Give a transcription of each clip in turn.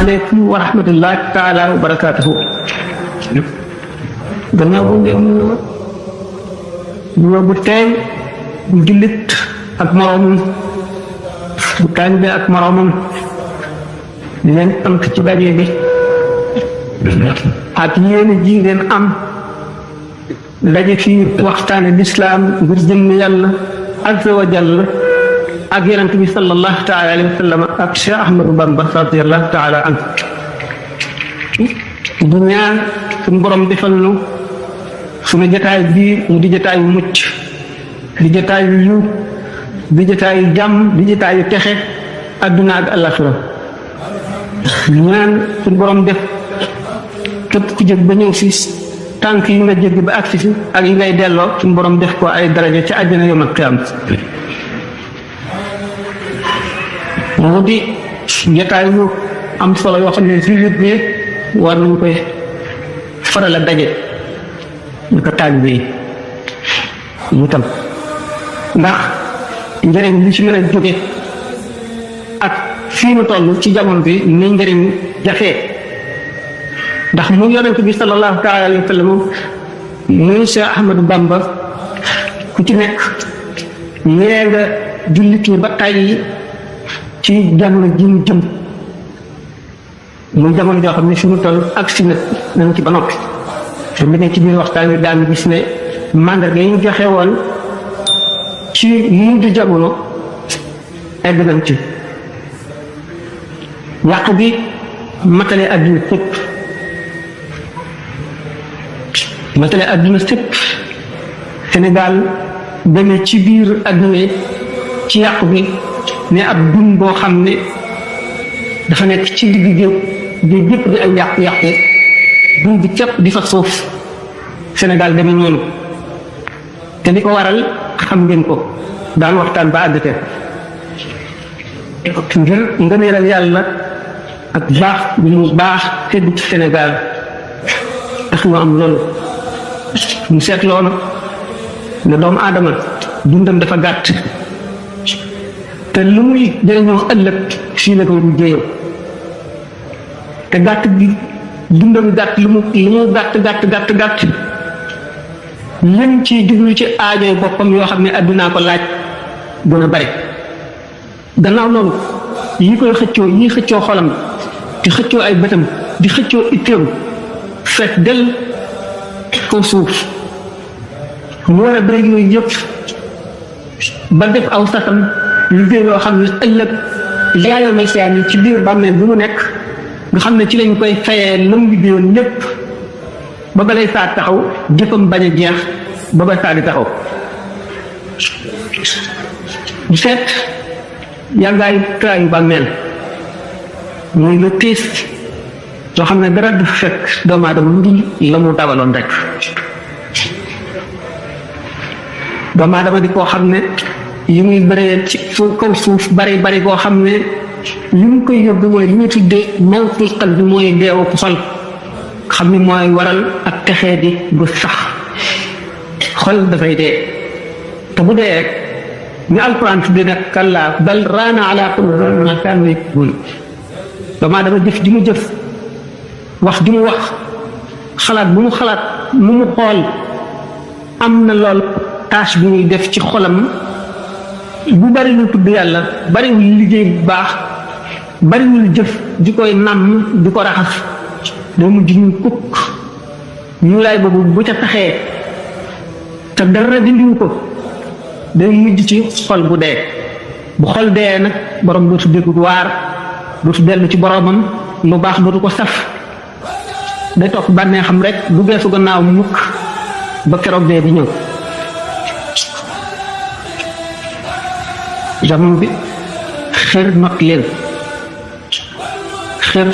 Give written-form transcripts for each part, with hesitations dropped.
aleykum wa rahmatullahi taala wa barakaatuhu. gannaaw bu ngeen nuyoo bu teey bu jullit ak moroomam bu taalibe ak moroomam di leen sant ci daje bi ak yéene ji ngeen am daje fii waxtaane lislaam ngir jëmm yàlla azza wa jalla ak yonent bi sallallahu taala alayhi wa sallam ak Cheikh Ahmadou Bamba radiyallahu taala anhu du ñaan suñu borom defal nu suñu jotaay bii mu di jotaay yu mucc di jotaay yu yiw di jotaay yu jàmm di jotaay yu texe adduna ak àllaxira ñaan suñu borom def képp ku jóg ba ñëw fii tànk yi nga jéggi ba agsi fi ak yi ngay delloo suñu borom def ko ay daraja ci àjjana yawmal qiyaama moo di jotaay yu am solo yoo xam ne jullit bi war nañ koy faral a daje ñu ko taalibe yi ñu tam ndax njëriñ li ci mën a jóge ak fii mu toll ci jamono bi ni njëriñ jafee ndax mu yonent bi sallallahu taala alayhi wa sallam muy Cheikh Ahmadou Bamba ku ci nekk yee nga jullit ñi ba tàyyi ci jamono ji mu jëm muy jamono joo xam ne fi mu toll ak si nañ ci ba noppi te mu ne ci biir waxtaan wi daan gis ne mandarga yi ñu joxe woon ci mujj jamono egg nañ ci yàq bi matale adduna sépp Sénégal demee ci biir adduna ci yàqu bi ne ab dun boo xam ne dafa nekk ci digg géej géej gépp di ay yàqu-yàqu dun bi képp di fa suuf Sénégal demee noonu te li ko waral xam ngeen ko daan waxtaan ba àggate ngir ngëneelal yàlla ak baax bi mu baax tedd ci Sénégal tax ñu am loolu ñu seet loolu ne doomu aadama dundam dafa gàtt te lu muy jëriñoo ëllëg fii la ko liggéeyam te gàtt bi dundam gàtt lu mu gàtt lim ci jublu ci aajoy boppam yoo xam ne addunaa ko laaj gën a bari gannaaw loolu yi koy xëccoo yi xëccoo xolam di xëccoo ay bëtam di xëccoo itteem fekk del ko suuf mu war a bëri yooyu yëpp ba def aw sasam liggéey yoo xam ne ëllëg yaayoo may siyaan yi ci biir bàmmeel bi mu nekk nga xam ne ci lañ koy fayee lam liggéeyoon lépp ba balay saa taxaw jëfam bañ a jeex ba ba saa di taxaw bu seet yàggaay traayu bàmmeel muy la tiis soo xam ne dara du fekk doomu aadama lu dul la mu dawaloon rek doomu aadama di koo xam ne yi muy bëree ci kaw suuf bari koo xam ne li mu koy yóbbu mooy li ñu tuddee mawtul xal bi mooy deewu xol xam ne mooy waral ak texee di bu sax xol dafay dee te bu dee rek ni alquran tudde nag kallaa bal raana ala qulubihim ma kaanu yaksibun doomu aadama jëf ji mu jëf wax ji mu wax xalaat bu mu xalaat mu mu xool am na lool tâche bi muy def ci xolam bu bariwul tudd yàlla bariwul liggéey bu baax bariwul jëf di koy nàmm di ko raxas day mujj ñu kukk ñu laay boobu bu ca taxee te dara dindiwu ko day mujj ci xol bu dee bu xol dee nag borom dootu déggu waar dootu dellu ci boromam lu baax dootu ko saf day topp bànnee xam rek du geesu gannaaw mukk ba keroog dee di ñëw jamono bi xër not leen xër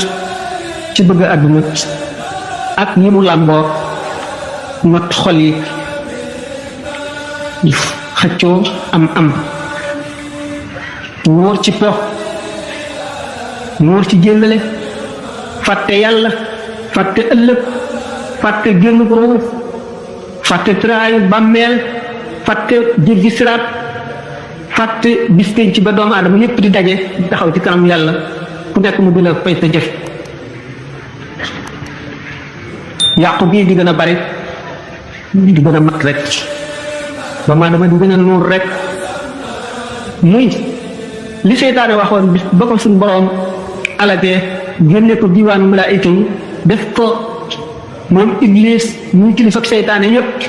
ci bëgg àdduna ak ñi mu làmboo not xol yi xëccoo am wóor ci po wóor ci jéllale fàtte yàlla fàtte ëllëg fàtte génn ko fàtte traayu bàmmeel fàtte jéggi siraat fàtte bis penc ba doomu aadama yépp di daje di taxaw ci kanam yàlla ku nekk mu dina fay sa jëf yàqu bii di gën a bari di gën a mat rek doomu aadama di gën a nuur rek muy li seytaane waxoon bis ba ko suñ boroom alagee génne ko diwaanu malaayika yi def ko moom iblis muy kilifa seytaane yépp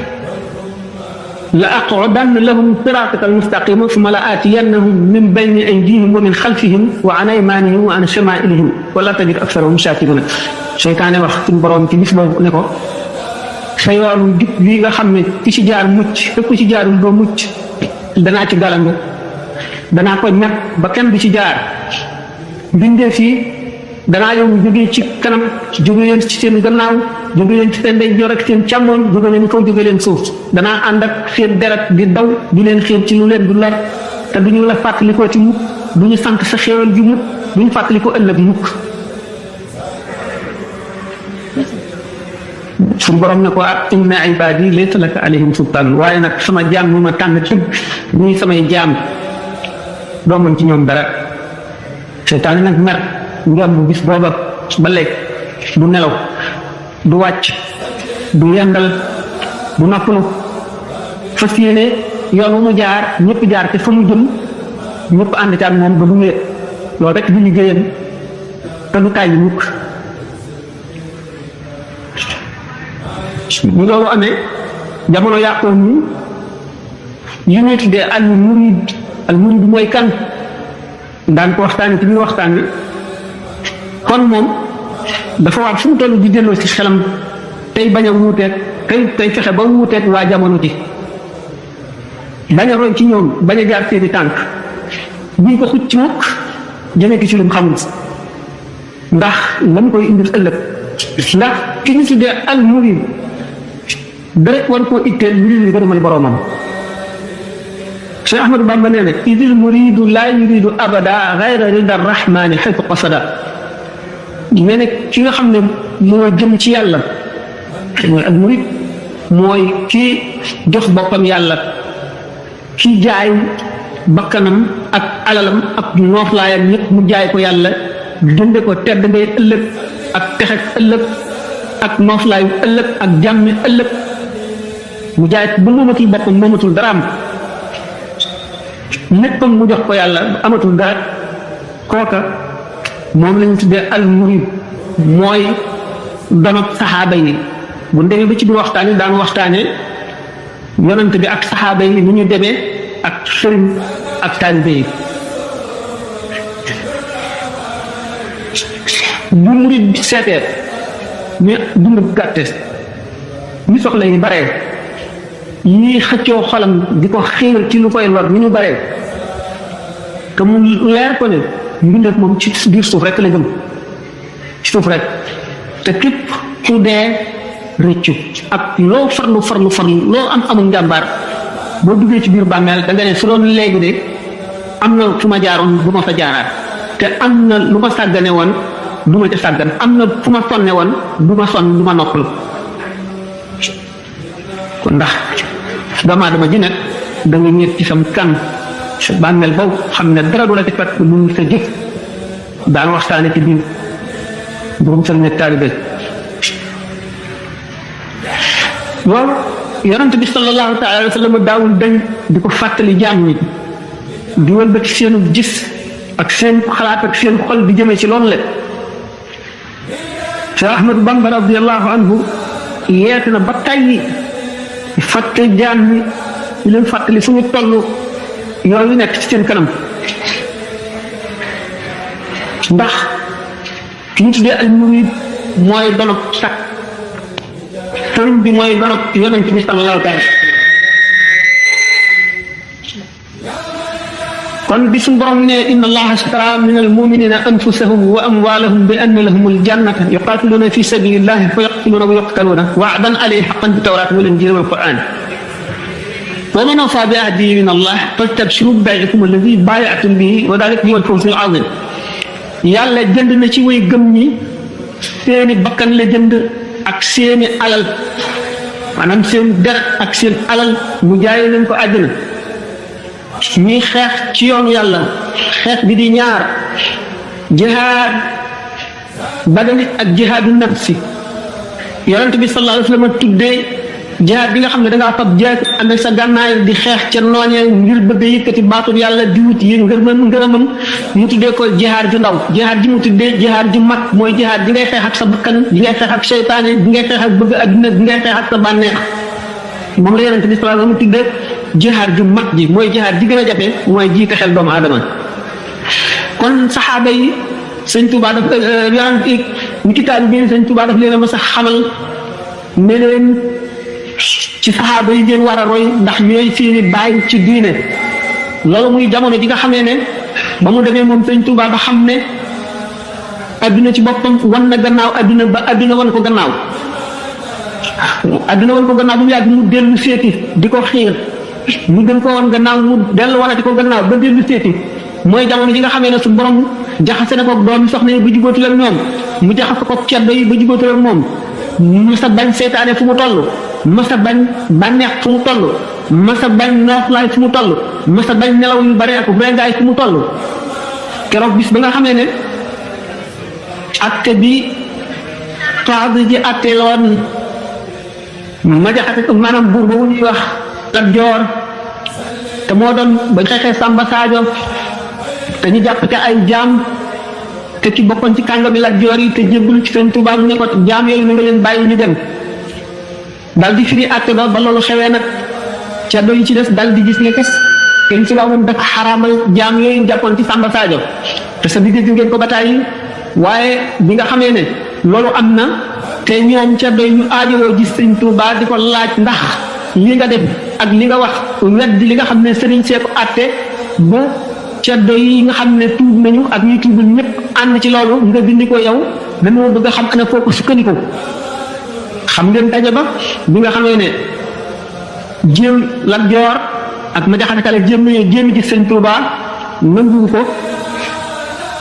la aqudanna lahum siraataka almustaqima summa la aatiyannahum min bayni aydihim wa min xalfihim wa an aymanihim wa an shamaa'ilihim wa la tajid aksarahum shaakiriina seytaane wax suñ boroom ci bis boobu ne ko sa yoonu jub lii nga xam ne ki ci jaar mucc te ku ci jaarul doo mucc danaa ci galangu danaa ko ñàkk ba kenn du ci jaar bindee fii danaa yow jógee ci kanam jóge leen ci seen gannaaw jóge leen ci seen ndeyjoor ak seen càmmoñ jóge leen kaw jóge leen suuf danaa ànd ak seen deret di daw di leen xéer ci lu leen du lor te duñu la fàttalikoo ci mukk duñu sant sa xéewal gi mukk duñu fàttalikoo ëllëg mukk suñu borom ne ko inna ibaadi laysa laka alayhim sultaan waaye nag sama jaam ñu ma tànn tëgg ñuy samay jaam doo mën ci ñoom dara seytaane nag mer ngam bu bis booba ba léegi du nelaw du wàcc du yendal du noppalu fas yéene yoon wu mu jaar ñëpp jaar te fa mu jëm ñëpp ànd ci ak moom ba du wéet loolu rek du liggéeyam te du tàyyi mukk bu loolu amee jamono yàqoo nii yu ñuy tuddee al murid mooy kan daan ko waxtaane ci biir waxtaan wi kon moom dafa war fu mu toll di delloo ci xelam tey bañ a wuuteeg tey fexe ba wuuteeg waa jamono ji bañ a roy ci ñoom bañ a jaar seeni tànk buñ ko xucc mukk jëme ki ci lu mu xamul ndax la mu koy indil ëllëg ndax ki ñu tuddee al murid dara war koo itteel lu dul gërëmal boroomam Cheikh Ahmadou Bamba nee na idil muridu laa yuridu abada gayra rida rahmani xaytu qasada nee na ki nga xam ne moo jëm ci yàlla mooy al murid mooy kii jox boppam yàlla ki jaay bakkanam ak alalam ak nooflaayam yépp mu jaay ko yàlla jënde ko tedd ngay ëllëg ak texek ëllëg ak nooflaayu ëllëg ak jàmmi ëllëg mu jaay bu moomatul boppam moomatul daraam léppam mu jox ko yàlla amatul dara kooka moom lañu tuddee al murid mooy donob saxaaba yi bu demee ba ci biir waxtaan yi daan waxtaane yonent bi ak saxaaba yi ni ñu demee ak sëriñ ak taalibe yi bu murid bi seetee ñu dund gàtte ñu soxla yi bare ñii xëccoo xolam di ko xiir ci lu koy lor ñu ñu bare te mu leer ko ne mbindeef moom ci biir suuf rek la jëm ci suuf rek te képp ku dee rëccu ak loo farlu loo am amul njàmbaar boo duggee ci biir bàmmeel da nga ne su doon léegi de am na fu ma jaaroon bu ma fa jaaraat te am na lu ma sàggane woon du ma ca sàggan am na fu ma sonne woon du ma sonn du ma noppal kon ndax doomu aadama ji nag da nga ñeet ci sam kan sa bàmmeel boobu xam ne dara du la ci fekk lu sa jëf daan waxtaane ci biir borom sal ne taalibe loolu yonent bi sallallahu taala alayhi wa sallam daawul dañ di ko fàttali jaam ñi di wëlbati seenu gis ak seen xalaat ak seen xol di jëmee ci loolu le Cheikh Ahmadou Bamba radiallahu anhu yeete na ba tàyyi fàttali jaam ñi di leen fàttali fu ñu toll yooyu nekk ci seen kanam ndax ki ñu tuddee al murid mooy donob sakk sëriñ bi mooy donob yonent bi sallallahu taala kon bi suñu borom ne inna allaha ashtara min almuminina anfusahum wa amwalahum bi anna lahum aljannata yuqatiluna fi sabilillahi fa yaqtuluna wa yuqtaluna wa'dan alayhi haqqan fi tawrati wal injili wal quran wa man awfa bi ahdihi min allah fastabshiru bi bay'ikum alladhi bay'atum bihi wa dhalika huwa al-fawzul azim yàlla jënd na ci way gëm ñi seeni bakkan la jënd ak seeni alal maanaam seen deret ak seen alal mu jaay leen ko àddina ñuy xeex ci yoonu yàlla xeex bi di ñaar jihaad badani ak jihaadu nafsi yonent bi sallallahu alayhi wasallam tuddee jihaad bi nga xam ne da ngaa fab jeex ànd ak sa gànnaay di xeex ca noonee ngir bëgg a yëkkati baatul yàlla di wut yi ngërëmam mu tuddee ko jihaad ju ndaw jihaad ji mu tuddee jihaad ju mag mooy jihaad ji ngay xeex ak sa bakkan ji ngay xeex ak seytaane ji ngay xeex ak bëgg adduna ji ngay xeex ak sa bànneex moom la yonent bi sallallahu alayhi wasallam tuddee jihaad ju mag ji mooy jihaad ji gën a jafe mooy jiite xel doomu aadama kon saxaaba yi sëñ Tuubaa daf ñu ci taal bi sëñ Tuubaa daf leen a mas a xamal ne leen ci saxaaba yi ngeen war a roy ndax ñooy seeni baay ci diine loolu muy jamono ji nga xamee ne ba mu demee moom sëñ Tuubaa ba xam ne adduna ci boppam wan na gannaaw adduna ba adduna wan ko gannaaw adduna wan ko gannaaw bu mu yàgg mu dellu seeti di ko xiir mu gën ko woon gannaaw mu dellu wanati ko gannaaw ba dellu seeti mooy jamono ji nga xamee ne su borom jaxase na ko doomi soxna yi ba jubóotul ak ñoom mu jaxase ko ceddo yi ba jubóotul ak moom masa bañ seytaane fu mu toll masa bañ bànneex fu mu toll masa bañ nooflaay fu mu toll masa bañ nelaw yu bare ak rengaay fu mu toll keroog bis ba nga xamee ne atte bi taadi ji atte loon ma jaxase maanaam buur boobu ñuy wax Lat Joor te moo doon bañ xeexee Samba Sadio te ñu jàpp ca ay jaam te ci bokkoon ci kàngami Lat Joor yi te jébbul ci Sëñ Tuubaa mu ne ko jaam yooyu na nga leen bàyyi ñu dem dal di firi àtte ba loolu xewee nag ceddo yi ci des dal di gis ne kes Sëñ Tuubaa moom dafa xaraamal jaam yooyu jàppoon ci Samba Sadio te sa digg ngeen ko bataay yi waaye bi nga xamee ne loolu am na te ñoom ceddo yi ñu aajowoo gis Sëñ Tuubaa di ko laaj ndax li nga def ak li nga wax wedd li nga xam ne sëriñ see ko àtte ba ceddo yi nga xam ne tuub nañu ak ñuy tuubul ñëpp ànd ci loolu nga dindi ko yow dañoo bëgg a xam ana foo ko sukkandiku xam ngeen daje ba bi nga xamee ne jéem Lat Joor ak ma jaxate kale jéem nañu jéem gis Sëñ Tuubaa nangu ko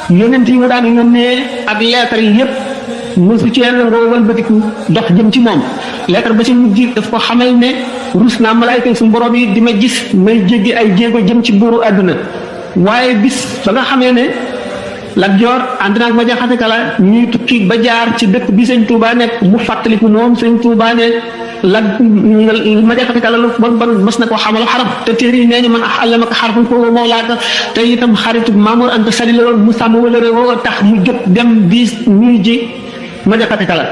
yonent yi nga daan yónnee ak leetar yi yëpp mësu ci yenn nga walbatiku dox jëm ci moom leetar ba ci mujj daf ko xamal ne rus naa malaayka suñu borom yi di ma gis may jéggi ay jéego jëm ci buuru àdduna waaye bis ba nga xamee ne Lat Joor ànd naag ma jaxate kala ñuy tukki ba jaar ci dëkk bi Sëñ Tuubaa nekk mu fàttaliku moom Sëñ Tuubaa ne ma jaxate kala lu bon bon mas na koo xamal xaraf te téere yi nee ñu man allamaka xarfan fa huwa mawlaaka te itam xaritu Mamour Anta Sali la woon mu sàmm wala réew tax mu jóg dem di ñuy ji ma jaxate kala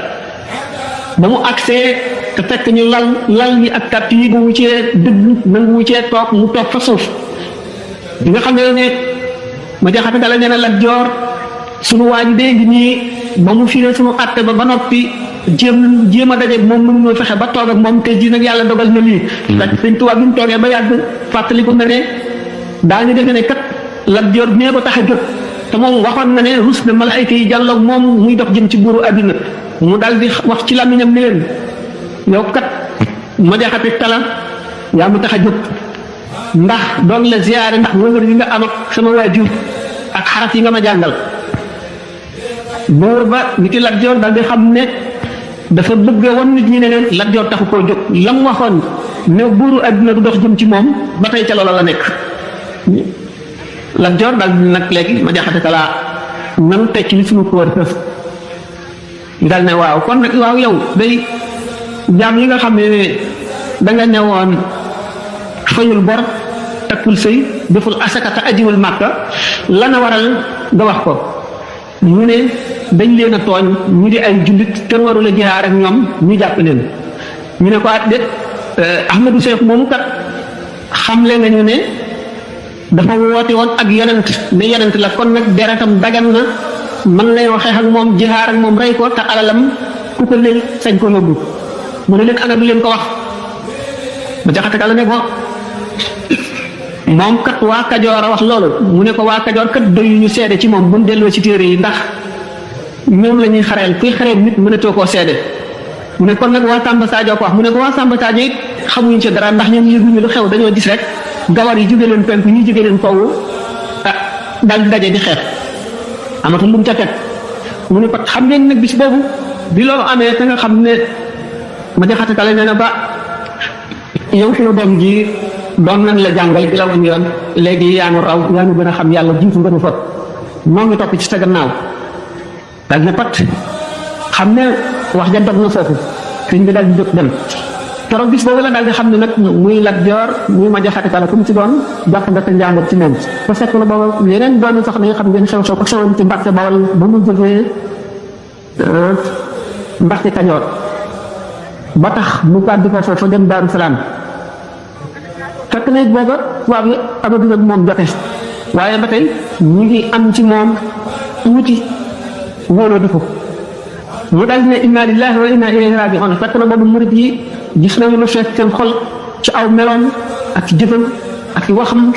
ba mu agsee te fekk ñu lal ñi ak tàtt yi nangu cee dëgg nangu cee toog mu toog fa suuf bi nga xam ne ma jaxate kala nee na Lat Joor sunu waa ji dee ngi nii ba mu firee sunu àtte ba noppi jéem a daje moom mënuñoo fexe ba toog ak moom te ji nag yàlla dogal na lii ndax Sëñ Tuubaa bi mu toogee ba yàgg fàttaliku na ne daañu defe ne kat Lat Joor nee ko tax a jóg te moom waxoon na ne rus na malaayka yi jàlloog moom muy dox jëm ci buuru àdduna mu dal di wax ci làmmiñam ne leen yow kat ma jaxate kala yaa mu tax a jóg ndax doon la ziyaare ndax wëngër yi nga am ak sama waajur ak xaraf yi nga ma jàngal buur ba nit ki Lat Joor dal di xam ne dafa bëgg wan nit ñi ne leen Lat Joor taxu koo jóg la mu waxoon ne buuru àdduna du dox jëm ci moom ba tey ca loola la nekk Lat Joor dal di nag léegi ma jaxate kala nan tecc li suñu ko war fëf dal ne waaw kon nag waaw yow day jaam yi nga xam ne danga ne woon fayul bor takkul sëy deful asaka te ajiwul màkka lana waral nga wax ko ñu ne dañ leen a tooñ ñu di ay jullit kenn warul a jihaar ak ñoom ñu jàpp leen ñu ne ko at déet Ahmadou Seex moomu kat xamle nga ñu ne dafa woote woon ak yonent ne yonent la kon nag deretam dagan na mën nañoo xeex ak moom jihaar ak moom rey ko te alalam ku ko leen sañ ko yóbbu mu ne leen ana du leen ko wax ma jaxate kala ne ko moom kat waa Kajoor a wax loolu mu ne ko waa Kajoor kat doyu ñu seede ci moom bu ñu delloo ci téere yi ndax ñoom la ñuy xareel kuy xareel nit mënatoo koo seede mu ne kon nag waa Samba Sadio ko wax mu ne ko waa Samba Sadio it xamuñu ci dara ndax ñoom yëguñu lu xew dañoo gis rek gawar yi jóge leen penku ñu jóge leen kaw daal di daje di xeex amatul lu mu ca teg mu ne ko xam ngeen nag bis boobu bi loolu amee te nga xam ne ma jaxate kala nee na ba yow suñu doom ji doon nañ la jàngal di la woon yoon léegi yaa nu raw yaa nu gën a xam yàlla jiitu nga nu fa moo ngi topp ci sa gannaaw dal ne pat xam ne wax ja dog na foofu sëñ bi daal di jóg dem keroog bis boobu la daal di xam ne nag muy Lat Joor muy ma jaxati kala comme ci doon jàpp nga sa njàngat ci moom ba fekk na booba yeneen doon sax na nga xam ngeen xew ko xewoon ci Mbàkke Bawol ba mu jógee Mbàkke Kajoor ba tax mu gàddu ko foofu dem Daaru Salaam fekk na booba tubaab yi amatu ak moom jote waaye ba tey ñu ngi am ci moom wuti wóoloo di ko mu daal di ne inna lillahi wa inna ilayhi raji'un fekk na boobu murid yi gis nañu lu fees seen xol ci aw meloon ak jëfam ak waxam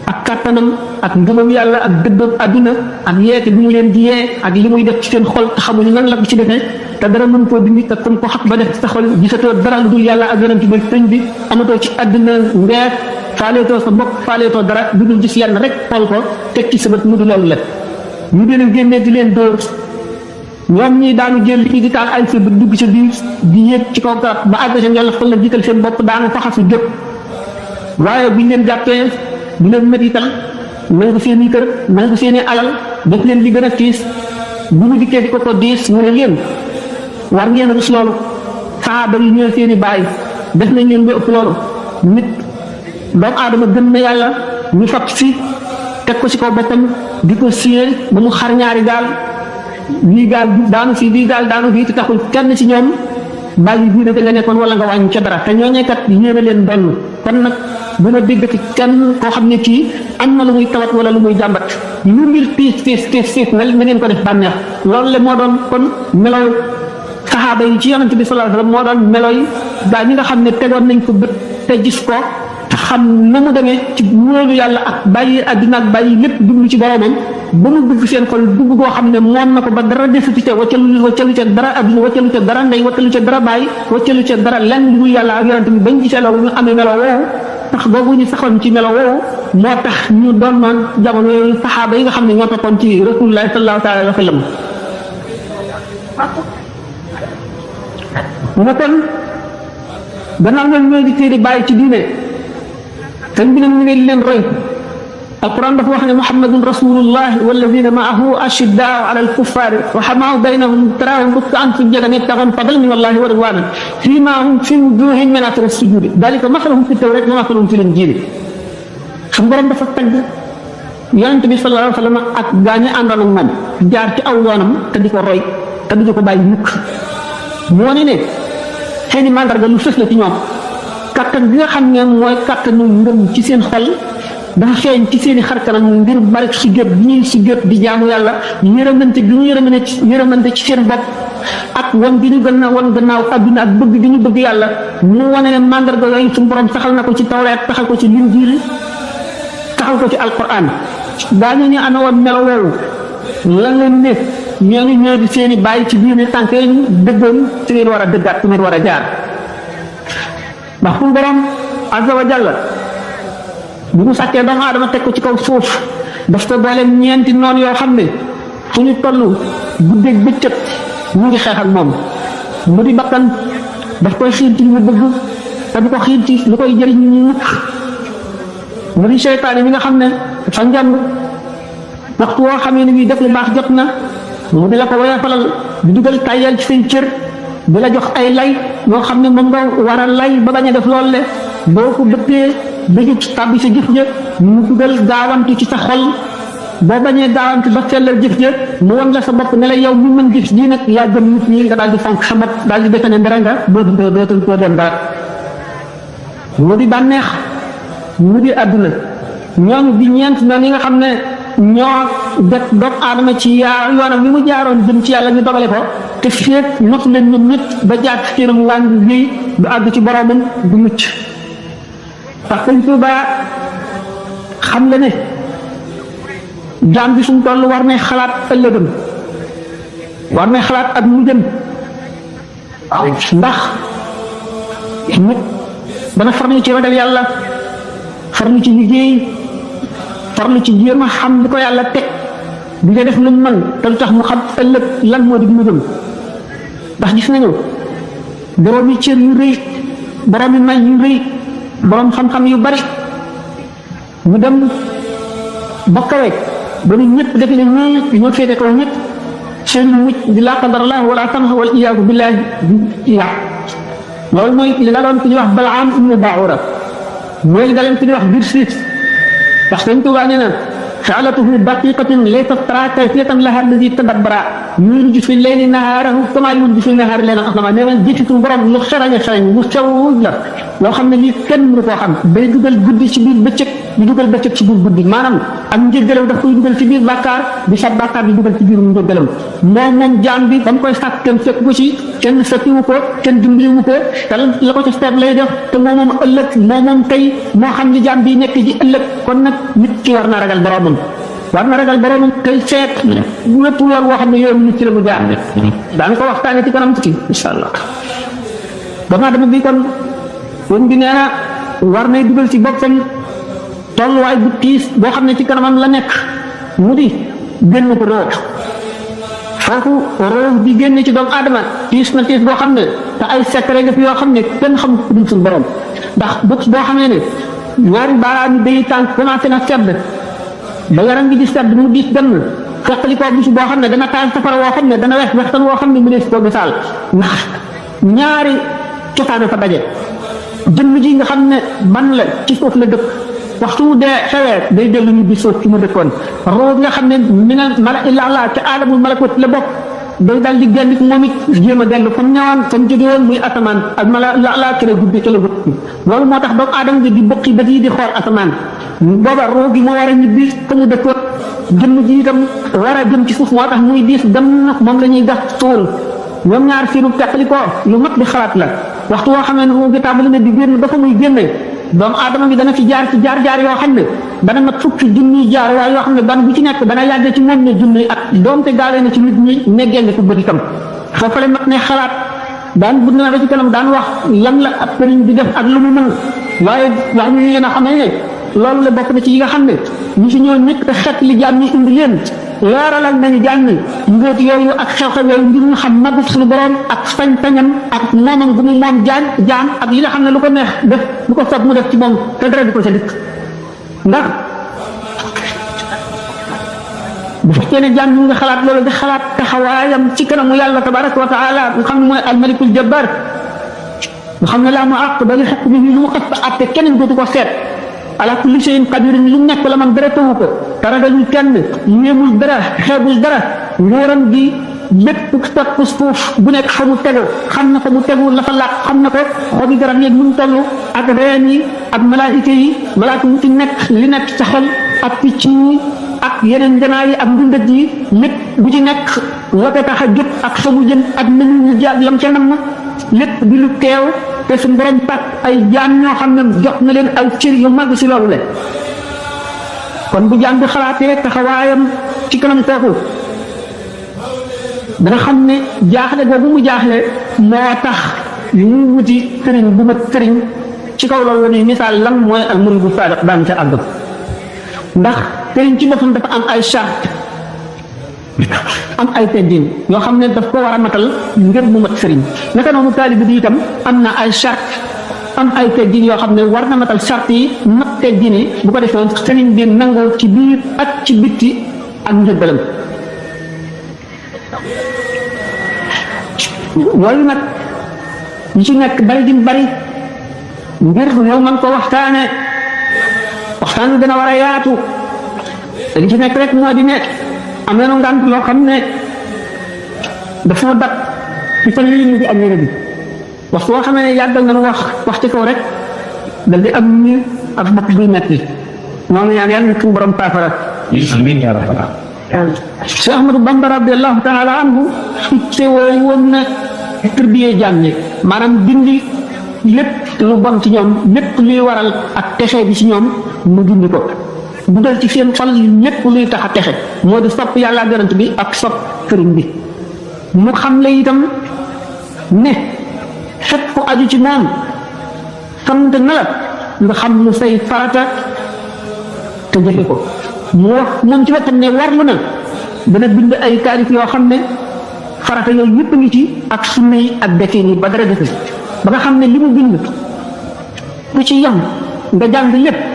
ak kàttanam ak ngëmam yàlla ak dëddam àdduna ak yeete bi mu leen di yee ak li muy def ci seen xol te xamuñu nan la ko ci defee te dara mën koo dindi te comme ko xaq ba def ci sa xol gisatoo dara lu dul yàlla ak yonent bi sëñ bi amatoo ci àdduna ngeer faaleetoo sa bopp faaleetoo dara du dul gis lenn rek xool ko teg ci sa bët mu du loolu la ñu di leen génnee di leen dóor ñoom ñi daanu jël li di taal ay sa dugg ci biir di yéeg ci kaw garab ba àgg seen yàlla fa la jiital seen bopp daanu faxasu jóg waaye buñ leen jàppee bu leen métital nangu seen i kër nangu seen i alal def leen li gën a tiis bu ñu dikkee di ko diis mu ne leen war ngeen rus loolu saaba yi ñëw seen i bàyyi def nañ leen ba ëpp loolu nit doomu aadama gën na yàlla ñu fab si teg ko ci kaw boppam di ko siyee ba mu xar ñaari gaal lii gaal daanu fii bii gaal daanu fii te taxul kenn ci ñoom bàyyi diine te nga nekkoon wala nga wàññi ca dara te ñooñee kat yéeme leen benn kon nag bu ma déggati kenn koo xam ne kii am na lu muy tawat wala lu muy jàmbat lu mbir tiis na ngeen ko def bànneex loolu le moo doon kon meloy saxaaba yi ci yonent bi sallallahu alayhi wasallam moo doon meloy gaa ñi nga xam ne tegoon nañ ko bët te gis ko te xam na mu demee ci wóolu yàlla ak bàyyi àddina ak bàyyi lépp jublu ci boromam ba mu dugg seen xol dugg goo xam ne moom na ko ba dara desuti ca waccalu ca dara àdduna waccalu ca dara ndey waccalu ca dara bàyyi waccalu ca dara lenn lu dul yàlla ak yonent bi bañ gisee loolu ñu amee melo woowu tax boobu ñu saxoon ci melo woowu moo tax ñu doon noon jamono yooyu saxaaba yi nga xam ne ñoo toppoon ci rasulullah sallallahu alayhi wa sallam mu ne kon gannaaw ñoom ñooy di téeri bàyyi ci diine tan bi nag ñu ngi leen roy alquran dafa wax ne muhammadun rasulullah walladina maahu ashiddaau ala alkuffari rahamaau baynahum taraahum rukkaan sujjadan yabtaxuuna fadlan min allahi wa ridwanan siimaahum fi wujuuhihim min athari sujudi dalika masaluhum fi tawrati wa masaluhum fi linjiil xam borom dafa tagg yonent bi sallallahu alayhi wa sallam ak gaañu àndoon ak moom jaar ci aw yoonam te di ko roy te du ko bàyyi mukk moo ne seeni mandarga lu fës la ci ñoom kattan bi nga xam ne mooy kattanu ngëm ci seen xol dafa feeñ ci seen i xarkanam ngir bari sujjóot bi ñuy sujjóot di jaamu yàlla yërëmante bi ñu yërëmante ci seen bopp ak wan gi ñu gën a wan gannaaw adduna ak bëgg gi ñu bëgg yàlla mu wane ne mandarga yooyu suñu borom saxal na ko ci tawreet taxal ko ci linjiil taxal ko ci alquran daañu ñu ana woon melo woowu lan leen ne ñooñu ñoo di seen i bàyyi ci biir tànk yi ñu dëggoon ci ngeen war a dëggaat ci ngeen war a jaar ndax suñu borom azza wa jalla bu mu sàkkee doomu aadama teg ko ci kaw suuf daf ko boole ñeenti noonu yoo xam ne fu ñu toll guddeeg bëccëg ñu ngi xeex ak moom mu di bakkan daf koy xiir ci li mu bëgg te du ko xiir ci lu koy jëriñ ñu mu di seytaane mi nga xam ne dafa njàmb waxtu woo xamee ne bii def lu baax jot na mu di la ko woyofalal di dugal tàyyal ci say cër di la jox ay lay yoo xam ne moom nga war a lay ba bañ a def loolu le boo ko bëggee dëgg tàbbi sa jëf ja mu dugal gaawantu ci sa xol boo bañee gaawantu ba sellal jëf ja mu wan la sa bopp ne la yow mi mën jëf ji nag yaa gën nit ñi nga daal di fonk sa bopp daal di defe ne dara nga dootul koo dem dara mu di bànneex mu di àdduna ñoom di ñeent noonu yi nga xam ne ñoo def doomu aadama ci yoonam bi mu jaaroon jëm ci yàlla ñu dogale ko te feet notu leen ñoom ñett ba jaar ci këram waan bi du àgg ci boromam du mucc ndax Sëñ Tuubaa xam la ne jaam bi suñ toll war nay xalaat ëllëgam war nay xalaat ak mu jëm ndax nit dana farlu ci ragal yàlla farlu ci liggéey farlu ci jéem a xam li ko yàlla teg di nga def lu mu mën te lu tax mu xam ëllëg lan moo di mu jëm ndax gis nañu borom yi cër yu rëy borom yi may yu rëy borom xam-xam yu bari mu dem ba kawe ba nu ñëpp defe ne ñoo féete kaw ñëpp seen mucc di laa qadarallah wala samha wal iyaazu billahi yàq loolu mooy li daloon ku ñuy wax Balaam ibnu Baura mooy li daloon ku ñuy wax Birsiis ndax Sëñ Tuubaa nee na فعلته دقيقة ليست ترى كيفية لها الذي تدبر يولج في الليل نهاره كما يولج في النهار ليلا أصلا نعم جيت برام لو خرج مستوى لا لو خمنا لي كن مركو خم بي دوغال غودي سي بير بيتك دي دوغال بيتك سي بير غودي مانام ام جيغلو دا koy dugal ci biir bakkar bi sa bakkar di dugal ci biir ngeegalam mom jaam bi bam koy sak ken fekk ko ci ken fekkiwu ko ken dimbaliwu ko tal la ko ci step lay def te mom ëlëk mom tay mo xam ni jaam bi nekk ci ëlëk kon nak nit ki war na ragal borom war na ragal borom kay seet lépp loolu wax ne yow nit ci la mu jaar daan ko waxtaane ci kanam ci inshallah dama dama bi kon won bi neena war nay dugal ci boppam tolluwaay bu tiis boo xam ne ci kanamam la nekk mu di génn ko root foofu root di génn ci doomu aadama tiis na tiis boo xam ne te ay secret nga fi yoo xam ne kenn xam ko dul suñu borom ndax bés boo xamee ne ñaari baaraam yi day tànk commencé na sedd ba yaram gi di sedd mu diis dem fekkali ko bisu boo xam ne dana taal safara woo xam ne dana wex wextan woo xam ne mu nees ko misaal ndax ñaari cosaane fa daje jëmm ji nga xam ne ban la ci suuf la dëkk waxtu dee xewee day dellu ñu bi suuf ci mu dëkkoon roo nga xam ne minal mala illa la te aadamul malakut la bokk day dal di génn moom it jéem a dellu comme ñëwaan comme jóge woon muy asamaan ak mala la ci la guddi ci la guddi loolu moo tax doomu aadama bi di bokki ba di xool asamaan booba roo gi moo war a ñibbi fa mu dëkkoon jëmm ji itam war a jëm ci suuf moo tax muy diis dem moom la ñuy gas suul ñoom ñaar seenu teqali ko lu mat di xalaat la waxtu woo xamee ne roo gi tàmbali na di génn dafa muy génne doomu aadama bi dana fi jaar ci jaar yoo xam ne dana mat fukki junniy jaar waaye yoo xam ne ban bu ci nekk dana yàgg ci moom ne junniy at doomte gaawee na ci nit ñi ne génn ko bëri itam foofu la mat ne xalaat daan bu na ba ci kanam daan wax lan la ab sëriñ di def ak lu mu mën waaye wax ñu ngeen a xamee ne loolu la bokk na ci yi nga xam ne ñu si ñëw nekk te xet li jaam ñi indi leen leeralal nañu jaam ñi ngóot yooyu ak xew-xew yooyu ngir ñu xam magu suñu borom ak sañ-sañam ak moomam gu mu moom jaam ak yi nga xam ne lu ko neex def lu ko soog mu def ci moom te dara di ko sa dikk ndax bu fekkee ne jaam ñi nga xalaat loolu di xalaat taxawaayam ci kanamu yàlla tabaraka wa taala nga xam ne mooy almalikul jabbar nga xam ne laa mu àq ba li xekk bi lu mu xas fa àtte keneen dootu ko seet ala kulli shay'in qadir lu nekk la man dara tawu ko te ragalul kenn yéemul dara xeebul dara nguuram gi lépp topp suuf bu nekk fa mu tegu xam na fa mu tegu la fa laaj xam na ko xobi garab yeeg mu toll ak reen yi ak malaayika yi malaaka mu ci nekk li nekk sa xol ak picc yi ak yeneen janaa yi ak ndundat yi lépp bu ci nekk la ko tax a jóg ak fa mu jëm ak nañu ñu jaar lam ca nam na lépp di lu teew te suñu borom tàkk ay jaam ñoo xam ne jox na leen ay cër yu mag si loolu le kon bu jaam bi xalaatee taxawaayam ci kanam kooku dana xam ne jaaxle boobu mu jaaxle moo tax ñu wuti sëriñ bu mat sëriñ ci kaw loolu la ñuy misaal lan mooy al muridu saadiq daan ca àgg ndax sëriñ ci boppam dafa am ay charte am ay teggin yoo xam ne daf ko war a matal ngir mu mat sëriñ naka noonu taalibe bi itam am na ay charte am ay teggin yoo xam ne war na matal charte yi mat teggin yi bu ko defee sëriñ bi nangoo ci biir ak ci bitti ak njëggalam loolu nag ñi ci nekk bari di bari ngir yow man ko waxtaan bi dana war a yaatu dañ ci nekk rek moo di nekk am na ngant loo xam ne dafa dat ci fan yii ñu ngi am yére bi waxtu boo xamee ne yàggal nañu wax ci kaw rek dal di am ñu ak bopp buy metti noonu ñaan yàlla na suñu borom paafara amiin yaa rabbal Cheikh Ahmadou Bamba radiallahu taala anhu te woon na tërbiyee jaam ñi maanaam dindi lépp lu bon ci ñoom lépp luy waral ak texe bi ci ñoom mu dindi ko dugal ci seen xol lépp luy tax a texe moo di sopp yàlla ak yonent bi ak sopp sëriñ bi mu xam la itam ne fépp ku aju ci moom sant na la nga xam lu say farata te jëfe ko mu wax moom ci wetam ne warlu na dana bind ay taarif yoo xam ne farata yooyu yëpp ngi ci ak sunna yi ak defin yi ba dara defe ba nga xam ne li mu bind ku ci yam nga jàng lépp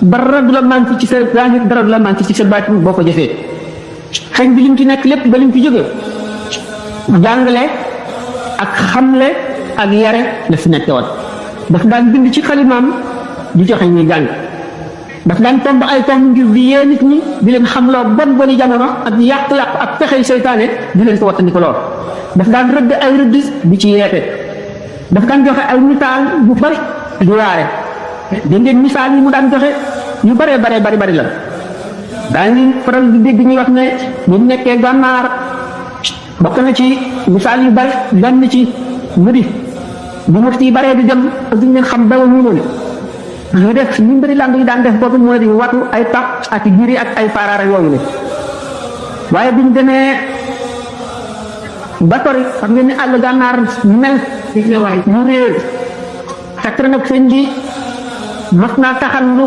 dara du la manqué ci sa zahir dara du la manqué ci sa baatin boo ko jëfee xëy bi lim ci nekk lépp ba lim fi jóge jàngale ak xamle ak yare la fi nekk woon daf daan bind ci xalimaam di joxe ñuy jàng daf daan tomb ay tomb ngir di yee nit ñi di leen xamloo bon boni jamono ak yàq-yàq ak pexey seytaane di leen ko wattandi ko lool daf daan rëdd ay rëdd di ci yeete daf daan joxe ay misaal bu bari du waare da ngeen misaal yi mu daan joxe yu bëree bari la daañu faral di dégg ñuy wax ne bu nekkee gànnaar bokk na ci misaal yu bari benn ci mbiri bu mufti yi baree di dem ak duñ leen xam dawa ñu leen ñu def ñu mbiri làmb yi daan def boobu moo di watu ay pap ak jiri ak ay faaraara yooyu ne waaye biñ demee ba tori xam ngeen ni àll gànnaar mel ñu réer fekk na nag sëñ bi mas naa taxan lu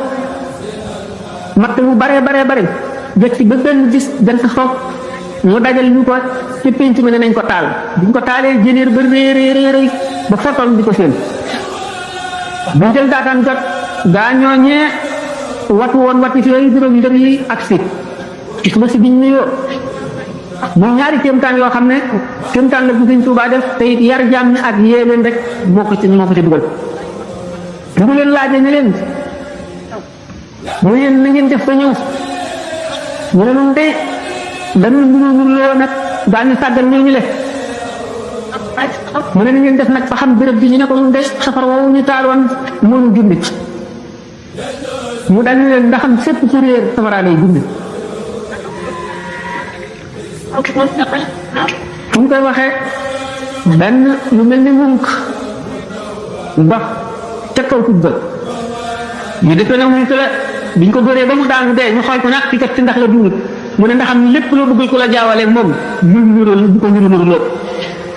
matt mu bare jëkk ci ba benn gis jant foog mu dajal ñu ko ci pénc mi ne nañ ko taal biñ ko taalee jëneer ba réeréeréeréy ba fotoon di ko seen buñ jël daataan jot gaa ñooñee watu woon wati fi yooyu juróom ndër yi ak si gis ba si biñ nuyoo muy ñaari kéemtaan yoo xam ne kéemtaan la bu Sëñ Tuubaa def te it yar jaam ñi ak yee leen rek moo ko ci dugal bu leen laajee ne leen mu yéen na ngeen def ba ñëw ñu ne noonu de dañu loo nag daañu sàggal ñooñu le mu ne ni ngeen def nag ba xam béréb bi ñu ne ko nun de safar woowu ñu taaloon mënu gindi mu dañu leen ndax am sépp ku réer safara lay gindi fu mu koy waxee benn lu mel ni munk ba ca kaw tubba ñu defee nag munk la biñ ko bëree ba mu daanu dee ñu xool ko nag ci kat ci ndax la dund mu ne ndax am lépp loo bëggul ko la jaawalee moom ñu du ko nuru loo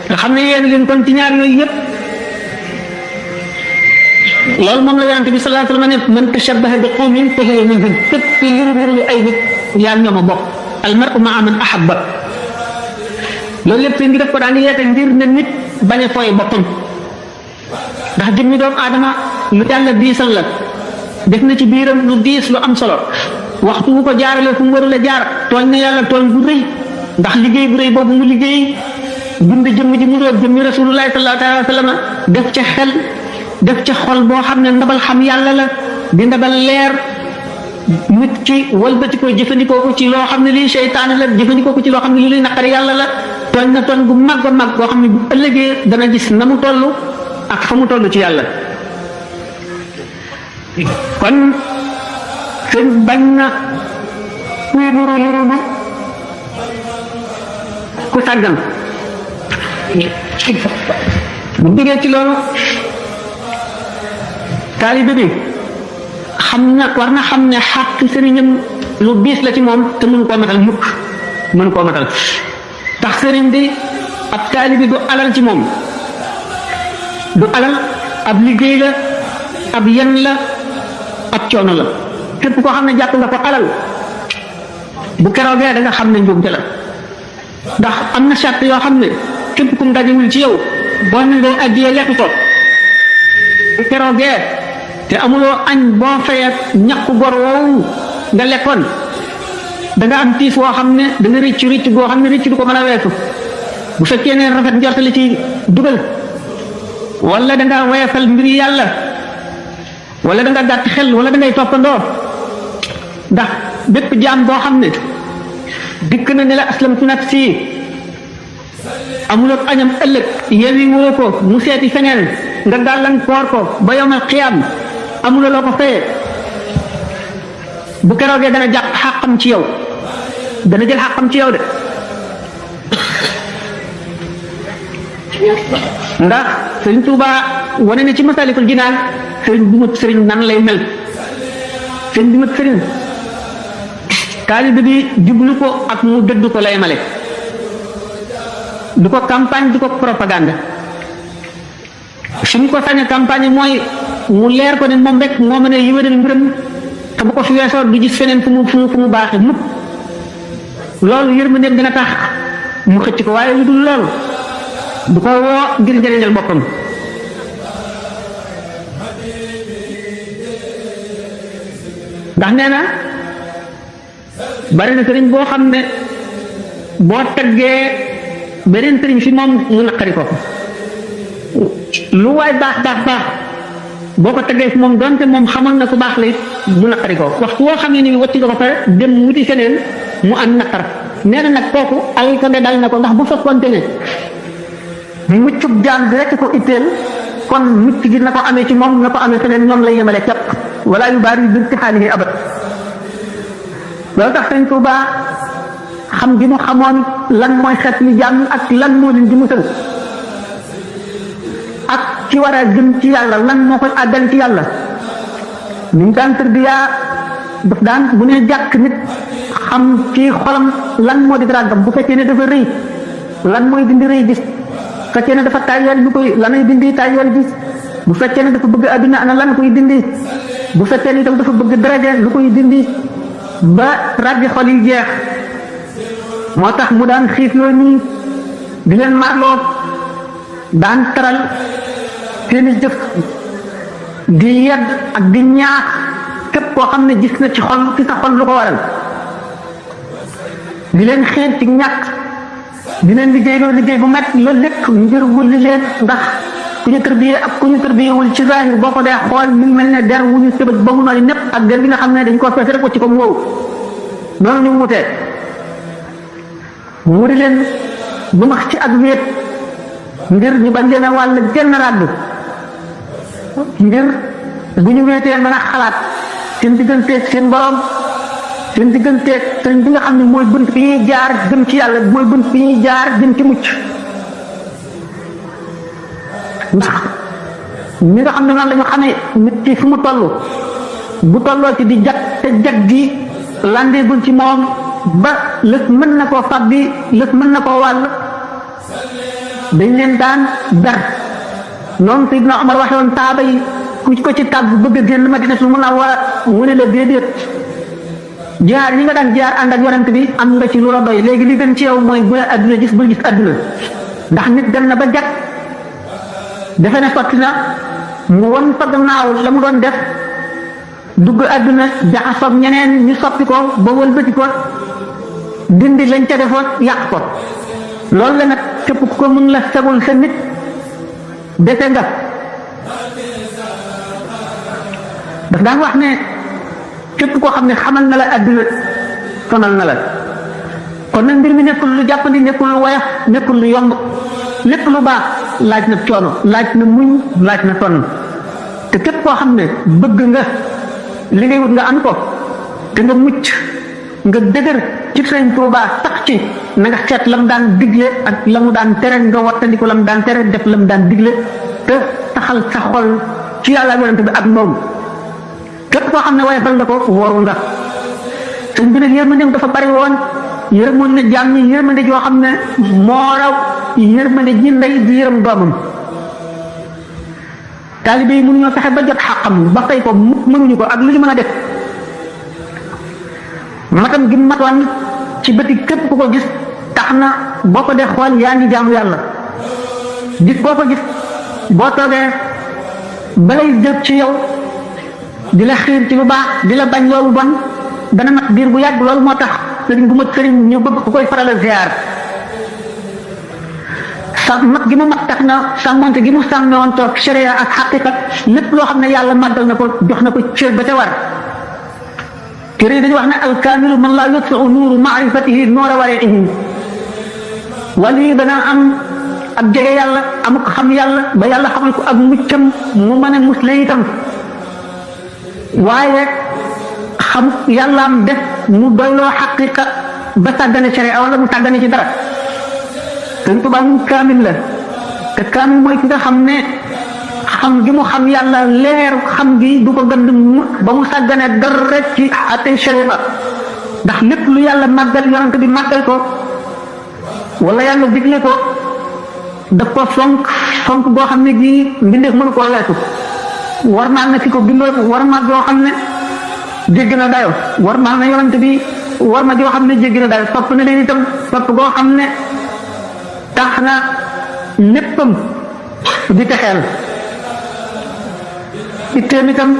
nga xam ne yéen leen kon ci ñaar yooyu yëpp loolu moom la yonent bi sallallahu alayhi wa sallam ne man tashabbaha bi qawmin fa huwa minhum képp ki nuru ay nit yaa ñoom a bokk al mar'u ma'a man ahabba loolu lépp seen gi def ko daan yeete ngir ne nit bañ a fooy boppam ndax jëmmi doomu aadama lu yàlla diisal la def na ci biiram lu diis lu am solo waxtu bu ko jaarale fu mu warul a jaar tooñ na yàlla tooñ bu rëy ndax liggéey bu rëy boobu mu liggéey bind jëmm ji mu doon jëmmi rasulullahi sallallahu alayhi wa sallam def ca xel def ca xol boo xam ne ndabal xam yàlla la di ndabal leer nit ki walbati ko jëfandikoo ko ci loo xam ne lii seytaane la jëfandikoo ko ci loo xam ne lii naqari yàlla la tooñ na tooñ bu mag a mag boo xam ne bu ëllëgee dana gis na mu toll ak fa mu toll ci yàlla kon sëñ bañ na kuy nuru ku sàggan bu jógee ci loolu taalibe bi xam na war na xam ne xàq sëriñam lu biis la ci moom te mënu koo matal mukk mënu koo matal tax sëriñ bi ab taalibe du alal ci moom du alal ab liggéey la ab yen la ab coono la képp koo xam ne jàpp nga ko alal bu keroogee da nga xam ne njuumte la ndax am na charte yoo xam ne képp kum dajewul ci yow boo ne day addiyee lekk ko bu keroogee te amuloo añ boo fayat ñàkku gor woowu nga lekkoon da nga am tiis woo xam ne da nga rëcc goo xam ne rëcc du ko mën a weesu bu fekkee ne rafet njort la ci dugal wala da nga woyefal mbiri yàlla wala da nga gàtt xel wala da ngay toppandoo ndax bépp jaam boo xam ne dikk na ne la aslamtu nafsi amuloo añam ëllëg yewi woo ko mu seeti feneen nga gàllankoor ko ba yowmal xiyaam amuloo loo ko fayee bu keroogee dana jàpp xàqam ci yow dana jël xàqam ci yow de ndax sëriñ Tuuba wane ne ci Masaalikul Jinaan sëriñ bu mat sëriñ nan lay mel sëriñ bu mat sëriñ taalibe bi jublu ko ak mu dëdd ko lay male du ko campagne du ko propagande suñ ko sañ campagne mooy mu leer ko ne moom rek moo mën a yëwénal mbiram te bu ko fi weesoo du gis feneen fu mu baaxe mukk loolu yërmandeem dina tax mu xëcc ko waaye lu dul loolu du ko woo ngir njëriñal boppam ndax nee na bari na sëriñ boo xam ne boo taggee beneen sëriñ fi moom mu naqari ko lu waay baax boo ko taggee fi moom donte moom xamoon na ku baax la it mu naqari ko waxtu woo xam ne ni wacci nga ko fa dem wuti feneen mu am naqar nee na nag kooku alkande dal na ko ndax bu fekkoonte ne muccub jaam bi rekk ko itteel kon mucc gi na ko amee ci moom na ko amee feneen ñoom lay yemale képp wala yu baari bi imtixaanihi abad loolu tax Sëñ Tuubaa xam gi mu xamoon lan mooy xeet li jaam ak lan moo leen di musal ak ci war a jëm ci yàlla lan moo koy àggal ci yàlla ni mu daan tërbiyaa daf daan bu ne jàkk nit xam ci xolam lan moo di ràggam bu fekkee ne dafa rëy lan mooy dindi rëy gis bu fekkee ne dafa tàyyeel lu koy lanay dindi tàyyeel gis bu fekkee ne dafa bëgg adduna ana lan koy dindi bu fekkee ne itam dafa bëgg daraja lu koy dindi ba ràggi xol yi jeex moo tax mu daan xiif loo nii di leen maarloo daan taral seeni jëf di yedd ak di ñaax képp koo xam ne gis na ci xol ci sa xol lu ko waral di leen xeet ci ñàkk di leen liggéey bu met loolu lépp ngir wulli leen ndax ku ñu tërbiyee ak ku ñu tërbiyewul ci zahir boo ko dee xool mi ngi mel ne der wu ñu tëbët ba mu nooy népp ak der bi nga xam ne dañ koo fees rek wacc ko mu wow noonu ñu wutee mu di leen bu max ci ak wéet ngir ñu bañ leen a wàll genn ràddu ngir bu ñu wéetee mën a xalaat seen digganteeg seen borom seen digganteeg sëriñ bi nga xam ne mooy bunt bi ñuy jaar jëm ci yàlla mooy bunt bi ñuy jaar jëm ci mucc ndax ñi nga xam ne noonu la ñu xamee nit ci fu mu toll bu tolloo ci di jag te jag gi landeegul ci moom ba lës mën na koo fab bi lës mën na koo wàll dañ leen daan ber noonu Seydina Omar waxe woon saaba yi ku ko ci tàgg bëgg a génn Madinatul Munawwara mu ne la déedéet jaar yi nga daan jaar ànd ak yonent bi am nga ci lu la doy léegi li gën ci yow mooy bu la adduna gis bul gis adduna ndax nit dem na ba jag defe ne sotti na mu won fa gannaaw la mu doon def dugg adduna jaxasoog ñeneen ñu soppi ko ba wëlbati ko dindi lañ ca defoon yàq ko loolu la nag képp ku ko mun la segul sa nit defe nga daf daan wax ne képp koo xam ne xamal na la adduna sonal na la kon nag mbir mi nekkul lu jàppandi nekkul lu woyof nekkul lu yomb lépp lu baax laaj na coono laaj na muñ laaj na sonn te képp koo xam ne bëgg nga li ngay wut nga am ko te nga mucc nga dëgër ci Sëriñ Tuubaa sax ci na nga seet la mu daan digle ak la mu daan tere nga wattandiku la mu daan tere def la mu daan digle te taxal sa xol ci yàlla yonent bi ak moom képp koo xam ne woyofal nga ko waru nga sëñ bi nag yërmandeem dafa bari woon yërmoon na jaam ñi yërmande joo xam ne moo raw yërmande ji ndey di yërëm doomam taalibe yi mënuñoo fexe ba jot xàqam ba fay ko mënuñu ko ak lu ñu mën a def matam gi matoon ci bëti képp ku ko gis tax na boo ko dee xool yaa ngi jaamu yàlla gis boo ko gis boo toogee balay jëp ci yow di la xiir ci lu baax di la bañ loolu bon dana mat diir bu yàgg loolu moo tax sëriñ bu mat sëriñ ñu bëgg ku koy faral a ziar sa mat gi mu mat tax na sàmmonte gi mu sàmme woon toog sharia ak xaqiqa lépp loo xam ne yàlla màggal na ko jox na ko cër ba te war kër yi dañu wax ne alkaamilu man laa yutfiu nuuru maarifatihi noora wariihi wala yi dana am ak jege yàlla amuk xam yàlla ba yàlla xamal ko ak muccam mu mën a musle itam waaye xam yàllaam def mu doyloo xaqiqa ba tàggane sharia wala mu tàggane ci dara Sëñ Tuubaa mu kaamil la te kaamil mooy ki nga xam ne xam gi mu xam yàlla leer xam gi du ko gënd ba mu sàggane dara rek ci àtte sharia ndax lépp lu yàlla màggal yonent bi màggal ko wala yàlla digle ko daf ko fonk boo xam ne gii mbindeef mënu koo weesu war maal na fi ko bindoo war maal boo xam ne jéggi na dayo war maal na yonent bi war ma joo xam ne jéggi na dayo topp na leen itam topp boo xam ne tax na léppam di texeel itteem itam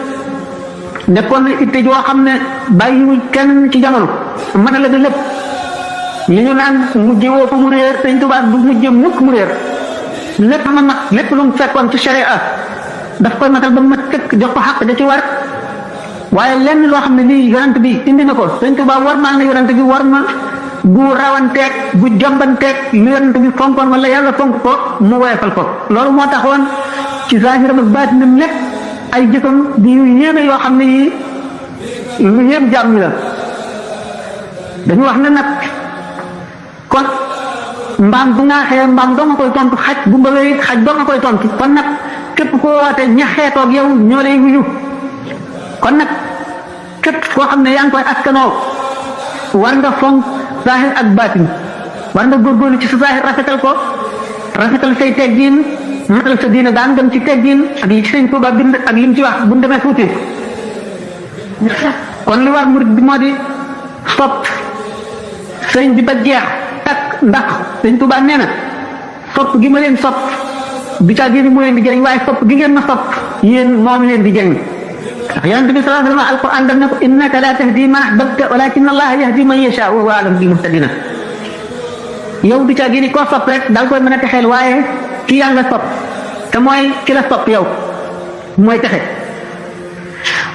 nekkoon na itte joo xam ne bàyyiwul kenn ci jamono mën a la lépp li ñu naan mujj woo fa mu réer sëñ Tuubaa du mujj mukk mu réer lépp ma mat lépp lu mu fekkoon ci sharia daf koy matal ba mat këkk jox ko xaq da ci war waaye lenn loo xam ne lii yonent bi indi na ko sëñ Tuubaa war maa na yonent bi war ma bu rawanteeg bu jombanteeg lu yonent bi fonkoon wala yàlla fonk ko mu woyofal ko loolu moo taxoon ci zaahiram ak baatinam lépp ay jëfam di yu yéeme yoo xam ne yi lu yéem jàmm la dañu wax ne nag kon mbaam bu ŋaaxee mbaam doo nga koy tontu xaj bu mbëwee xaj doo nga koy tontu kon nag képp koo woote ñaxeetoog yow ñoo lay wuyu kon nag képp koo xam ne yaa ngi koy askanoo war nga fonk zahir ak baatin war nga góorgóorlu ci sa zahir rafetal say teggin matal sa diine daan dem ci teggin ak li ci sëñ Tuuba bind ak lim ci wax bu ñu demee tuuti kon li war murid bi moo di sopp sëñ bi ba jeex tak ndax sëñ Tuuba nee na sopp gi ma leen sopp bi caa génn mu leen di jëriñ waaye sopp gi ngeen ma sopp yéen moom leen di jëriñ ndax yonent bi sallallahu alayhi wa sallam alquran daf ne ko innaka la tahdi man ahbabta walakin allaha yahdi man yasha wa huwa a'lamu bil muhtadina yow bi caa génn koo sopp rek daal koy mën a texeel waaye ki yaa nga sopp te mooy ki la sopp yow mooy texe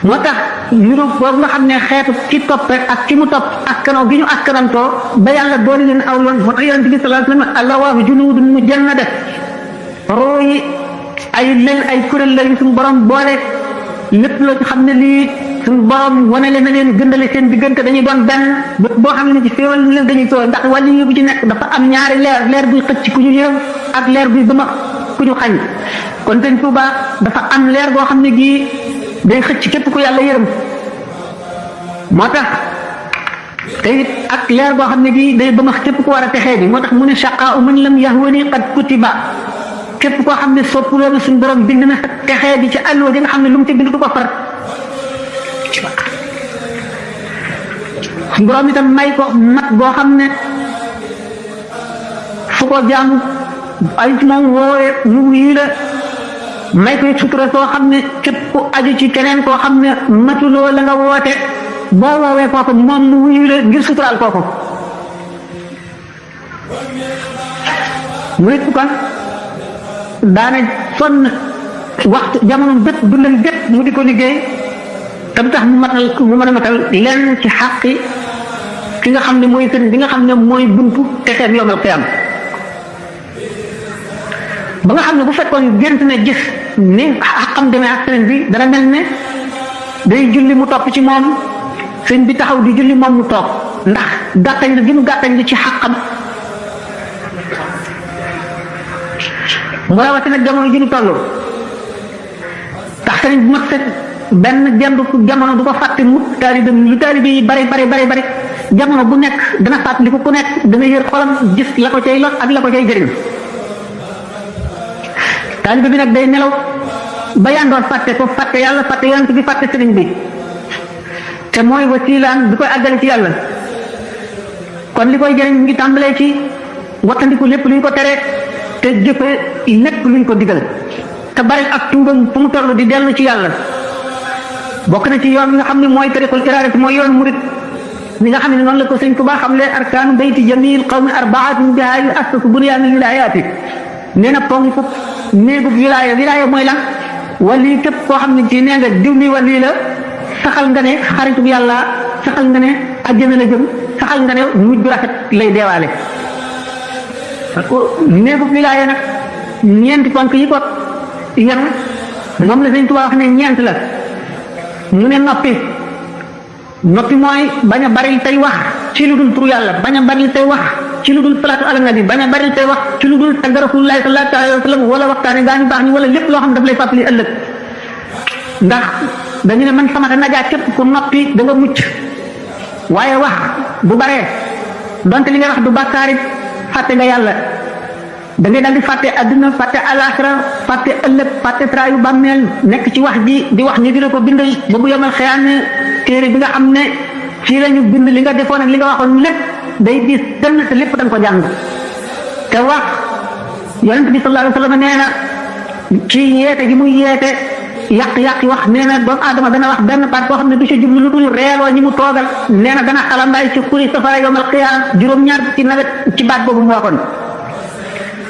moo tax niru boobu nga xam ne xeetu ki topp rek ak ki mu topp askanoo gi ñu askanantoo ba yàlla dooli leen aw loon moo tax yonent bi sallallahu alayhi wa sallam allahu junudun mujannada roo yi ay leen ay kuréel la yu suñu borom boole lépp loo ci xam ne lii suñu borom wane leen na leen gëndale seen diggante dañuy doon benn boo xam ne ci féewal leen dañuy soo ndax wàllu yi bu ci nekk dafa am ñaari leer buy xëcc ku ñu yërëm ak leer buy bëma ku ñu xañ kon sëñ Tuuba dafa am leer goo xam ne gii day xëcc képp ku yàlla yërëm moo tax te it ak leer goo xam ne gii day bëma képp ku war a texee bi moo tax mu ne shaqaa man lam yahwani qad kutiba képp koo xam ne soppuloo na suñu borom bind na texee bi ci àlluwa di nga xam ne lu mu ci bind du ko far suñu borom itam may ko mat boo xam ne fu ko jaamu ay ci moom woowee mu wii la may koy sutura soo xam ne képp ku aju ci keneen koo xam ne matuloo la nga woote boo woowee kooku moom mu wuyu la ngir suturaal kooku mu nit kon daana sonn waxtu jamono bépp dundal bépp mu di ko liggéey tam tax mu mën a matal lenn ci xàqi ki nga xam ne mooy sëriñ bi nga xam ne mooy buntu texeet yoomal xiyaam ba nga xam ne bu fekkoon gént ne gis ni xaqam demee ak sëriñ bi dana mel ne day julli mu topp ci moom sëriñ bi taxaw di julli moom mu toog ndax gàttañ la gi mu gàttañ la ci xaqam mu rawati nag jamono ji ñu toll tax sëriñ bu mat sëkk benn genn jamono du ko fàtte mukk taalibe lu taalibe yi bari jamono bu nekk dana fàttali ku nekk dana yër xolam gis la ko cay lor ak la ko cay jëriñ taalibe bi nag day nelaw ba yandoon fàtte ko fàtte yàlla fàtte yonent bi fàtte sëriñ bi te mooy wasilaan bi koy àggale ci yàlla kon li koy jëriñ ngi tàmbalee ci wattandiku lépp luñ ko tere te jëfe lépp luñ ko digal te bari ak tuubam fu mu toll di dellu ci yàlla bokk na ci yoon bi nga xam ne mooy tariqul iraadati mooy yoon murid li nga xam ne noonu la ko sëñ Tuubaa xam leen arkaanu bayti jamil qawmi arbaatin bihaa yu assasu bunyaanul wilaayaati nee na ponk néegu wilaaya mooy lan wali képp koo xam ne ci nee nga diw mi wali la saxal nga ne xaritu yàlla saxal nga ne àjjana la jëm saxal nga ne mujj bu rafet lay deewaale néegu wilaaya nag ñeenti ponk yi ko yan moom la sëñ Tuubaa wax ne ñeent la mu ne noppi mooy bañ a bari tey wax ci lu dul tur yàlla bañ a bari tey wax ci lu dul salaatu ala nabi bañ a bari tey wax ci lu dul tagg rasulullahi sallallahu alayhi wa sallam wala waxtaane gaañu baax ñi wala lépp loo xam daf lay fàttali ëllëg ndax dañu ne man sama najaat képp ku noppi da nga mucc waaye wax bu baree donte li nga wax du bàkkaarit fàtte nga yàlla da ngay daal di fàtte adduna fàtte alaxira fàtte ëllëg fàtte traayu bàmmeel nekk ci wax ji di wax ni dina ko bindal ba bu yomal xëyaane téere bi nga xam ne fii la ñu bind li nga defoon ak li nga waxoon lépp day diis dënn te lépp da nga ko jàng te wax yonent bi sallallahu alayhi wa sallam nee na ci yeete gi muy yeete yàq wax nee na doomu aadama dana wax benn baat boo xam ne du ci jublu lu dul reeloo ñi mu toogal nee na dana xalambaay ci xuri safara yawmal qiyaama juróom-ñaar ci nawet ci baat boobu mu waxoon.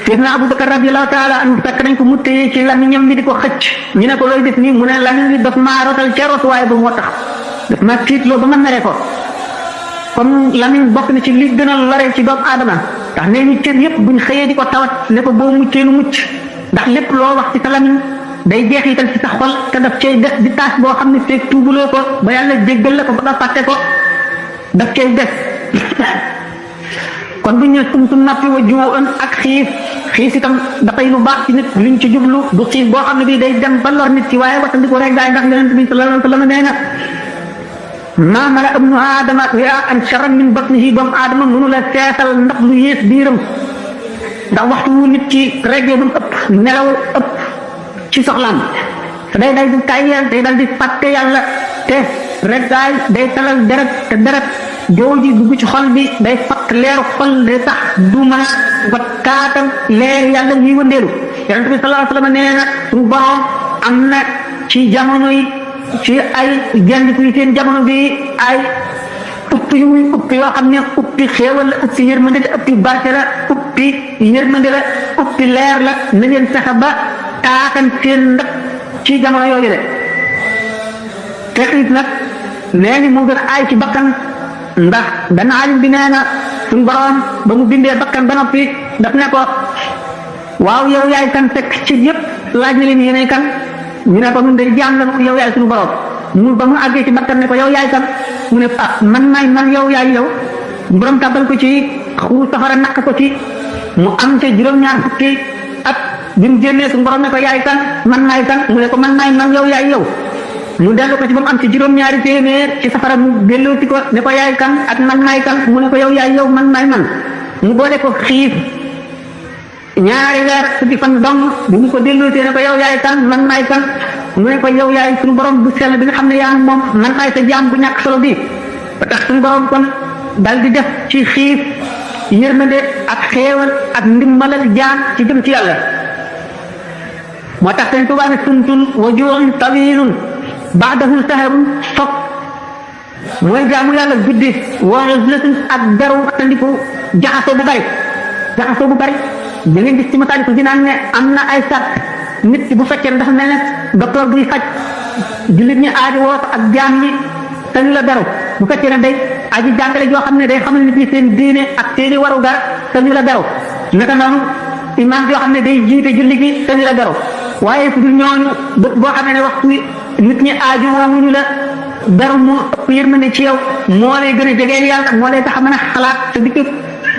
Seydina Abubakar radiyallahu taala anhu fekk nañ ko mu téye ci lamiñam bi di ko xëcc ñu ne ko looy def nii mu ne lamiñ bi daf maa rotal ca rotuwaay ba moo tax daf ma tiitloo ba ma mere ko. kon lamiñ bokk na ci li gën a lore ci doomu aadama ndax nee ñu cër yëpp buñ xëyee di ko tawat ne ko boo muccee nu mucc ndax lépp loo wax ci sa lamiñ day jeexital ci sa xol te daf cay des di taas boo xam ne feeg tuubuloo ko ba yàlla jéggal la ko ba nga fàtte ko daf cay des. kon bu ñu sumtu nappi wa juwoon ak xiif itam dafay lu baax ci nit luñ ci jublu du xiif boo xam ne bii day dem ba lor nit ci waaye wattandiku rek daay ndax yonent bi sallallahu alayhi wa sallam nee na maa mala ibnu aadama wi'aan sharran min batnihi doomu aadama mënu la seetal ndax lu yées biiram ndax waxtu wu nit ci reggee ba mu ëpp nelaw ëpp ci soxlaam te day dal di tàyyeel day dal di fàtte yàlla te reggaay day talal deret te deret joow ji dugg ci xol bi day fatt leeru xol day tax du mën a wat kaatam leer yàlla ñuy wëndeelu yonent bi sallallahu alayhi wa sallam nee na suñu borom am na ci jamono yi ci ay jandiku yi seen jamono bi ay uppi yu muy uppi yoo xam ne uppi xéewal la uppi yërmande la uppi barke la uppi yërmande la uppi leer la na ngeen fexe ba taakan seen ndab ci jamono yooyu de te it nag nee ni moo gën a aay ci bakkan ndax dana alim bi nee na suñ borom ba mu bindee bakkan ba noppi daf ne ko waaw yow yaay kan fekk ci yëpp laaj na leen yéenay kan ñu ne ko ñun day jaam la yow yaay suñu borom mu ba mu àggee ci bakkan ne ko yow yaay kan mu ne ah man maay man yow yaay yow borom tàbbal ko ci xuru safara naq ko ci mu am ca juróom-ñaar fukki at bi mu génnee suñu borom ne ko yaay kan man maay kan mu ne ko man maay man yow yaay yow mu dellu ko ci ba mu am ci juróom-ñaari téeméer ci safara mu delloo ci ko ne ko yaay kan ak man maay kan mu ne ko yow yaay yow man maay man mu boole ko xiif ñaari weer fukki fan dong bu mu ko delloosee ne ko yow yaay kan man maay kan mu ne ko yow yaay suñu borom bu sell bi nga xam ne yaa moom man maay sa jaam bu ñàkk solo bi ba tax suñu borom kon dal di def ci xiif yërmande ak xéewal ak ndimbalal jaam ci jëm ci yàlla moo tax seen tubaab ne sumtun wa juu'un tawilun baadahu saharun fop mooy jaamu yàlla guddi wa uzlatun ak beru tandiku jaxasoo bu bari da ngeen gis ci Masaalikul Jinaan ne am na ay sart nit ki bu fekkee ne dafa mel ne docteur buy faj jullit ñi aajo woo ko ak jaam ñi te ñu la beru bu fekkee ne day aji jàngale joo xam ne day xamal nit ñi seen diine ak seeni waru gar te ñu la beru naka noonu imaam yoo xam ne day jiite julli gi te ñu la beru waaye su dul ñooñu boo xamee ne waxtu nit ñi aajo woowuñu la beru moo ëpp yërmande ci yow moo lay gën a jege yàlla moo lay tax a mën a xalaat te dikk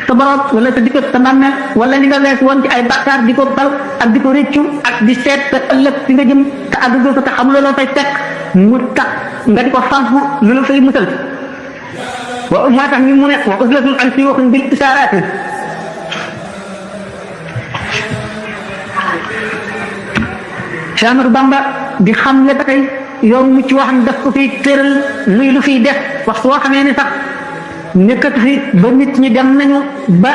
sa borom wala sa dikk sa màmmeel wala li nga wees woon ci ay bàkkaar di ko bal ak di ko rëccu ak di seet sa ëllëg fi nga jëm te àggagoo ko te xamuloo loo fay fekk mu tax nga di ko fànfu lu la fay musal wa moo tax ñu mu ne wa uzlatun an suyuuxin bil isaaraati Cheikh Ahmadou Bamba di xam le ba tey yoon mucc wax ne daf ko fiy tëral muy lu fiy def wax soo xamee ne sax nekkatu fi ba nit ñi dem nañu ba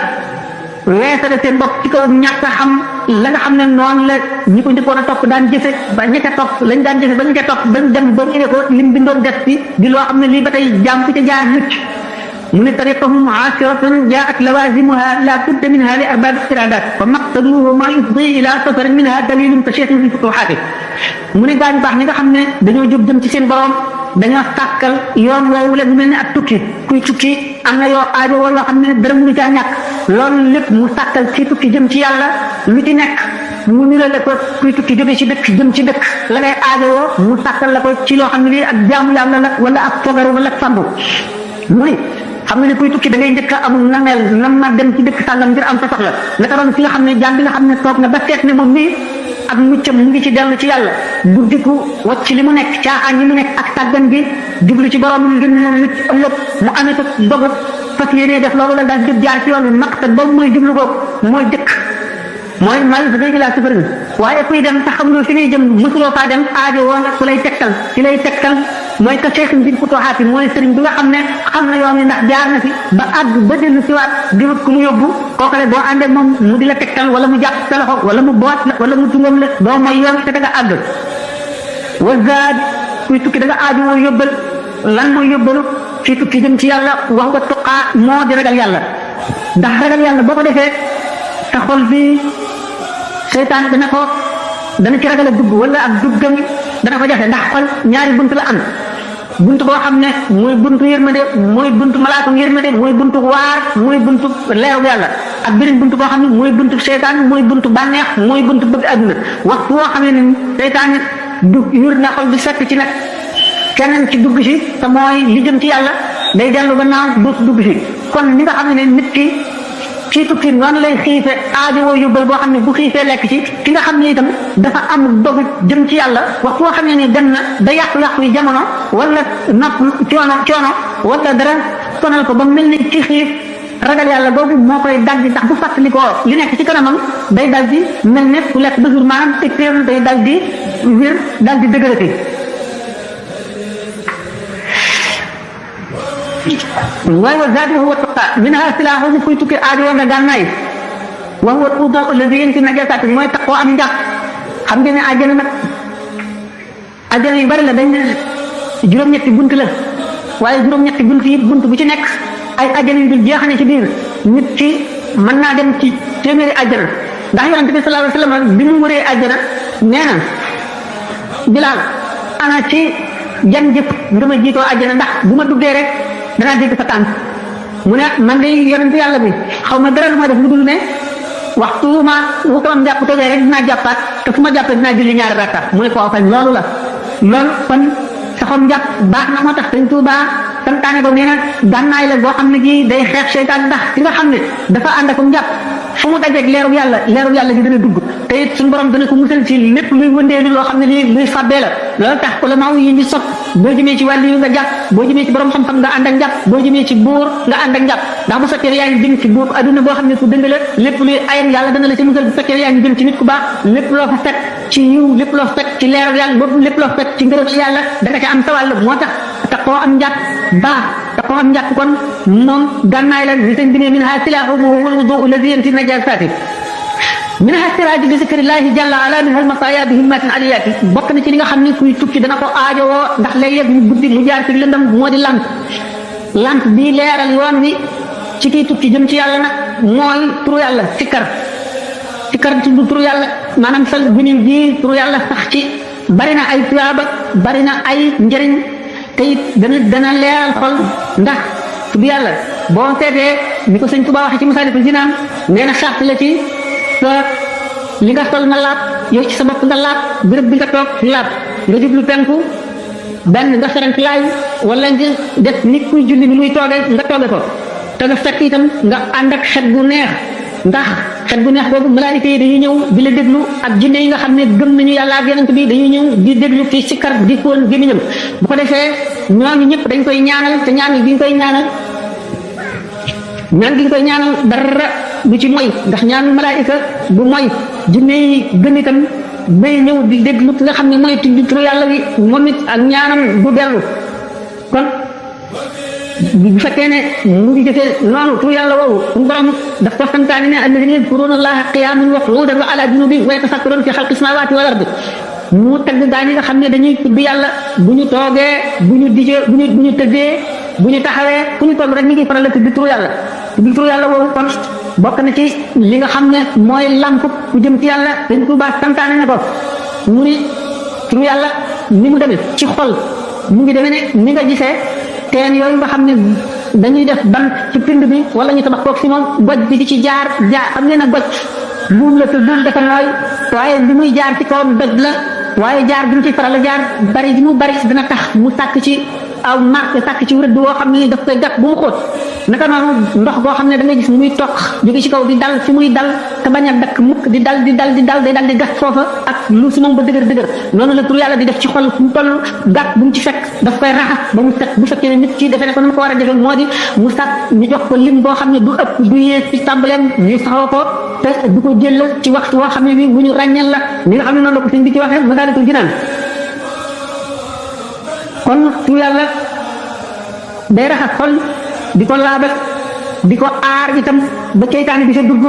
weesale seen bopp ci kaw ñàkk a xam la nga xam ne noonu la ñi ko njëkkoon a topp daan jëfe ba ña ca topp lañ daan jëfe ba ñu ca topp ba dem ba ñu ne ko lim bindoon def fi di loo xam ne lii ba tey jaam ku ca jaar mucc mu ne tariqahum aasiratun jaat lawazimuha la budda minha li arbab iradat fa maqsaduhu ma yufdi ila safarin minha dalilun ka cheikhin fi futuhaati mu ne gaañu baax ñi nga xam ne dañoo jóg jëm ci seen borom dañoo sàkkal yoon woowu la mu mel ne ak tukki kuy tukki am na yoo aajo woo yoo xam ne dara mënu caa ñàkk loolu lépp mu sàkkal ci tukki jëm ci yàlla lu ci nekk mu ni la ko kuy tukki jóge ci dëkk jëm ci dëkk la ngay aajo woo mu sàkkal la ko ci loo xam ne lii ak jaamu yàlla la wala ak fogaru wala fandu mu ni xam nga ne kuy tukki da ngay njëkk a amul nameel nam ma dem ci dëkk sàngam ngir am sa soxla naka doon fi nga xam ne jaam bi nga xam ne toog na ba seet ne moom nii ak muccam mu ngi ci dellu ci yàlla bu dikku wacc li mu nekk caaxaan yi mu nekk ak tàggan bi jublu ci borom ngir mu mucc ëllëg mu amee ko dogu fas yéenee def loolu la daal di jaar ci yoon bi maqsad boobu mooy jublu ko mooy dëkk mooy mal sa day laa safar bi waaye kuy dem te xamuloo fi ngay jëm mësuloo faa dem aajo woo nga ku lay tegtal ci lay tegtal mooy ka cheikh bi futuhaat yi mooy sëriñ bi nga xam ne xam na yoon yi ndax jaar na fi ba àgg ba dellu si waat di wut ku mu yóbbu kooku le boo àndee moom mu di la tegtal wala mu jàpp sa loxo wala mu boot la wala mu tungam la doo mooy yoon te da nga àgg wa zaad kuy tukki da nga aaju woo yóbbal lan mooy yóbbalu ci tukki jëm ci yàlla wax nga tuqaa moo di ragal yàlla ndax ragal yàlla boo ko defee sa xol bi seytaan dana ci ragal a dugg wala ak duggam dana ko jafe ndax xol ñaari bunt la am bunt boo xam ne mooy buntu yërmande mooy buntu malaaka yërmande mooy buntu waar mooy buntu leeru yàlla ak beneen buntu boo xam ne mooy buntu seytaan mooy buntu bànneex mooy buntu bëgg àdduna waxtu boo xam ne seytaan du yur na xol bi fekk ci nag keneen ci dugg si te mooy li jëm ci yàlla day dellu gannaaw dootu dugg si kon ni nga xam ne nit ki tukki noonu lay xiife aajowoo yóbbal boo xam ne bu xiifee lekk ci ki nga xam ne itam dafa am dogu jëm ci yàlla wax koo xam ne ni dem na da yàqu-yàqu yi jamono wala nopp coono wala dara sonal ko ba mel ni ci xiif ragal yàlla boobu moo koy dal di ndax bu fàttalikoo li nekk ci kanamam day dal di mel ne ku lekk ba jour maanaam écréer day dal di wér dal di dëgërati waaye wa zaadi huwa tuqa minha silaahu kuy tukki aajo nga gànnaay wa huwa tuuba alladi yenti najasaat mooy taqoo am njàpp xam ngeen ne àjjana nag àjjana yu bari la dañ ne juróom-ñetti bunt la waaye juróom-ñetti bunt yi bunt bu ci nekk ay àjjana yu dul jeexane ci biir nit ki mën naa dem ci téeméeri àjjana ndax yonent bi sallallahu alayhi wa sallam bi mu wëree àjjana nee na Bilaal ana ci jan jëf nga ma jiitoo àjjana ndax bu ma duggee rek danaa dégg sa tànk mu ne man de yonent yàlla bi xaw ma dara lu ma def lu dul ne waxtu ma wu ko am jàpp tojee rek dinaa jàppaat te fu ma jàppee dinaa julli ñaari rakka mu ne ko kañ loolu la loolu kon saxoon jàpp baax na moo tax Sëñ Tuubaa santaane ko nee na gànnaay la boo xam ne ji day xeex seytaan ndax ki nga xam ne dafa ànd ak jàpp fu mu dajeeg leerub yàlla gi dana dugg te it suñu borom dana ko musal ci lépp luy wëndeelu loo xam ne lii luy fàbbee la loolu tax ulama yi ñu sot boo jëmee ci wàllu yu nga jàpp boo jëmee ci borom xam-xam nga ànd ak jàpp boo jëmee ci buur nga ànd ak jàpp ndax bu fekkee yaa ngi jëm ci buur adduna boo xam ne ku dëng la lépp luy ayam yàlla dana la ci musal bu fekkee yaa ngi jëm ci nit ku baax lépp loo fa fekk ci yiw lépp loo fekk ci leerub yàlla boobu lépp loo fekk ci ngërëm yàlla da nga ca am sa wàll moo tax taxoo am njàpp baax taxoo am njàpp kon moom gànnaay la li sëñ bi ne minha silaahu wal wudu alladi yanfi najasaati minha siraaju bi zikrillahi jalla ala minha almasaya bi himmatin aliyaati bokk na ci li nga xam ne kuy tukki dana ko aajowoo ndax léeg-léeg mu guddi mu jaar ci lëndam moo di lamp bii leeral yoon wi ci kiy tukki jëm ci yàlla nag mooy turu yàlla sikkar ci turu yàlla maanaam sal guniw ji turu yàlla sax ci bari na ay tuyaaba bari na ay njëriñ te it dana leeral xol ndax tudd yàlla boo seetee ni ko sëñ Tuubaa waxee ci Masaalikul Jinaan nee na sart la ci sa li nga sol na laab yow ci sa bopp nga laab béréb bi nga toog laab nga jublu penku benn nga ferenk laay wala nga def nit kuy julli ni muy tooge nga tooge ko te nga fekk itam nga ànd ak xet gu neex ndax xet gu neex boobu malaayika yi dañuy ñëw di la déglu ak jinne yi nga xam ne gëm nañu yàlla ak yonent bi dañuy ñëw di déglu ci sikkar di fóon gémmiñam bu ko defee ñooñu ñëpp dañ koy ñaanal te ñaan gi ñu koy ñaanal dara du ci moy ndax ñaanu malaayika du moy jinne yi gën itam bay ñëw di déglu nga xam ne mooy tudd turu yàlla bi moom it ak ñaanam du dellu kon bu fekkee ne mu ngi jëfee noonu turu yàlla woowu suñu borom daf ko santaane ne alladina yadkuruna allaha qiyaman wa qu'udan wa ala junubihim wa yatafakkaruna fi xalqi samawati wal ardi mu tagg gaa ñi nga xam ne dañuy tudd yàlla bu ñu toogee bu ñu dijee bu ñu tëddee bu ñu taxawee fu ñu toll rek mi ngi faral la tudd turu yàlla woowu kon bokk na ci li nga xam ne mooy lamp ku jëm ci yàlla dañ ko baax santaane ne ko mu ni turu yàlla ni mu demee ci xol mu ngi demee ne ni nga gisee teen yooyu nga xam ne dañuy def bant ci pind bi wala ñu tabax koog si moom goj bi di ci jaar xam ngeen ne goj buum la te buum dafa nooy waaye li muy jaar ci kawam doj la waaye jaar bi mu ci faral la jaar bari bi mu bari dina tax mu sàkk ci aw marque sàkk ci rëdd woo xam ne daf koy gat bu mu xóot naka noonu ndox boo xam ne da ngay gis muy toq jóge ci kaw di dal fi muy dal te bañ a dakk mukk di dal day dal di gas foofa ak lu si moom ba dëgër noonu la tur yàlla di def ci xol fu mu toll gàtt bu mu ci fekk daf koy raxas ba mu set bu fekkee ne nit ki defee ne ko nu ko war a defee moo di mu sàkk ñu jox ko lim boo xam ne du ëpp du yées ci tàmbaleem ñu saxoo ko te du ko jël ci waxtu woo xam ne bi bu ñu ràññal la ni nga xam ne noonu la ko sëñ bi ci waxee Masaalikul Jinaan kon tur yàlla day raxas xol di ko laabal di ko aar itam ba ceytaane bi sa dugg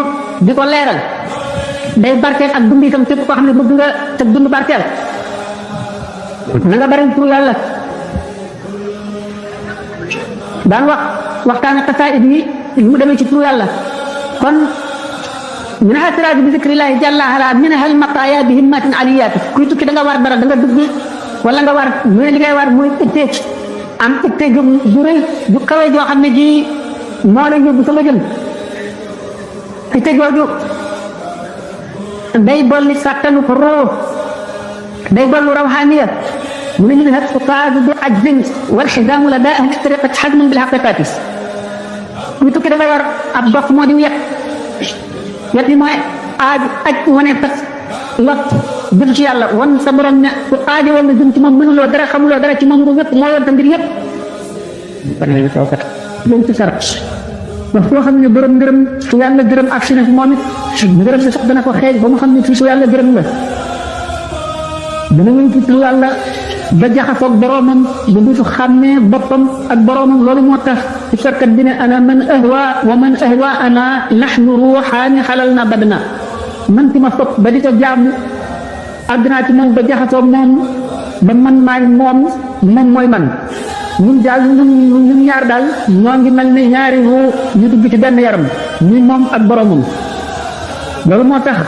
di ko leeral day barkeel ak dund itam képp koo xam ne bëgg nga sa dund barkeel na nga bari tur yàlla daan waxtaane xasaayid yi mu demee ci tur yàlla kon minha siraaju bi zikrillahi jalla ala minha al mataaya bi himmatin aliyaati kuy tukki da nga war dara da nga dugg wala nga war mu ne li ngay war mooy itte am itte ju rëy ju kawe joo xam ne ji moo la yóbbu sama jëm itte jooju day bolli sàttanu ko roo day bollu rawxaaniya mu ne minha tuqaadu bi ajzin wal xidaamu la daa ahli tariqati xadman bil xaqiqati kuy tukki da nga war ab dox moo di yet yi mooy aj wane fas lot jëm ci yàlla wan sa borom ne ku aajo woon na jëm ci moom mënuloo dara xamuloo dara ci moom ru yëpp moo yor ta mbir yëpp loolu ci sarat wax koo xam ne borom ngërëm su yàlla gërëm ak si ne moom it ngërëm la sax dana ko xeej ba mu xam ne fii su yàlla gërëm la dana ñëw ci lu yàlla ba jaxasoog boromam ba dutu xàmmee boppam ak boromam loolu moo tax ci sarkat bi ne ana man ahwa wa man ahwa ana nahnu ruuxaani xalal na badna man ci ma sopp ba di ko jaamu àddinaa ci moom ba jaxasoog moom ba man maay moom mooy man ñun daal ñun ñaar daal ñoo ngi mel ne ñaari ruu ñu dugg ci benn yaram ñu moom ak boromam loolu moo tax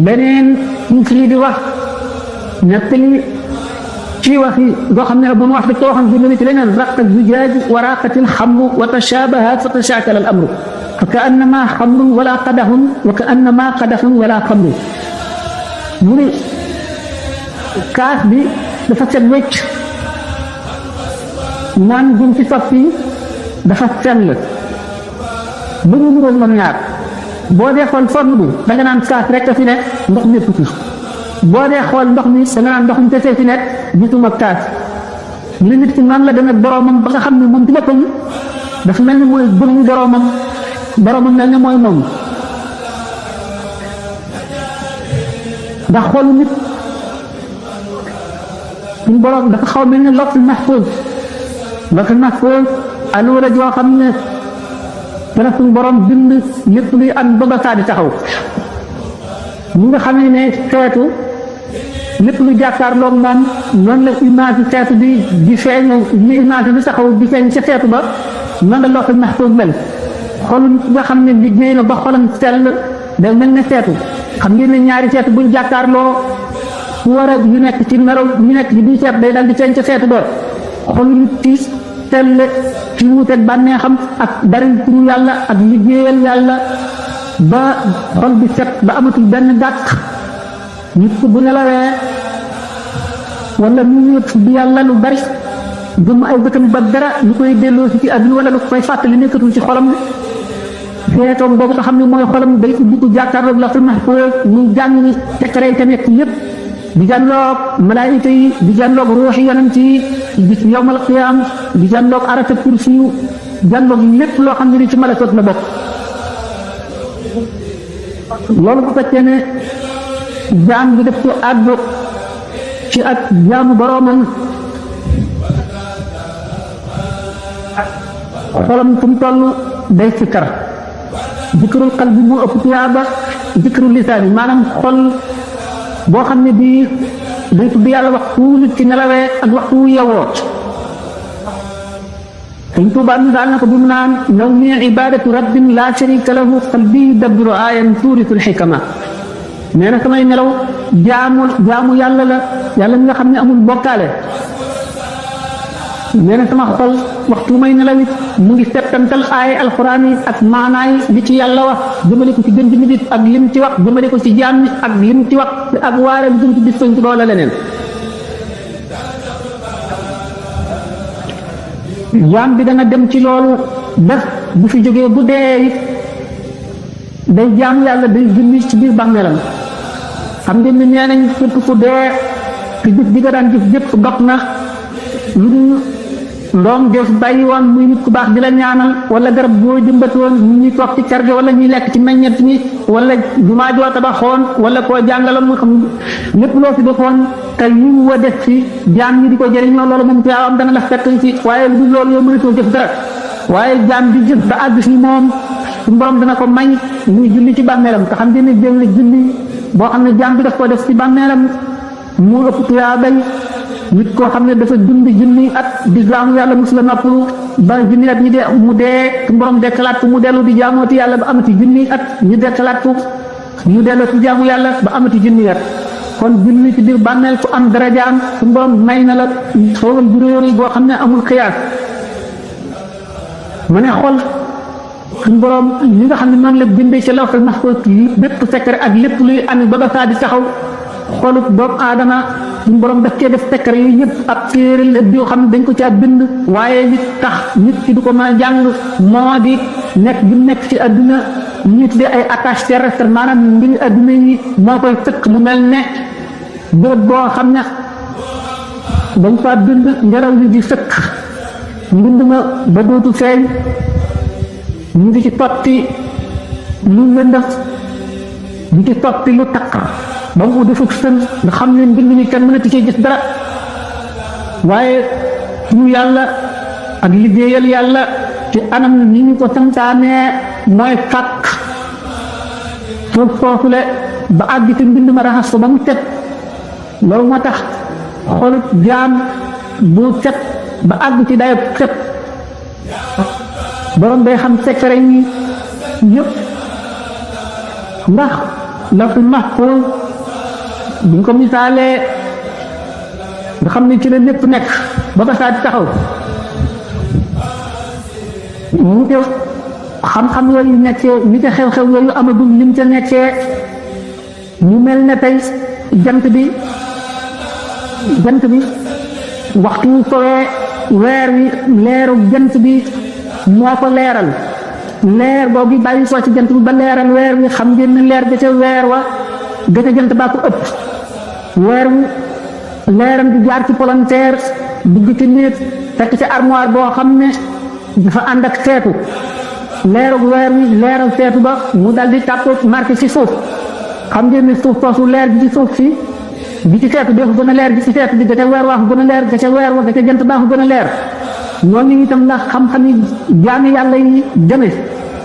beneen ñu fi di wax nettali ci wax yi boo xam ne bu mu wax da ko waxoon jurlali ci leneen raqa zujaaj wa raqatil xamru wa tashabaha fa tashaakala al amru fa ka annama xamrun wala qadaxun wa ka annama qadaxun wala xamru mu ne kaas bi dafa set wecc naan jëm ci soppi dafa sell ba ñu niroon ñoom ñaar boo dee xool forme bi da nga naan kaas rek a fi nekk ndox népp ci boo dee xool ndox mi da nga naan ndox mi te fi nekk gisuma kaas li nit ki noonu la demee boromam ba nga xam ne moom ci boppam dafa mel ni mooy gënuñu boromam mel ne mooy moom ndax xoolu nit suñu borom dafa xaw mel ne lawhul mahfuus alluwa la joo xam ne dana suñu borom bind lépp luy am ba ba saa di taxaw ñi nga xam ne seetu lépp lu jàkkaarloog moom noonu la image seetu di feeñ ni image bi taxaw di feeñ ca seetu ba noonu la lawhul mahfuus mel xol nga xam ne liggéey na ba xolam sell day mel ne seetu xam ngeen ne ñaari seetu buñ jàkkaarloo su war a yu nekk ci melaw ñu nekk ci biir seet day dal di feeñ ca seetu ba xol nit ci sell ci wuuteeg bànneexam ak bari turu yàlla ak liggéeyal yàlla ba xol bi set ba amatul benn gàkk nit ku bu nelawee wala mu ñëw bi yàlla lu bari gëm ay bëtam ba dara lu koy delloo ci àdduna wala lu koy fàttali nekkatul ci xolam feetoom boobu nga xam ne mooy xolam day ubbi ko jàkkaarloog lawhul mahfuus ñu jàng ni secret yi tamit yëpp di jànloog malaayika yi di jànloog ruuxi yonent yi di yowmal qiyaam di jànloog arata kursi yu jànloog lépp loo xam ne ni ci malakoot la bokk loolu bu fekkee ne jaam bi def ko àgg ci ak jaamu boroomam xolam fu mu toll day sikkar zikrul qalbi moo ëpp tuyaaba zikrul lisaan yi maanaam xol boo xam ne bii day tudd yàlla waxtu nit ci nelawee ak waxtu wu yewoo Sëñ Tuubaa misaal na ko bi mu naan naw mi ibadatu rabbin la sharika lahu qalbi yudabbiru ayan tuuritul xikama nee na samay nelaw jaamu yàlla la yàlla mi nga xam ne amul bokkaale nee na sama xol waxtu may nelawit mu ngi settantal aay alxuraan yi ak maanaay li ci yàlla wax jëmale ko ci gën di nit ak lim ci wax jëmale ko ci jaam ak lim ci wax ak waare bi jëm ci bis ci loola leneen jaam bi dana dem ci loolu def bu fi jógee bu dee day jaamu yàlla day julli ci biir bàmmeelam xam ngeen ne nee nañ surtout ku dee ci jëf bi nga daan jëf jëpp dog na lu dul ndoom def bàyyi woon muy nit ku baax di la ñaanal wala garab boo jëmbatoon ñuy toog ci carge wala ñuy lekk ci meññet mi wala jumaa joo tabaxoon wala koo jàngaloon nga xam lépp loo fi defoon te yu wa def ci jaam ñi di ko jëriñoo loolu moom tuyaabam dana la fekk ci waaye lu dul loolu yow mënatoo jëf dara waaye jaam di jëf ba àgg fi moom suñu borom dana ko may muy julli ci bàmmeelam te xam ngeen ne julli boo xam ne jaam bi daf koo def ci bàmmeelam mu ëpp tuyaabay nit koo xam ne dafa dund junni at di jaamu yàlla musula noppalu ba junni at ñi dee mu dee borom dekkalaat ko mu dellu di jaamooti yàlla ba amati junni at ñu dekkalaat ko mu dellu ci jaamu yàlla ba amati junni at kon junni ci biir bàmmeel ku am darajaam su borom may na la xewal bu réy boo xam ne amul xiyaas ma ne xol suñu borom li nga xam ne noonu la bindee ci lawhul mahfuz bépp secret ak lépp luy am ba ba saa di taxaw xolu doomu aadama suñu borom daf cee def secret yooyu yëpp ab téere la yoo xam ne dañ ko caa bind waaye li tax nit ki du ko mën a jàng moo di nekk bi nekk ci adduna ñu tuddee ay attache terrestre maanaam mbiri adduna yi moo koy fekk mu mel ne bërëb boo xam ne dañ faa bind ngelaw li di fekk mbind ma ba dootu feeñ ñu ngi ci totti lu lëndëm ñu ci totti lu takk ba mu defuk sën nga xam ne mbind mi kenn mënatu cee gis dara waaye suñu yàlla ak liggéeyal yàlla ci anam ni ñu ko santaanee mooy fàkk suuf foofule ba àgg ci mbind ma raxas ko ba mu set loolu moo tax xolut jaam bu set ba àgg ci dayab set borom day xam secret yi yëpp ndax lawhul mahfuz buñ ko misaalee nga xam ne ci la lépp nekk ba ba saa di taxaw ñu te xam-xam yooyu nekkee ni ca xew-xew yooyu amagum lim ca nekkee ñu mel ne tey jant bi waxtu wu sowee weer wi leeru jant bi moo ko leeral leer boobu bàyyi ko ci jant bi ba leeral weer wi xam ngeen ne leer ga ca weer wa ga ca jant baa ko ëpp weer wi leeram di jaar ci palanteer dugg ci néeg fekk ci armoire boo xam ne dafa ànd ak seetu leeru weer wi leeral seetu ba mu dal di tàpp marqué ci suuf xam ngeen ne suuf soosu leer bi ci suuf si bi ci seetu dee ko gën a leer bi ci seetu bi ga ca weer waa ko gën a leer ga ca weer wa ga ca jant baa ko gën a leer ñooñu itam la xam-xam yi jaami yàlla yi jëme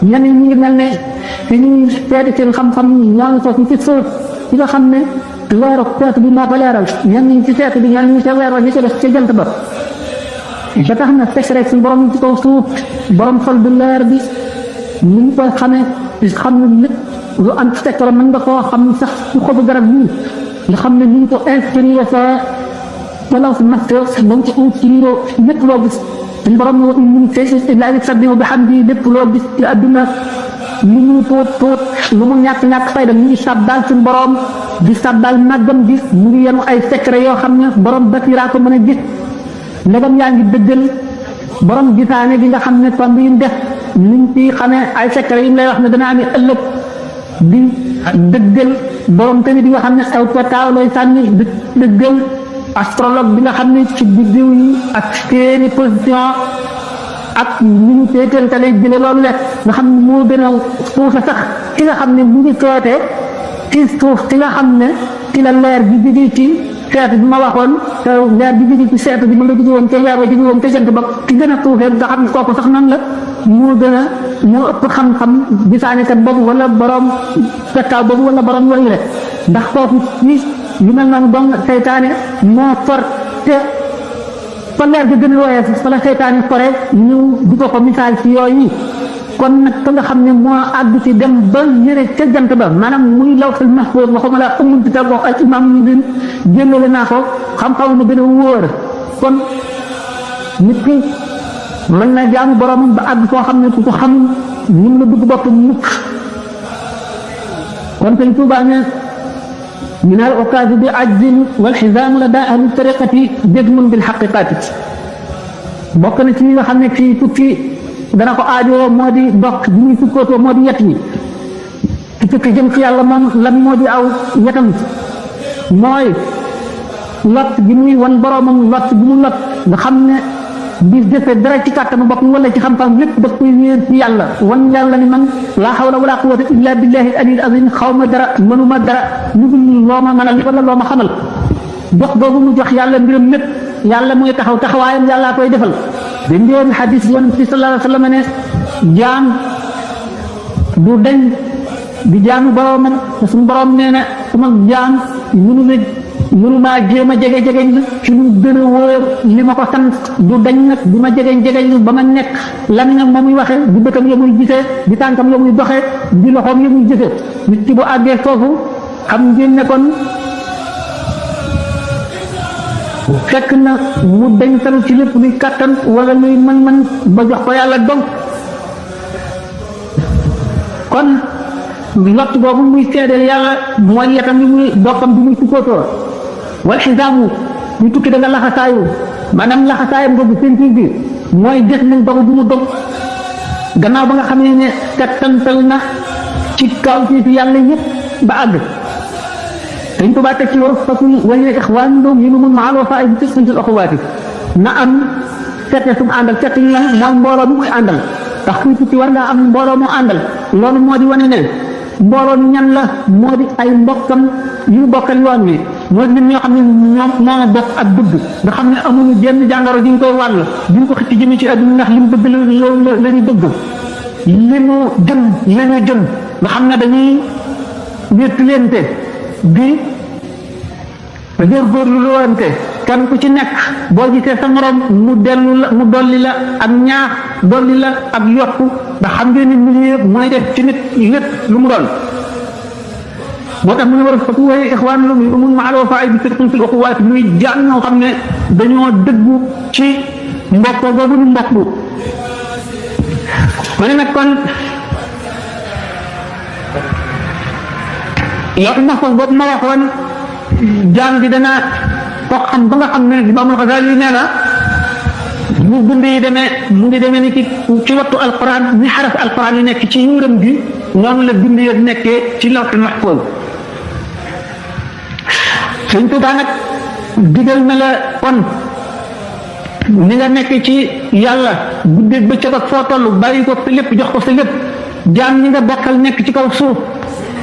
ñenn ñi ngi mel ne fi ñuy seeti seen xam-xam ñoo ngi sos ci suuf ci nga xam ne leeru seetu bi moo ko leeral ñenn ñi ci seetu bi ñenn ñi ca weer wa ñi ca def ca jant ba ba tax na secret suñu borom ci kaw suuf borom xol bu leer bi ni ñu koy xamee xam ne lépp lu am secret mën nga koo xam sax ci xobu garab yi nga xam ne ni ñu ko inspiré sa wala si master dañ ci inspiré lépp loo gis suñu borom ñu laa yusabbihu bihamdihi lépp loo gis ci àdduna lu mu tuut lu mu ñàkk fayda mu ngi sàbbaal suñu borom di sàbbaal màggam gi mu ngi yenu ay secret yoo xam ne borom basiraa ko mën a gis ndegam yaa ngi dëggal borom gisaane bi nga xam ne tomb yi mu def niñ ci xamee ay secret yi mu lay wax ne dana am ëllëg di dëggal borom tamit yi nga xam ne aw petaaw looy sànni di dëggal astrologue bi nga xam ne ci biddiw yi ak seeni position ak ni ñu seetantale jële loolu le nga xam ne moo gën a suufe sax ki nga xam ne mu ngi seete ci suuf ki nga xam ne ci la leer bi jóge ci seetu bi ma waxoon te leer bi jóge ci seetu bi ma nga jóge woon te weer wa jóge woon te jant ba ki gën a suufee nga xam ne kooku sax nan la moo ëpp xam-xam gisaanekat boobu wala borom pettaaw boobu wala borom yooyu le ndax foofu ci yu mel noonu dong seytaane moo for te fa leer ga gën a wooyee fa la seytaane fore ñu di ko misaal ci yooyu kon nag ka nga xam ne moo àgg ci dem ba ñëre ca jant ba maanaam muy lawhul mahfuz waxuma la amul ci wax ak imam ñu din jëlale naa ko xam-xam na gën a wóor kon nit ki mën na jaamu boromam ba àgg koo xam ne ku ko xam ñun la dugg bopp mukk kon sëñ Tuubaa ne من العكاز بعجز والحزام لدى أهل الطريقة جزم بالحقيقات بوكنا ci nga xamne fi tukki dana ko aajo modi dok bi ñu tukko modi yat yi ci tukki jëm ci yalla mom lan modi aw yatam moy lot gi muy won boromam lot gi mu lot nga xamne bi defé dara ci katanu bop wala ci xam xam lepp daf koy wër ci yalla won yalla ni man la hawla wala quwwata illa billahi al-ali al-azim khawma dara manuma dara ñu loma manal wala loma xamal dox bobu mu jox yalla mbiram nepp yalla moy taxaw taxawayam yalla koy defal de ndem hadith won ci sallallahu alayhi wasallam ne jam du dañ di jamu boromam sun borom neena sama jam mënu la mënumaa jéem a jege-jegeñ la ci lu gën a wóor li ma ko sant du dañ nag bi ma jegeñ-jegeñ ba ma nekk lan nag ma muy waxee di bëtam ya muy gisee di tànkam ya muy doxee di loxoom ya muy jëfee nit ci bu àggee foofu xam ngeen ne kon fekk na mu dañtal ci lépp luy kàttan wala luy mën-mën ba jox ko yàlla dong kon lott boobu muy seedeel yàlla mooy yetam bi muy boppam bi muy sukkootoo wal xisaamu ñu tukki da nga laxasaayu maanaam laxasaayam boobu sentir bi mooy des nañ dogu bu mu dog gannaaw ba nga xam ne settantal na ci kaw ci yàlla yëpp ba àgg dañ ko bàtte ci war fatul wañe ixwaan doom yi nu mun maaloo fa ay bi tësantil oxuwaati na am sette sum àndal sett yi mooy mbooloo bi muy àndal ndax kuy tukki war ngaa am mbooloo moo àndal loolu moo di wane ne mbooloo mi ñan la moo di ay mbokkam yu bokkal yoon wi mooy nit ñoo xam ne ñoom moo bokk ak bëgg nga xam ne amuñu jenn jàngoro ji ñu koy wàll duñ ko xëcc jëme ci àdduna ndax li mu bëgg la ñu bëgg li mu jëm la ñu jëm nga xam ne dañuy wéttalente di góorgóorlu lu wante kenn ku ci nekk boo gisee sa morom mu dellu la mu dolli la ak ñaax dolli la ak yokku ndax xam ngeen ni milieu mooy def ci nit lépp lu mu doon moo tax mu ne war a fatu waaye ixwaan lu muy umul maaloo fa ay bi sirqin fil uxuwaat muy jàng ñoo xam ne dañoo dëggu ci mbokk boobu nu mbokk bu ma ne nag kon yow ma ko boobu ma waxoon jàng bi dana ko xam ba nga xam ne Imaamul Xasaali nee na bu bind yi demee mu ngi demee ni ci wattu alquran ni xaraf alquran yi nekk ci yuuram bi noonu la bind yi nekkee ci lawhul mahfuuz Sëñ Tuubaa nag digal na la kon ni nga nekk ci yàlla guddeeg bëccëg ak foo toll bàyyi ko sa lépp jox ko sa lépp jaam ñi nga bokkal nekk ci kaw suuf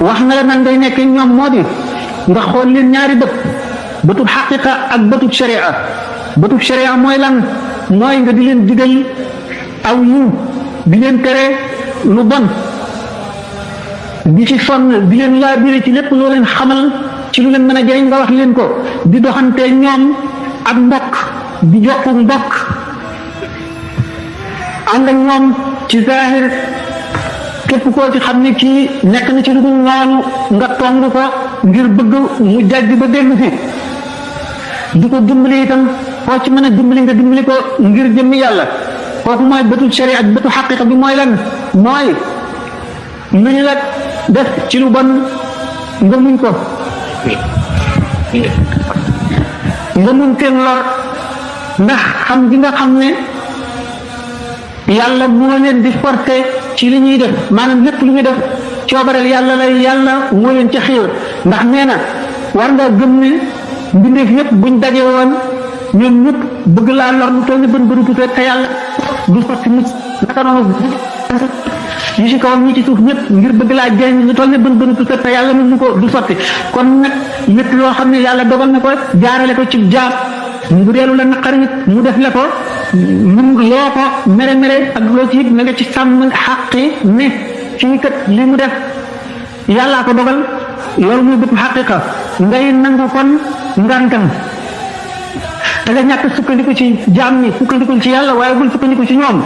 wax na la nan ngay nekk ñoom moo di nga xool leen ñaari bët bëtub xaqiqa ak bëtub sharia bëtub sharia mooy lan mooy nga di leen digal aw yiw di leen tere lu bon di ci sonn di leen laabire ci lépp loo leen xamal ci lu leen mën a jëriñ nga wax leen ko di doxante ñoom ak mbokk di jokku mbokk ànd ak ñoom ci zahir képp koo ci xam ne kii nekk na ci lu dul noonu nga tong ko ngir bëgg mu jàjj ba dellu si di ko dimbali itam koo ci mën a dimbali nga dimbali ko ngir jëmmi yàlla kooku mooy bëtu sharia ak bëtu xaqiqa bi mooy lan mooy lu ñu la def ci lu bon nga muñ ko nga muñ seen lor ndax xam gi nga xam ne yàlla moo leen di forcé ci li ñuy def maanaam lépp lu ñuy def coobareel yàlla lay yàlla moo leen ca xiir ndax nee na war nga gëm ne mbindeef yëpp buñ daje woon ñoom ñëpp bëgg laa lor lu toll ni bën bëru tuuti te yàlla du sotti mucc naka noonu ñi ci kawam ñi ci suuf ñëpp ngir bëgg laa jëriñ lu toll ni bën bëru tuuti te yàlla mënu ko du sotti kon nag lépp loo xam ne yàlla dogal na ko jaarale ko ci jaar mu deelu la naqari mu def la ko mun loo ko mere mere ak loo ci na nga ci sàmm xaqi ne fii kat li mu def yàllaa ko dogal loolu muy bëpp xaqiqa ngay nangu kon ngantam te nga ñàkk sukkandiku ci jaam ñi sukkandiku ci yàlla waaye bul sukkandiku ci ñoom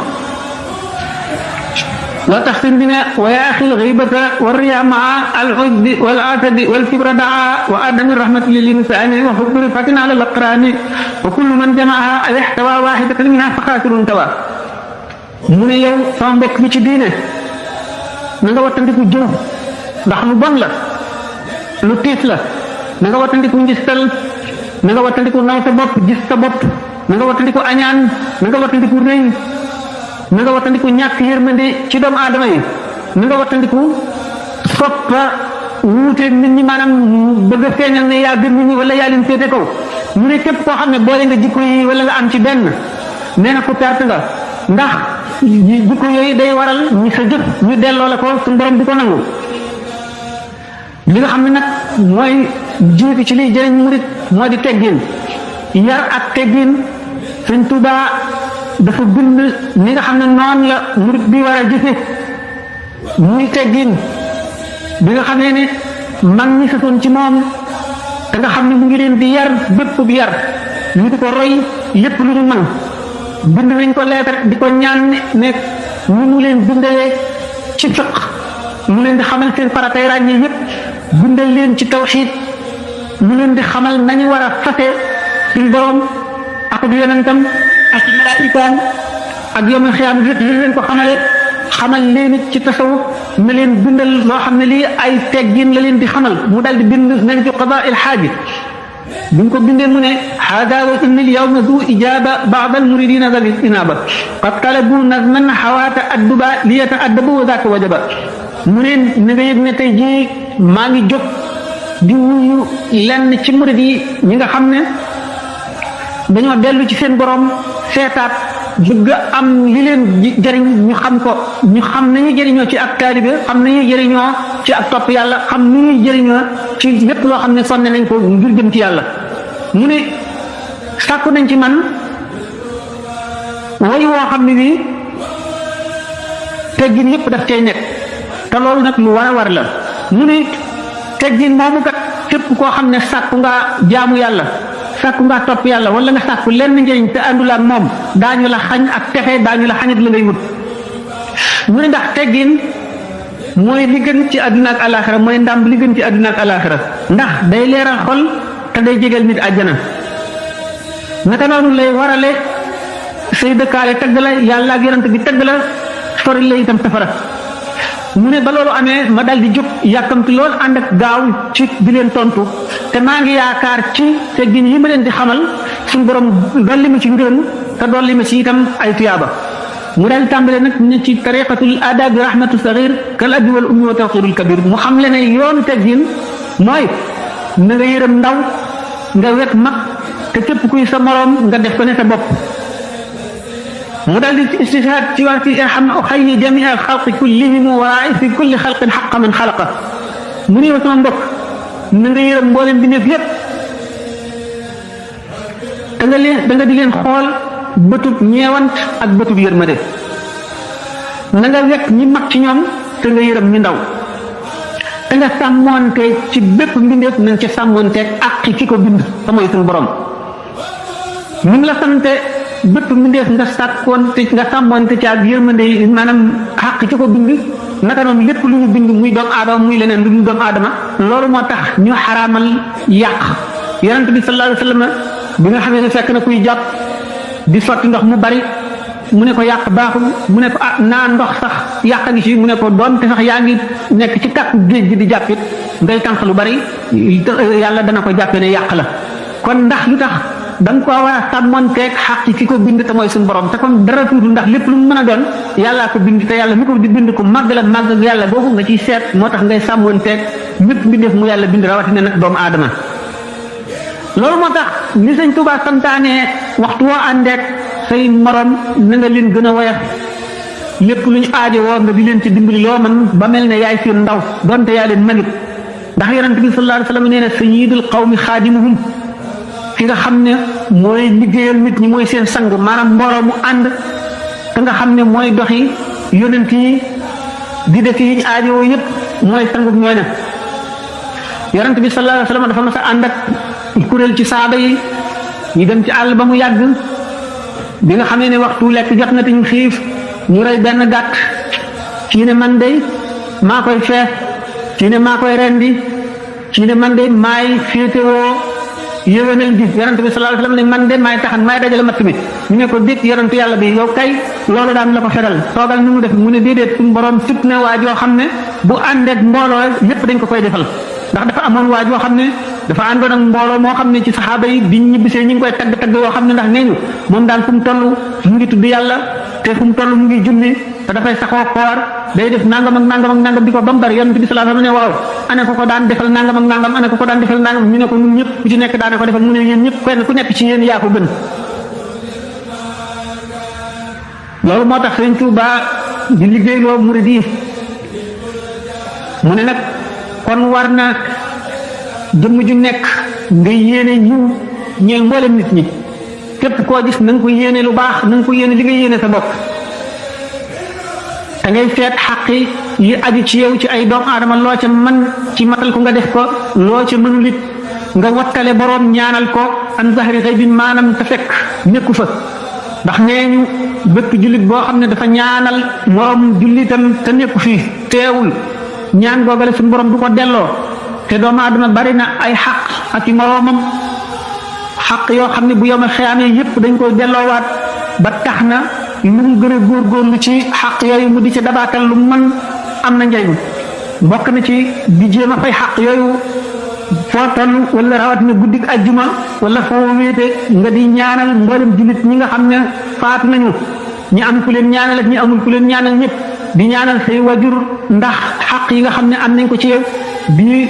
loo tax sëñ bi ne wa yaaxil xibata wa riya maa al ujbi wal asadi wal kibra daa wa adami rahmati lil insani wa xubri fatin ala laqrani wa kullu man jamaaha aw ixtawa waxidatan minha fa xaasirun tawa mu ne yow sama mbokk mi ci diine na nga wattandiku jëw ndax lu bon la lu tiis la na nga wattandiku njistal na nga wattandiku naw sa bopp gis sa bopp na nga wattandiku añaan na nga wattandiku rëy na nga wattandiku ñàkk yërmande ci doomu aadama yi na nga wattandiku soppa wuute nit ñi maanaam bëgg a feeñal ne yaa gën nit ñi wala yaa leen féete kaw mu ne képp koo xam ne boole nga jikko yi wala nga am ci benn nee na ko perte nga ndax jikko yooyu day waral ñi sa jëf ñu delloo la ko suñu borom di ko nangu li nga xam ne nag mooy jiitu ci liy jëriñ murit moo di teggin yar ak teggin Sëñ Tuubaa dafa bind ni nga xam ne noonu la murit bi war a jëfe muy teggin bi nga xam ne mag ñi sasoon ci moom te nga xam ne mu ngi leen di yar bépp bi yar ñu di ko roy lépp lu ñu mën bind nañ ko leetar di ko ñaan ne ñu mu leen bindalee ci fiq mu leen di xamal seen faratay ràññee yépp bindal leen ci tawxiid mu leen di xamal nañu war a fase suñ borom ak du yonentam ak malaayikaam ak yawmal xiyaam li leen ko xamal leen it ci tasawuf na leen bindal loo xam ne lii ay teggin la leen di xamal mu dal di bind nañ ci qadaa il xaaji bi mu ko bindee mu ne hada wa inna al yawma du ijaba ba'd al muridina dal inaba qad talabu nazman xawaata adduba li yataaddabu wa daaka wajaba mu ne na nga yëg ne tey jii maa ngi jóg di wuyu lenn ci murid yi ñi nga xam ne dañoo dellu ci seen borom seetaat bëgg am li leen jëriñ ñu xam ko ñu xam nañu jëriñoo ci ak taalibe xam nañu jëriñoo ci ak topp yàlla xam ni ñuy jëriñoo ci lépp loo xam ne sonne nañ ko ngir jëm ci yàlla mu ne sàkku nañ ci man way woo xam ne bii teggin yépp daf cay nekk te loolu nag lu war la mu ne teggin moomu kat képp koo xam ne sàkku nga jaamu yàlla sàkku nga topp yàlla wala nga sàkku lenn njëriñ te àndul ak moom daañu la xañ ak texe daañu la xañit la ngay wut mu ne ndax teggin mooy li gën ci àdduna ak alaxira mooy ndam li gën ci àdduna ak alaxira ndax day leeral xol te day jegeel nit àjjana naka noonu lay warale say dëkkaale tagg la yàlla ak yonent bi tagg la sori la itam safara mu ne ba loolu amee ma dal di jóg yàkkamti lool ànd ak gaaw ci di leen tontu te maa ngi yaakaar ci teggin yi ma leen di xamal suñu borom dolli ma ci ngërëm te dolli ma ci itam ay tuyaaba mu daal di tàmbale nag ne ci tariqatul adabi rahmatu sagir kal abi wal ummi wa tawxirul kabir mu xam le ne yoonu teggin mooy na nga yërëm ndaw nga wet mag te képp kuy sa moroom nga def ko ne sa bopp mu daal di istishhaad ci wax ci irham uxayyi jamia al xalqi kullihim wa raay fi kulli xalqin xaqa man xalaqa mu ne yow sama mbokk na nga yërëm mboolem bi nekk yépp da nga di leen xool bëtub ñeewant ak bëtub yërmande na nga wekk ñi mag ci ñoom te nga yërëm ñi ndaw te nga sàmmoonte ci bépp mbindeef na nga ca sàmmoonteeg ak ki ko bind te mooy suñu borom ñu ngi la sante bépp mbindeef nga sàkkoonte nga sàmmoonte ci ak yërmande yi maanaam xàq ci ko bind naka noonu lépp lu ñu bind muy doomu aadama muy leneen lu ñu doomu aadama loolu moo tax ñu xaraamal yàq yonent bi sallallahu alayhi wa sallam bi nga xamee ne fekk na kuy jàpp di sotti ndox mu bari mu ne ko yàq baaxul mu ne ko naa ndox sax yàq ngi ci mu ne ko doonte sax yaa ngi nekk ci kàkku géej gi di jàppit ngay tànq lu bari yàlla dana ko jàppee ne yàq la kon ndax lu tax da nga koo war a sàmmonteeg xaq ki ko bind te mooy suñu borom te kon dara tuuti ndax lépp lu mu mën a doon yàllaa ko bind te yàlla mi ko di bind ko màgg la màgg ak yàlla boobu nga ciy seet moo tax ngay sàmmonteeg ñëpp mbindeef mu yàlla bind rawatina nag doomu aadama loolu moo tax ni sëñ Tuubaa santaane waxtu woo àndeek say morom na nga leen gën a woyof lépp lu ñu aajowoo nga di leen ci dimbali loo man ba mel ne yaay seen ndaw donte yaa leen manit ndax yonent bi sallallahu alayhi wa sallam nee na sayyidul qawmi xaadimuhum ki nga xam ne mooy liggéeyal nit ñi mooy seen sang maanaam mbooloo mu ànd te nga xam ne mooy doxi yonent yi di def yi ñu aajowoo yëpp mooy sang ñooña yonent bi sallallahu alayhi wa sallam dafa mas a ànd ak kuréel ci saaba yi ñu dem ci àll ba mu yàgg bi nga xamee ne waxtu lekk jot na te ñu xiif ñu rey benn gàtt kii ne man de maa koy fees kii ne maa koy rendi kii ne man de maay féetewoo yéwénal bi yonent bi sallallahu alayhi wasallam ne man de maay taxan maay dajale matt mi ñu ne ko déet yonent yàlla bi yow kay loolu daan la ko feral toogal ni mu def mu ne déedéet suñu borom sut na waa joo xam ne bu àndeek mbooloo yépp dañ ko koy defal ndax dafa amoon waa joo xam ne dafa àndoon ak mbooloo moo xam ne ci saxaaba yi biñ ñibbisee ñu ngi koy tagg yoo xam ne ndax nee ñu moom daal fu mu toll mu ngi tudd yàlla te fu mu toll mu ngi julli te dafay saxoo koor day def nangam ak nangam ak nangam di ko ba mu bari yonent bi sallallahu alayhi wasallam ne waaw ana ko daan defal nangam ak nangam ana ko daan defal nangam ñu ne ko ñun ñëpp ku ci nekk daana ko defal mu ne yéen ñëpp kenn ku nekk ci yéen yaa ko gën loolu moo tax Sëriñ Tuubaa di liggéey loo murid yi mu ne nag kon war na jëmm ju nekk nga yéene ñiw ñeel mboolem nit ñi képp koo gis na nga ko yéene lu baax na nga ko yéene li nga yéene sa bopp te ngay seet xaq yi aju ci yow ci ay doomu aadama loo ca man ci matal ko nga def ko loo ca mënul it nga wattale boroom ñaanal ko an zahri ghaibin maanaam te fekk nekku fa ndax nee ñu bépp jullit boo xam ne dafa ñaanal moom jullitam te nekku fii teewul ñaan googale suñu borom du ko delloo te doomu aadama bari na ay xaq ak i moroomam xaq yoo xam ne bu yomal xiyaamee yépp dañ koy delloowaat ba tax na lu mu gën a góorgóorlu ci xaq yooyu mu di ci dabaatal lu mën am na njëriñ bokk na ci di jéem a fay xaq yooyu foo toll wala rawatina guddik ajjuma wala foo wéete nga di ñaanal mboolem jullit ñi nga xam ne faatu nañu ñi am ku leen ñaanal ak ñi amul ku leen ñaanal ñëpp di ñaanal say wajur ndax xaq yi nga xam ne am nañ ko ci yow di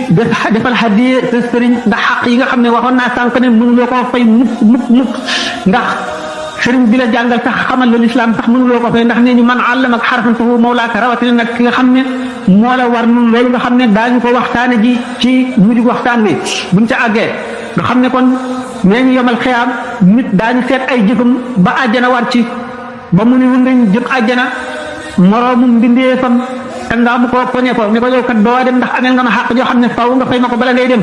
defal hadiya sa sëriñ ndax xaq yi nga xam ne waxoon naa sànq ne mënuloo koo fay mukk ndax sëriñ bi la jàngal sax xamal la lislaam sax mënuloo ko fay ndax nee ñu man àllam ak xarafan fa huwa mawlaaka rawatina nag ki nga xam ne moo la war nun loolu nga xam ne daañu ko waxtaane ji ci mujj waxtaan wi buñ ca àggee nga xam ne kon nee ñu yomal xiyaam nit daañu seet ay jëfam ba àjjana war ci ba mu ne wundañ jëm àjjana moroomu mbindeefam te nga mu ko poñe ko ne ko yow kat doo dem ndax amel nga ma xàq joo xam ne faw nga fay ma ko bala ngay dem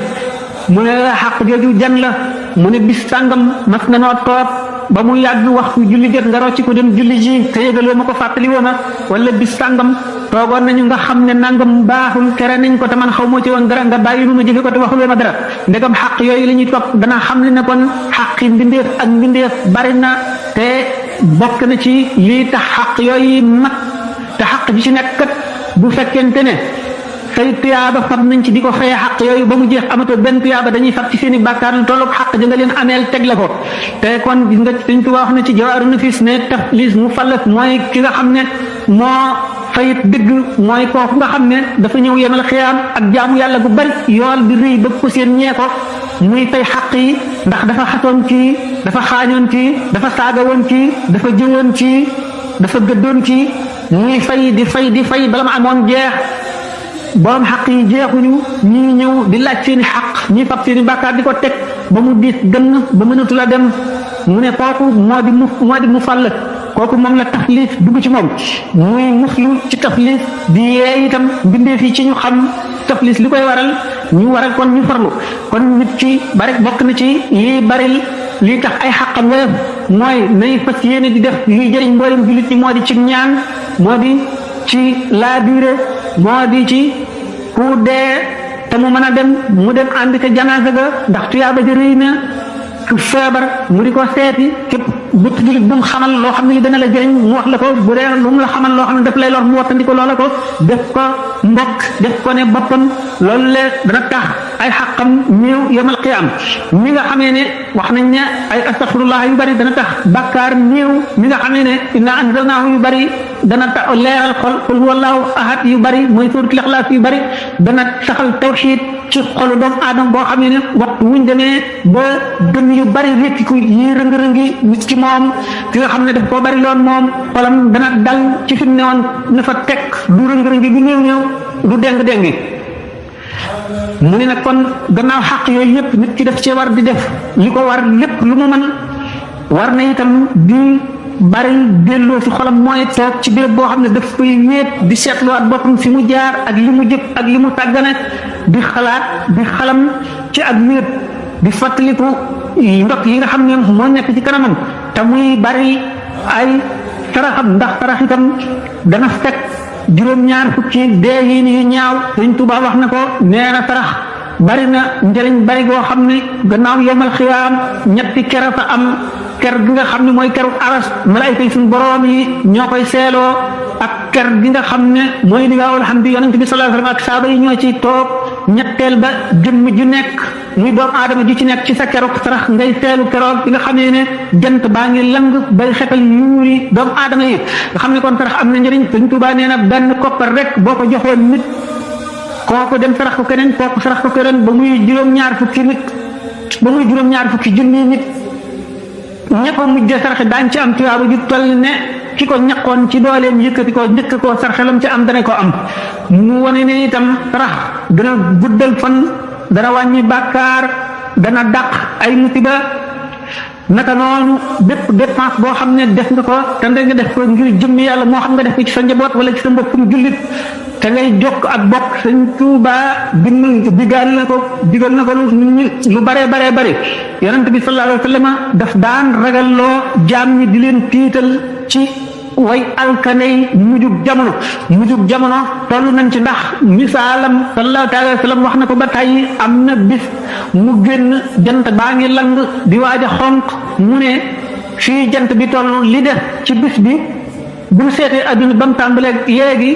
mu ne xàq jooju jan la mu ne bis sàngam mas na noo toog ba mu yàgg waxtu julli jot nga rocci ko dem julli ji te yëgaloo ma ko fàttali woo ma wala bis sàngam toogoon nañu nga xam ne nangam baaxul tere nañ ko te man xaw moo ci woon dara nga bàyyi nu ma jëfe ko te waxuloo ma dara ndegam xaq yooyu la ñuy topp dana xam ne kon xaqi mbindeef ak mbindeef bari na te bokk na ci lii tax xaq yooyu mat te xaq ji ci nekk kat bu fekkente ne say tuyaaba fab nañ ci di ko fayee xaq yooyu ba mu jeex amatoo benn tuyaaba dañuy fab ci seen i bàkkaar lu tolloog xaq ja nga leen ameel teg la ko te kon gis nga Sëñ Tuubaa wax na ci Jawaaru Nafiis ne tafliis mu fallas mooy ki nga xam ne moo fayit dëgg mooy kooku nga xam ne dafa ñëw yemal xiyaam ak jaamu yàlla gu bari yool bi rëy ba ko seen ñee ko muy fay xaq yi ndax dafa xatoon kii dafa xaañoon kii dafa saagawoon kii dafa jëwoon kii dafa gëddoon kii muy fay di fay bala ma amoon jeex borom xaq yi jeexuñu ñii ñëw di laaj seeni xaq ñii fab seeni bàkkaar di ko teg ba mu diis gën ba mënatu la dem mu ne kooku moo di mu fàll kooku moom la tafliis dugg ci moom muy muslu ci tafliis di yee itam mbindeef yi ci ñu xam tafliis li koy waral ñu waral kon ñu farlu kon nit ci bari bokk na ci lii baril lii tax ay xaqam woyof mooy nay fas yéene di def luy jëriñ mboolem jullit ñi moo di ci ñaan moo di ci laabiire moo di ci ku dee te mu mën a dem mu dem ànd ca janaasa ga ndax tuyaaba ji rëy na ku feebar mu di ko seeti képp bépp jullit bu mu xamal loo xam ne li dana la jëriñ mu wax la ko bu dee lu mu la xamal loo xam ne daf lay lor mu wattandi ko loola ko def ko mbokk def ko ne boppam loolu le dana tax ay xaqam néew yomal qiyaam mi nga xamee ne wax nañ ne ay astaxfirullah yu bari dana tax bakkaar néew mi nga xamee ne inna anzalnaahu yu bari dana tax leeral xol qul huwallahu ahad yu bari mooy suuratul ixlaas yu bari dana taxal tawxiid ci xolu doomu aadama boo xamee ne waxtu wuñ demee ba gën yu bari rékkiku yi rëng-rëngi nit ci moom ki nga xam ne daf koo bari loon moom xolam dana dal ci fi mu ne woon na fa teg du rëng-rëngi du néew du déng-déngi mu ne nag kon gannaaw xaq yooyu yëpp nit ki def ci war di def li ko war lépp lu mu mën war na itam di bari delloo ci xolam mooy toog ci béréb boo xam ne daf koy wéet di seetluwaat boppam fi mu jaar ak li mu jëf ak li mu tàggane di xalaat di xalam ci ak wéet di fàttaliku ndok yi nga xam ne moo nekk ci kanamam te muy bari ay saraxam ndax sarax itam dana fekk juróom-ñaar fukki dee yi yu ñaaw Sëñ Tuubaa wax na ko nee na sarax bari na njëriñ bari goo xam ne gannaaw yomal xiyaam ñetti kera fa am ker gi nga xam ne mooy keru aras malaayka yi suñu boroom yi ñoo koy seeloo ak ker gi nga xam ne mooy liwaawul hamdi yonent bi sallallahu alayhi wa sallam ak saaba yi ñoo ci toog ñetteel ba jëmm ju nekk muy doomu aadama ji ci nekk ci sa keroog sarax ngay seelu keroog bi nga xamee ne jant baa ngi lang bay xetal yuuri doomu aadama yi nga xam ne kon sarax am na njëriñ Sëñ Tuubaa nee na benn koppar rek boo ko joxoon nit kooku dem sarax ko keneen kooku sarax ko keneen ba muy juróom-ñaar fukki nit ba muy juróom-ñaar fukki junni nit ñëpp a mujj saraxe daañ ci am tuyaaba ju toll ne ki ko ñaqoon ci dooleem yëkkati ko njëkk koo sarxelam ci am dana ko am mu wane ne itam sarax dana guddal fan dana wàññi bàkkaar dana dàq ay musiba naka noonu bépp dépense boo xam ne def nga ko te nga def ko ngir jëmmi yàlla moo xam nga def ko ci sa njaboot wala ci sa mbokkum jullit te ngay jokk ak bokk Sëñ Tuubaa digal na ko lu baree bari yonent bi sallallahu alayhi wa sallam daf daan ragalloo jaam ñi di leen tiital ci way alkaney mujjug jamono toll nañ ci ndax misaalam sallallahu alayhi wa sallam wax na ko ba tàyyi am na bis mu génn jant baa ngi lang di waaj a xonq mu ne fii jant bi toll li def ci bis bi bu seetee adduna ba mu tàmbalee léegi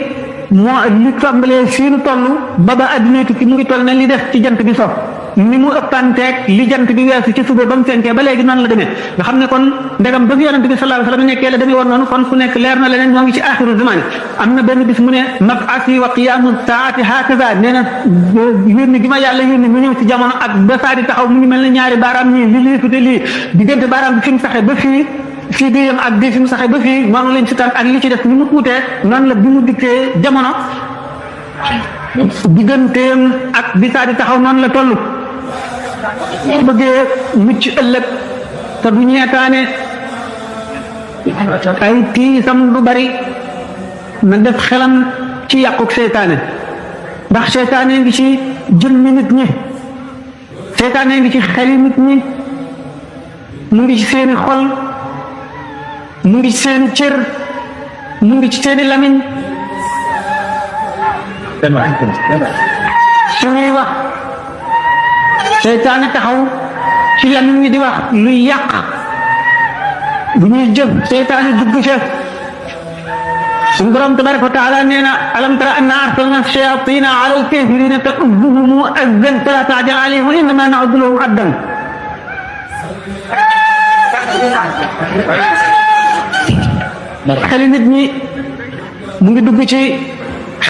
moo li tàmbalee fii nu toll ba adduna tukki mu ngi toll ne li def ci jant bi so ni mu ëppanteeg li jant bi weesu ci suba ba mu fenkee ba léegi noonu la demee nga xam ne kon ndegam ba fi yonent bi sallallahu alayhi wasallam nekkee la demee woon noonu kon fu nekk leer na leneen moo ngi ci axiru zaman am na benn bis mu ne mab'asi wa qiyaamu saati hakaza nee na yónni gi ma yàlla yónni mu ñëw ci jamono ak ba saa di taxaw mu ngi mel ne ñaari baaraam ñii li lii fute lii diggante baaraam bi fi mu saxee ba fii di yem ak di fi mu saxee ba fii noonu lañ si tan ak li ci def ni mu tuutee noonu la bi mu dikkee jamono digganteem ak bi saa di taxaw noonu la toll bëggee mucc ëllëg te du ñeetaane ay tiisam lu bari na def xelam ci yàquk seytaane ndax seytaane ngi ci jëmmi nit ñi seytaane ngi ci xeli nit ñi mu ngi ci seeni xol mu ngi ci seeni cër mu ngi ci seeni lamiñ suñuy wax seytaane taxaw ci lamiñ ñi di wax luy yàq bu ñuy jëf seytaane dugg ca suñu borom tabaraka wa taala nee na alam tara anna arsalna shayatina ala alkafirina ta'udduhum azdan fala ta'jal alayhim innama na'uddu lahum addan xeli nit ñi mu ngi dugg ci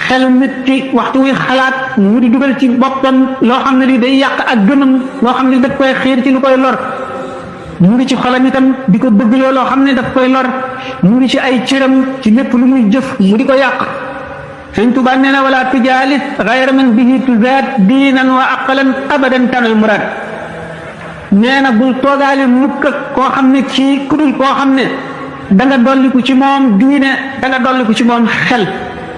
xelu nit ki waxtu wi xalaat mu di dugal ci boppam loo xam ne lii day yàq ak gënam loo xam ne daf koy xiir ci lu koy lor mu ngi ci xolam itam di ko bëgg loo xam ne daf koy lor mu ngi ci ay cëram ci lépp lu muy jëf mu di ko yàq Sëñ Tuubaa nee na wala tujaalis gayra man bihi tuzaad diinan wa aqlan abadan tanal muraad nee na bul toogaale mukk ak koo xam ne kii kudul koo xam ne da nga dolliku ci moom diine da nga dolliku ci moom xel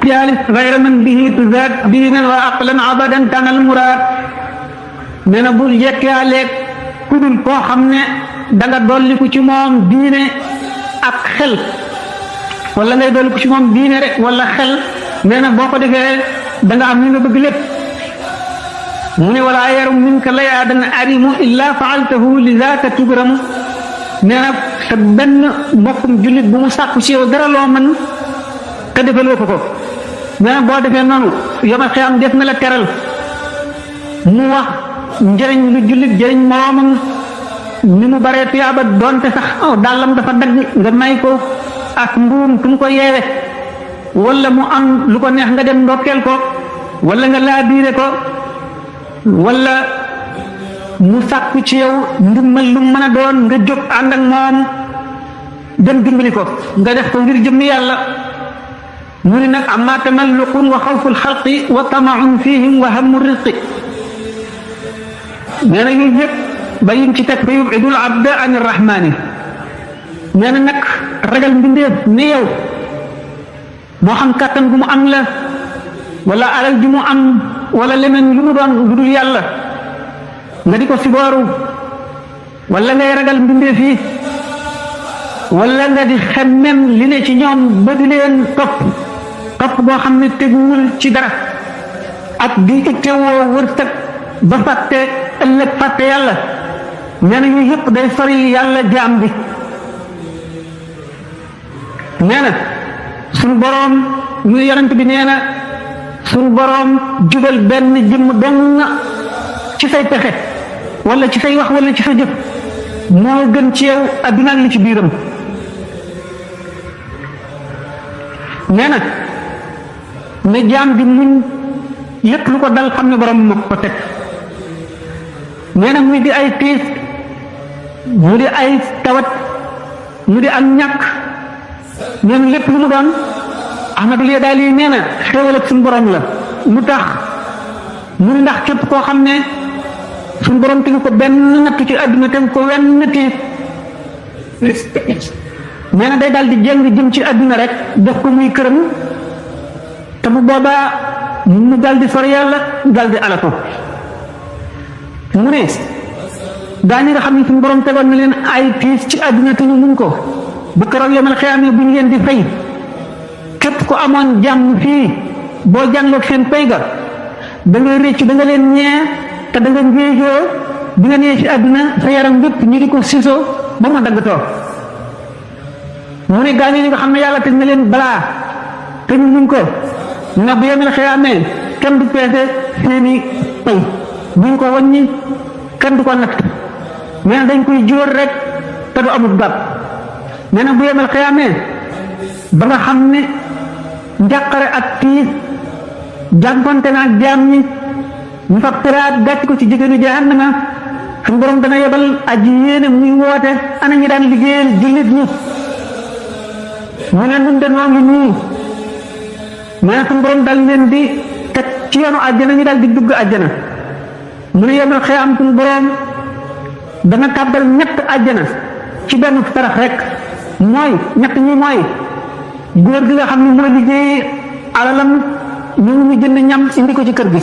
jaalis gayra man bihi tuzaad diinan wa aqlan abadan tanal muraad nee na bul yekkaaleeg kudul koo xam ne da nga dolliku ci moom diine ak xel wala ngay dolliku ci moom diine rek wala xel nee na boo ko defee da nga am li nga bëgg lépp mu ne wala yarum minka layaadan arimu illa faaltahu li zaaka tugramu nee na te benn mbokkum jullit bu mu sàkku ci yow dara loo mën te defaloo ko nee na boo defee noonu yomal xiyam def na la teral mu wax njëriñ lu jullit jëriñ moroomam ni mu baree tuyaaba doonte sax dàllam dafa dagg nga may ko ak mbuum tu mu ko yeewe wala mu am lu ko neex nga dem ndokkeel ko wala nga laabiire ko wala mu sàkku ci yow ndimbal lu mën a doon nga jóg ànd ak moom dem dimbali ko nga def ko ngir jëmmi yàlla mu ni nag amma tamalluqun wa xawful xalqi wa tamaun fihim wa hammu rizqi nee na yooyu yëpp ba yim ci teg fa yubidul abda an irrahmani nee na nag ragal mbindeef ni yow moo xam kàttan gu mu am la wala alal ju mu am wala leneen lu mu doon lu dul yàlla nga di ko sibooru wala ngay ragal mbindeef yi wala nga di xemmem li ne ci ñoom ba di leen topp boo xam ne teguwul ci dara ak di ittewoo wërsëg ba fàtte ëllëg fàtte yàlla nee na yooyu yëpp day sori yàlla jaam bi nee na suñu boroom ñu yonent bi nee na suñu boroom jubal benn jëmm dong ci say pexe wala ci say wax wala ci sa jëf moo gën ci yow adduna ak li ci biiram nee na ne jaam bi muñ lépp lu ko dal xam ne boroom moo ko teg nee na muy di ay tiis mu di ay tawat mu di am ñàkk nee na lépp lu mu doon Ahmadul Yadaali nee na xéewal ak suñu borom la lu tax mu ni ndax képp koo xam ne suñu borom tegu ko benn nattu ci àdduna tegu ko wenn tiis nee na day daal di jëng jëm ci àdduna rek def ko muy këram te bu boobaa mu daal di sori yàlla daal di alako mu ne daañu nga xam ne suñu borom tegoon na leen ay piis ci àdduna te ñu mun ko bu keroog yemal xiyaamee bu ñu leen di fay képp ko amoon jàmm fii boo jàngoog seen pay ga da nga réccu da nga leen ñee te da nga ngéejoo bi nga nee ci àdduna sa yaram bépp ñu di ko siso ba mu dagg too mu ne gaañu ñi nga xam ne yàlla teg na leen balaa te ñu muñ ko nga bu yemal xiyaamee kenn du peese seeni pay buñ ko wàññi kenn du ko natt nee na dañ koy jóor rek te du amul gàpp nee na bu yemal xiyaamee ba nga xam ne njàqare ak tiis jànkonte na ak jaam ñi ñu fa tëraat gàcc ko ci jigéenu jahannama suñu borom dana yebal aji yéene muy woote ana ñi daan liggéeyal jullit ñi mu ne nun de noo ngi nii mais suñu borom dal leen di teg ci yoonu àjjana ñu daal di dugg àjjana mu ne yemal xiyaam suñu borom dana tàbbal ñett àjjana ci benn sarax rek mooy ñett ñi mooy góor gi nga xam ne mooy liggéey alalam ñu ngi jënd ñam indi ko ci kër gi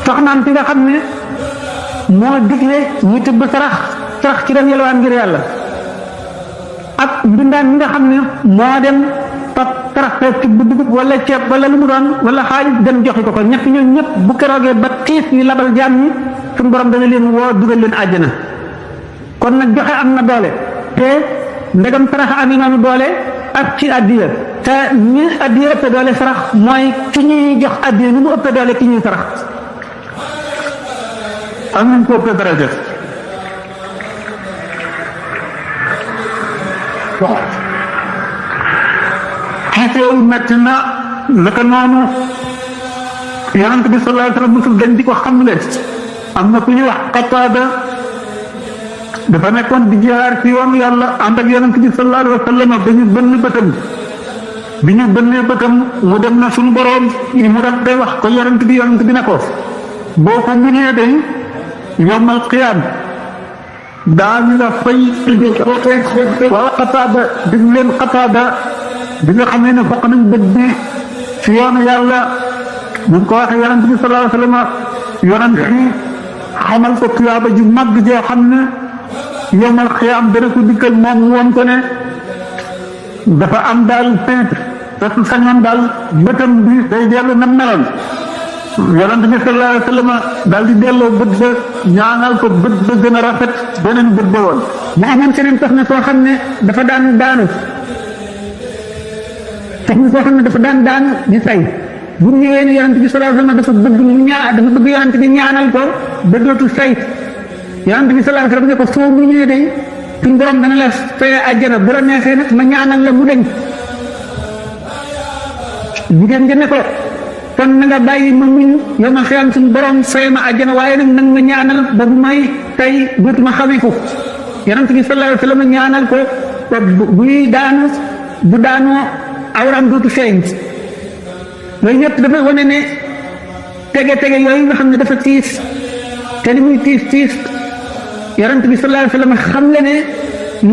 soxnaam si nga xam ne moo digle ñu tëbb sarax ci dem yelwaan ngir yàlla ak mbindaan mi nga xam ne moo dem fab sarax ci bu dugub wala ceeb wala lu mu doon wala xaalis dem joxe ko ñett ñooñu ñëpp bu keroogee ba tiis yi labal jaam ñi suñu borom dana leen woo dugal leen àjjana kon nag joxe am na doole te ndegam sarax amee noonu doole ak ci addiya te ñi addiya ëpp doole sarax mooy ki ñuy jox addiya ni mu ëpp doole ki ñuy sarax am nañ ko ëpp dara def xeetewu metti na naka noonu yonent bi sallallahu alayhi wa sallam musul dañ di ko xamle am na ku ñuy wax Qataada dafa nekkoon di jaar ci yoonu yàlla ànd ak yonent bi sallallahu alayhi wa sallam ba ñu bënn bëtam bi ñu bënnee bëtam mu dem na suñu boroom mu dal day wax ko yonent bi ne ko boo ko mënee day yawmal qiyaam daañu la fay wala Qataada dig leen Qataada bi nga xam ne fokk nañ bët bi ci yoonu yàlla ñu ko waxee yonent bi sallallahu alayhi wa sallam yonent bi xamal ko tuyaaba ju màgg joo xam ne yawmal qiyaam dana ko dikkal moom woon ko ne dafa am daal peintre te su sañoon daal bëtam bi day dellu na meloon yonent bi sallallahu alayhi wa sallam daal di delloo bët ba ñaanal ko bët ba gën a rafet beneen bët ba woon mu amoon keneen soxna soo xam ne dafa daan daanu dafa daan di say bu ñëwee ne yonent bi sallallahu alayhi wa sallam dafa bëgg yonent bi ñaanal ko ba dootu say yonent bi sallallahu alayhi wa sallam ne ko soo mu ñëwee day suñu borom dana la fay àjjana bu la neexee nag ma ñaanal la mu deñ jigéen nga ne ko kon na nga bàyyi ma muñ yow ma xiyam suñu borom fay ma àjjana waaye nag nag ma ñaanal ba bu may tey dootuma xamee ko yonent bi sallallahu alayhi wa sallam ñaanal ko buy daanu bu daanoo awram dootu feeñ loolu ñëpp dafay wane ne tege yooyu nga xam ne dafa tiis te li muy tiis yonent bi sallallahu alayhi wa sallam xam le ne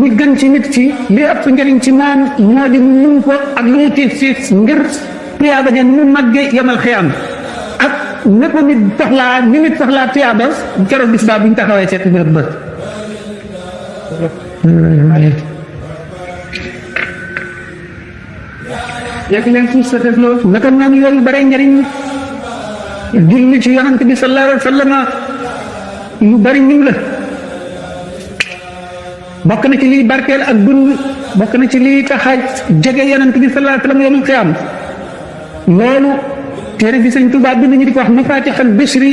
li gën ci nit ci li ëpp njëriñ ci moom moo di mun ko ak lu muy tiis ngir tuyaaba ja mu màgge yamal xiyaam ak ne ko nit soxlaa tuyaaba keroog bis baa bu ñu taxawee seet bërëb ba yegg leen suuf sa def loolu naka noonu yooyu bare njëriñ julli ci yonent bi sallallahu alayhi wa sallam yu bari ñëw la bokk na ci liy barkeel ak dund bokk na ci liy tax a jege yonent bi sallallahu alayhi wa sallam yawmal qiyaam loolu téere bi Sëñ Tuubaa bind ñu di ko wax mafatixal bishri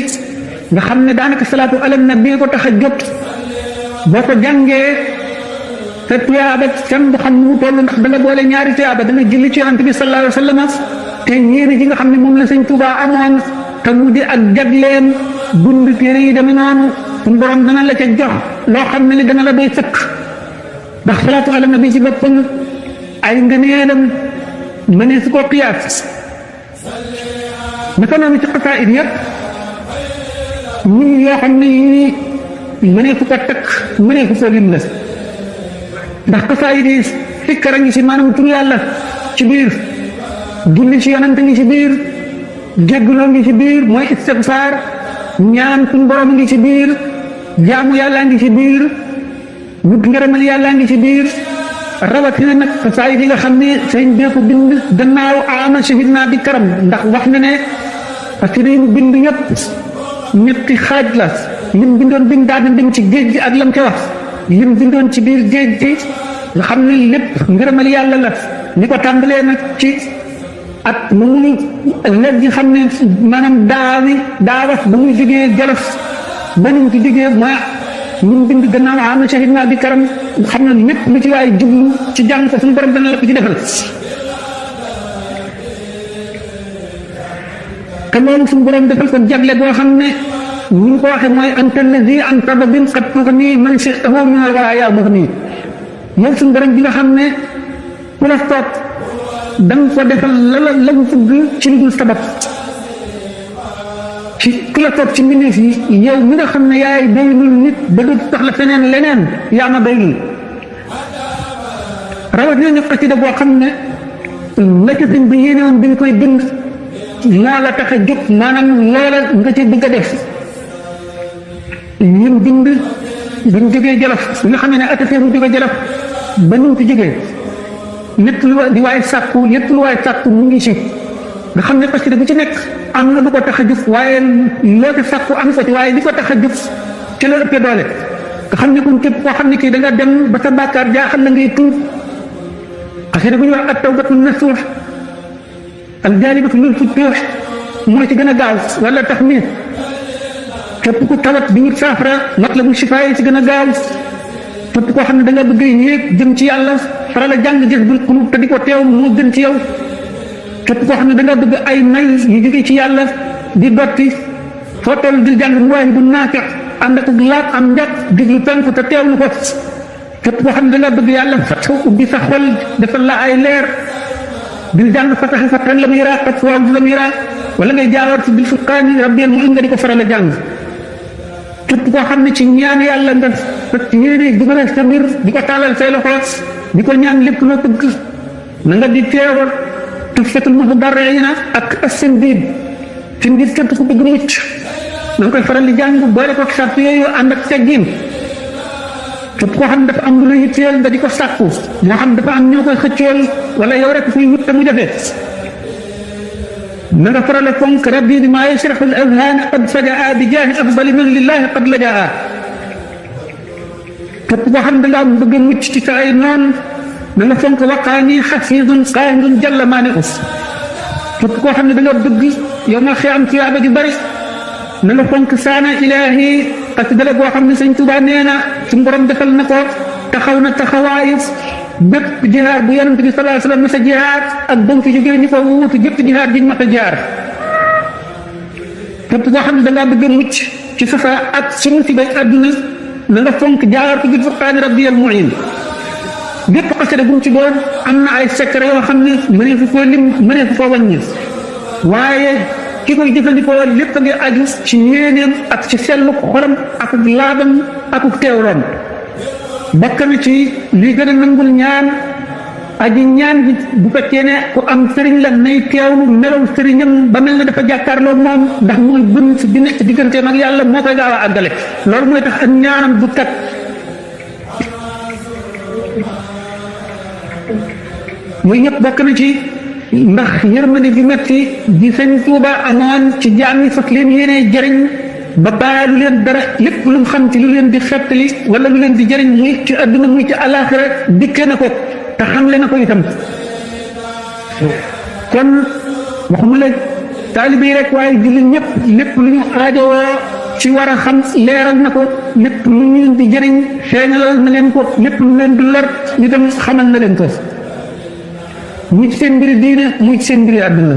nga xam ne daanaka salaatu ala nabi ko tax a jot boo ko jàngee te tuyaaba kenn du xam mu toll ndax da nga boole ñaari tuyaaba da nga julli ci yonent bi sallallahu alayhi wa sallam te ñeeri ji nga xam ne moom la Sëñ Tuubaa amoon te mu di ak jagleen dund téere yi demee noonu suñu borom dana la ca jox loo xam ne li dana la doy sëkk ndax salaatu ala nabi ci boppam ay ngëneelam mënee su ko qiyaas naka noonu ci xasaayid yëpp ñii yoo xam ne yii mënee fu ko takk mënee fu ko lim la ndax xasaayid yi sikkar a ngi ci maanaam tur yàlla ci biir julli ci yonent ngi ci biir jégguloo ngi ci biir mooy istigfaar ñaan suñu borom ngi ci biir jaamu yàlla ngi ci biir wut ngërëmal yàlla ngi ci biir rawatina nag xasaayid yi nga xam ne sëñ bee ko bind gannaaw ama shahid naa bi karam ndax wax na ne parce que dañu bind yëpp ñetti xaaj la lim bindoon biñ daal di dem ci géej gi ak lam ca wax lim bindoon ci biir géej gi nga xam ne lépp ngërëmal yàlla la ni ko tàmbalee nag ci at mu muy léegi xam ne maanaam daawa ba muy jógee Jolof ba ñu ci jógee mooy ñun bind gannaaw ama shahid naa bi karam xam ne lépp lu ci waay jublu ci jàng ko suñu borom dana la ko ci defal te loolu suñu borom defal ko jagle boo xam ne ñu ngi ko waxee mooy anta allazi anta bin qad tughni man shi'tahu min al-waraaya mughni yow suñu borom bi nga xam ne ku la toog da nga ko defal la mu bëgg ci lu dul sabab ci ku la toog ci mbindeef yi yow mi nga xam ne yaay doylul nit ba du soxla feneen leneen yaa ma doylul rawat nañu xasida boo xam ne la ca sëñ bi yéene woon bi ñu koy bind moo la tax a jóg maanaam loola nga ci bëgg a def ñun bind buñ jógee Jolof nga xam ne attaché bu jógee Jolof ba nu ci jógee lépp lu di waay sàkku mu ngi ci nga xam ne parce que bu ci nekk am na lu ko tax a jóg waaye loo ci sàkku am ko ci waaye li ko tax a jóg ci la ëppee doole nga xam ne kon képp koo xam ne kii da nga dem ba sa bàkkaar jaaxal la ngay tuub parce que bu ñu wax at-tawbatu nasuh al-jaalibatu lil futuuh moo ci gën a gaaw wala tax mi képp ku tawat bi wut saafara matlabu shifaa yi ci gën a gaaw képp koo xam ne da nga bëgg yéeg jëm ci yàlla faral a jàng Jazbul Quluub te di ko teew moo gën ci yow képp koo xam ne da nga bëgg ay may yu jóge ci yàlla di dotti foo toll di jàng Mawaahibu Naafi ànd ak laat am njàpp diglu penku te teewlu ko képp koo xam ne da nga bëgg yàlla fataw ubbi sa xol defal la ay leer di jàng fataxa fatan la muy raa ak waaw la muy raa wala ngay jaawaat si bil furqaani rabbil mu'in nga di ko faral a jàng képp koo xam ne ci ñaan yàlla nga yéene dugal sa mbir di ko taalal say loxo di ko ñaan lépp loo bëgg na nga di teewal Tuhfatul Muhdarriina ak as-Sindiid fi ngir képp ku bëgg mucc na nga koy faral di jàng boole ko sart yooyu ànd ak teggin képp koo xam ne dafa am lu la yitteel nga di ko sàkku moo xam dafa am ñoo koy xëccool wala yow rek fuy wut te mu jafe na nga faral a fonk rabbi bi maa yashrahu al-azhaan qad fajaa bi jaahi afdali man lillahi qad lajaa képp koo xam ne da ngaa bëgg a mucc ci sa ay noon na nga fonk waqaani xafiidun qaahirun jalla maani'us képp koo xam ne da nga bëgg yow ma xiyam tuyaaba ju bari na nga fonk saana ilaahi parce que dale boo xam ne sëñ Tuubaa nee na suñu borom defal na ko taxaw na taxawaayu bépp jihaar bu yonent bi sallallahu alayhi wa sallam masa jihaar ak ba mu fi jógee ñu ko wuutu bépp jihaar jiñ masa jihaar képp koo xam ne da ngaa bëgg a mucc ci safa ak ci musibay àdduna na nga fonk jaar ko bil furqaani rabbiyal mu'in bépp xasida bu mu ci doon am na ay secret yoo xam ne mënee fu koo lim mënee fu koo wàññi waaye ki koy jëfandikoo lépp a ngi aju ci yéeneem ak ci sellu xolam ak laabam ak teewloom bokk na ci li gën a nangul ñaan aji ñaan bi bu fekkee ne ku am sëriñ la nay teewlu melaw sëriñam ba mel ne dafa jàkkaarloo moom ndax mooy bën si bi nekk digganteem ak yàlla moo koy gaaw a àggale loolu mooy tax ak ñaanam du kat mooy ñëpp bokk na ci ndax yërmande bi metti di sëñ Tuuba amoon ci jaam yi fas leen yéene jëriñ ba bàyyi lu leen dara lépp lu mu xam ci lu leen di xettali wala lu leen di jëriñ muy ci àdduna muy ci àllaaxira dikke na ko te xamle na ko itam kon waxuma la taalibe yi rek waaye jullit ñëpp lépp lu ñu aajowoo ci war a xam leeral na ko lépp lu ñu leen di jëriñ feeñalal na leen ko lépp lu leen di lor ñu dem xamal na leen ko muy ci seen mbiri diine muy ci seen mbiri àdduna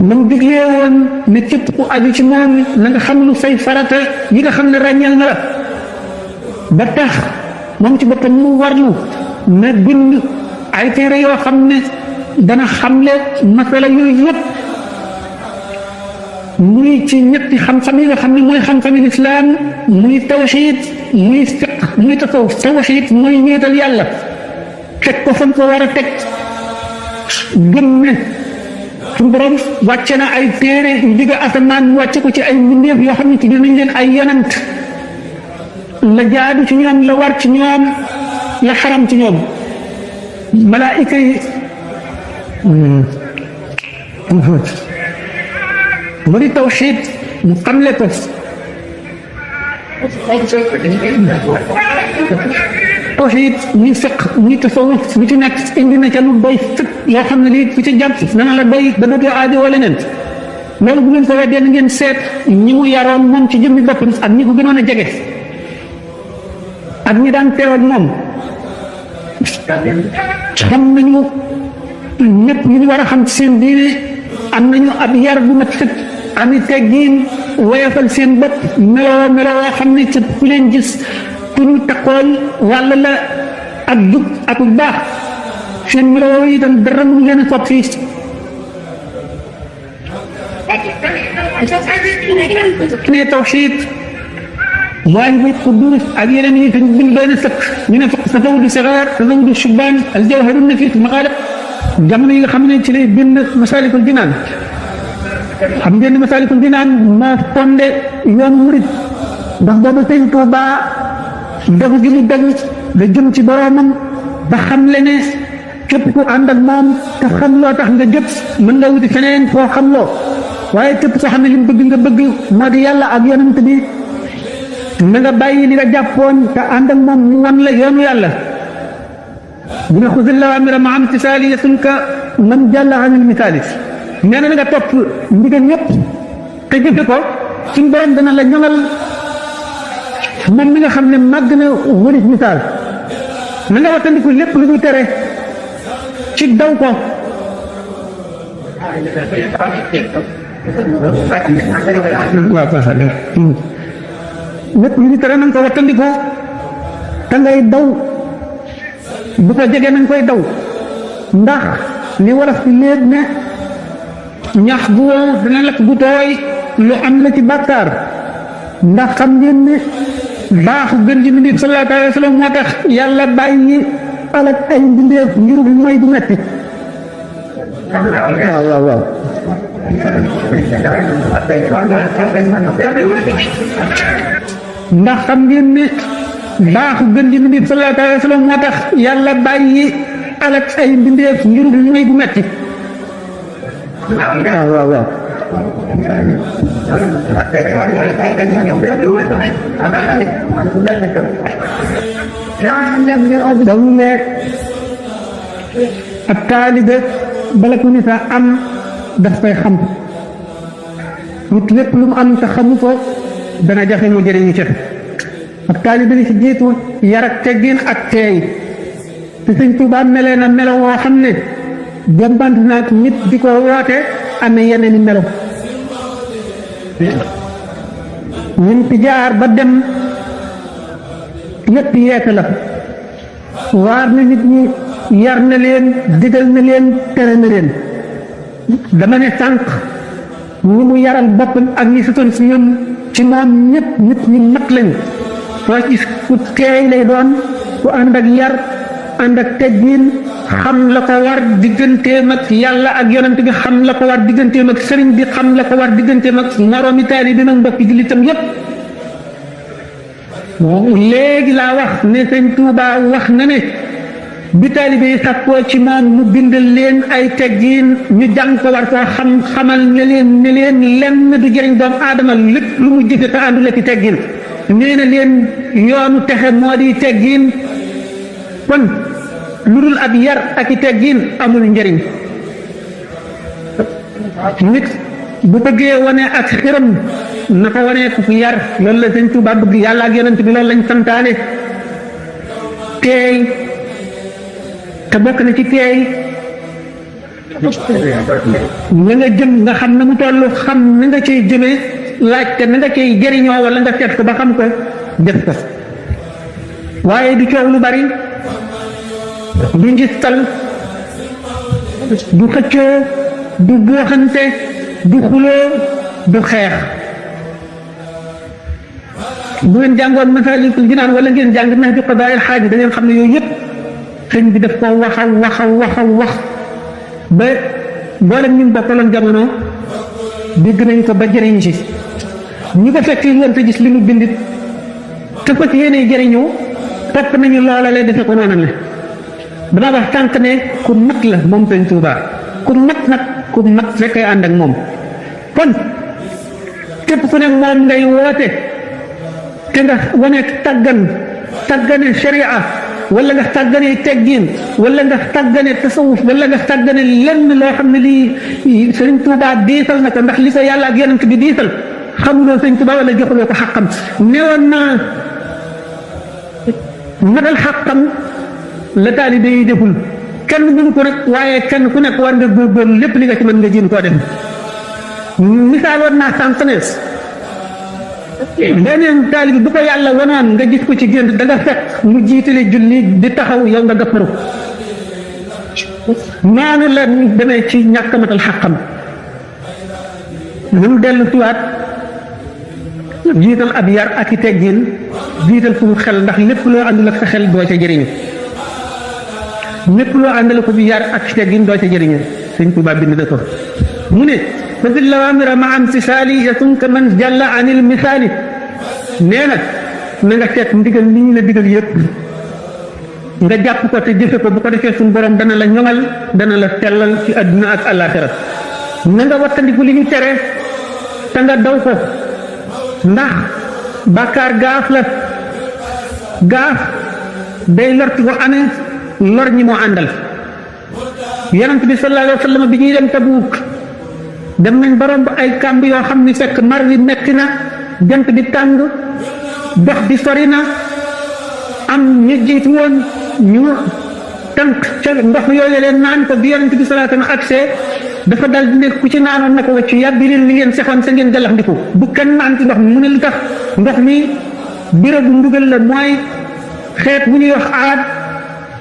man diglee woon ne képp ku aju ci moom na nga xam lu say farata yi nga xam ne ràññeel na la ba tax moom ci boppam mu warlu na bind ay téere yoo xam ne dana xamle masala yooyu yëpp muy ci ñetti xam-xam yi nga xam ne mooy xam-xami lislaam muy tawxiid muy fiq muy tasawuf. tawxiid mooy wéetal yàlla teg ko fa ko war a teg gëm ne suñu borom wàcce na ay téere yu jóge asamaan wàcce ko ci ay mbindeef yoo xam ne ci dinañ leen ay yonent la jaadu ci ñoom la war ci ñoom la xaram ci ñoom malaayika yi mu di tawxiid mu xamle ko tawxiid ñi fiq ñi tasawuf ñi ci nekk indi na ca lu doy fekk yoo xam ne lii ku ci jàpp dana la doy ba dootoo aajo wala leneen loolu bu ngeen ko weddee ngeen seet ñi mu yaroon moom ci jëmmi boppam ak ñi ko gënoon a jege ak ñi daan teew ak moom xam nañu ñëpp ñu war a xam ci seen diine am nañu ab yar bu mat sëkk ami teggiin woyofal seen bopp meloo xam ne ci ku leen gis ku ñu taxool wàlla la ak jub ak baax seen meloo yi itam dara mu leen a soppi ne tawxiid mooy bay quddus ak yeneen yi fiñ bind doy na sëkk ñu ne tasawudu sigaar tasawudu shubaan al jawharu nafiis maqaalib jamono yi nga xam ne ci lay bind Masaalikul Jinaan xam ngeen ne Masaalikul Jinaan moo fondé yoonu murid ndax booba Sëñ Tuubaa dogu gi mu dégg da jëm ci boroomam ba xam le ne képp ku ànd ak moom te xam loo tax nga jëpp mën nga wuti feneen foo xam loo waaye képp soo xam ne li mu bëgg nga bëgg moo di yàlla ak yonent bi na nga bàyyi li nga jàppoon te ànd ak moom mu wan la yoonu yàlla bu ne xusil awaamira ma am tisaali yasunka man jàlla anil misaali nee na nga topp ndigal ñëpp te jëfe ko suñ borom dana la ñoŋal moom mi nga xam ne màgg na wëris misaal na nga wattandiku lépp lu ñu tere ci daw ko lépp lu ñu tere na nga ko wattandiku te ngay daw bu ko jege nañ koy daw ndax li wolof ci léeg ne ñax bu wow dana lakk bu tooy lu am la ci bàkkaar ndax xam ngeen ne baaxu gën ji mbindéef sallallahu alayhi wa sallam moo tax yàlla bàyyi alak ay mbindéef ngir mooy du metti waaw ndax xam ngeen ne baaxu gën ji mbindéef sallallahu alayhi wa sallam moo tax yàlla bàyyi alak ay mbindéef ngir mooy du metti waaw dañu ne ab taalibe bala ko nit a am daf koy xam nit lépp lu mu am te xamu ko dana jafe mu jëriñu ci ab taalibe li ci jiitu yar ak teggin ak teey te Sëñ Tuubaa melee na melo woo xam ne jambant naag nit di ko woote amee yeneen i melo ñun ci jaar ba dem yëpp yeete la waar na nit ñi yar na leen digal na leen tere na leen dama ne sànq ñi mu yaral boppam ak ñi sutoon si ñoom ci moom ñëpp nit ñi mat lañu soo gis ku teey lay doon ku ànd ak yar ànd ak teggin xam la ko war digganteem ak yàlla ak yonent bi xam la ko war digganteem ak sëriñ bi xam la ko war digganteem ak moroomi taalibe bi nag mbokki jullitam yépp léegi laa wax ne Sëñ Tuubaa wax na ne bi taalibe yi sàkkoo ci moom mu bindal leen ay teggin ñu jàng ko war koo xam xamal ne leen lenn du jëriñ doomu aadama lépp lu mu jëfe te àndule ci teggin nee na leen yoonu texe moo di teggin kon lu dul ab yar ak i teggin amul njëriñ nit bu bëggee wane ak xiram na ko wane ku yar loolu la Sëñ Tuubaa bëgg yàlla ak yonent bi loolu lañ santaane teey te bokk na ci teey na nga jëm nga xam na mu toll xam na nga cay jëmee laaj te na nga cay jëriñoo wala nga seet ko ba xam ko def ko waaye du coow lu bari du njistal du xëccoo du góoxante du xuloo du xeex. bu ngeen jàngoon Masaalikul Jinaan wala ngeen jàng Nahju Qadaa'il Haaj da ngeen xam ne yooyu yëpp sëñ bi daf ko wax ba mboolem ñu bokkaloon jamono dégg nañ ko ba jëriñ ci ñi ko fekk woon te gis li mu bindit te ko ci yéene jëriñu topp nañu loola lee defe ko noonu la dama wax tànk ne ku mat la moom Sëñ Tuubaa ku mat rek ay ànd ak moom kon képp ku ne moom ngay woote te nga wane tàggane sharia wala nga tàggane teggin wala nga tàggane tasawuf wala nga tàggane lenn loo xam ne lii Sëriñ Tuubaa diisal na ko ndax li ko yàlla ak yonent bi diisal xamuloo Sëriñ Tuubaa wala joxuloo ko xaqam newoon naa matal xaqam la taalibe yi deful kenn mënu ko rek waaye kenn ku nekk war nga góorgóorlu lépp li nga ci mën nga jéem koo def misaaloon naa sànq ne leneen taalibe bu ko yàlla wanoon nga gis ko ci gént da nga fekk mu jiitale julli di taxaw yow nga gàpparu noonu la demee ci ñàkk matal xaqam mu dellu siwaat jiital ab yar ak i teggin jiital fu mu xel ndax lépp loo àndul ak sa xel doo ca jëriñu lépp loo àndal ko bi yar ak teggin doo ca jëriñu Sëñ Tuubaa bind na ko mu ne fa fi lawaamira ma am tisaali yakun ka man jàlla anil misaali nee nag na nga seet ndigal li ñu la digal yëpp nga jàpp ko te jëfe ko bu ko defee suñu borom dana la ñoŋal dana la sellal ci àdduna ak àllaaxira na nga wattandiku li ñu tere te nga daw ko ndax bàkkaar gaaf la gaaf day lor ci ko amee lor ñi moo àndal yonent bi sallallahu alayhi wa sallam bi ñuy dem Tabuuk dem nañ ba romb ay kàmb yoo xam ni fekk mar wi metti na jant bi tàng dox bi sori na am ñu jiitu woon ñu tànk ca ndox yooyu leen naan ko bi yonent bi sallallahu alayhi wa sallam agsee dafa dal di nekk ku ci naanoon na ko waccu yàbbi leen li ngeen sexoon sa ngeen galax ndiku bu kenn naan ci ndox mi mu ne lu tax ndox mi birabu ndugal la mooy xeet bu ñuy wax aad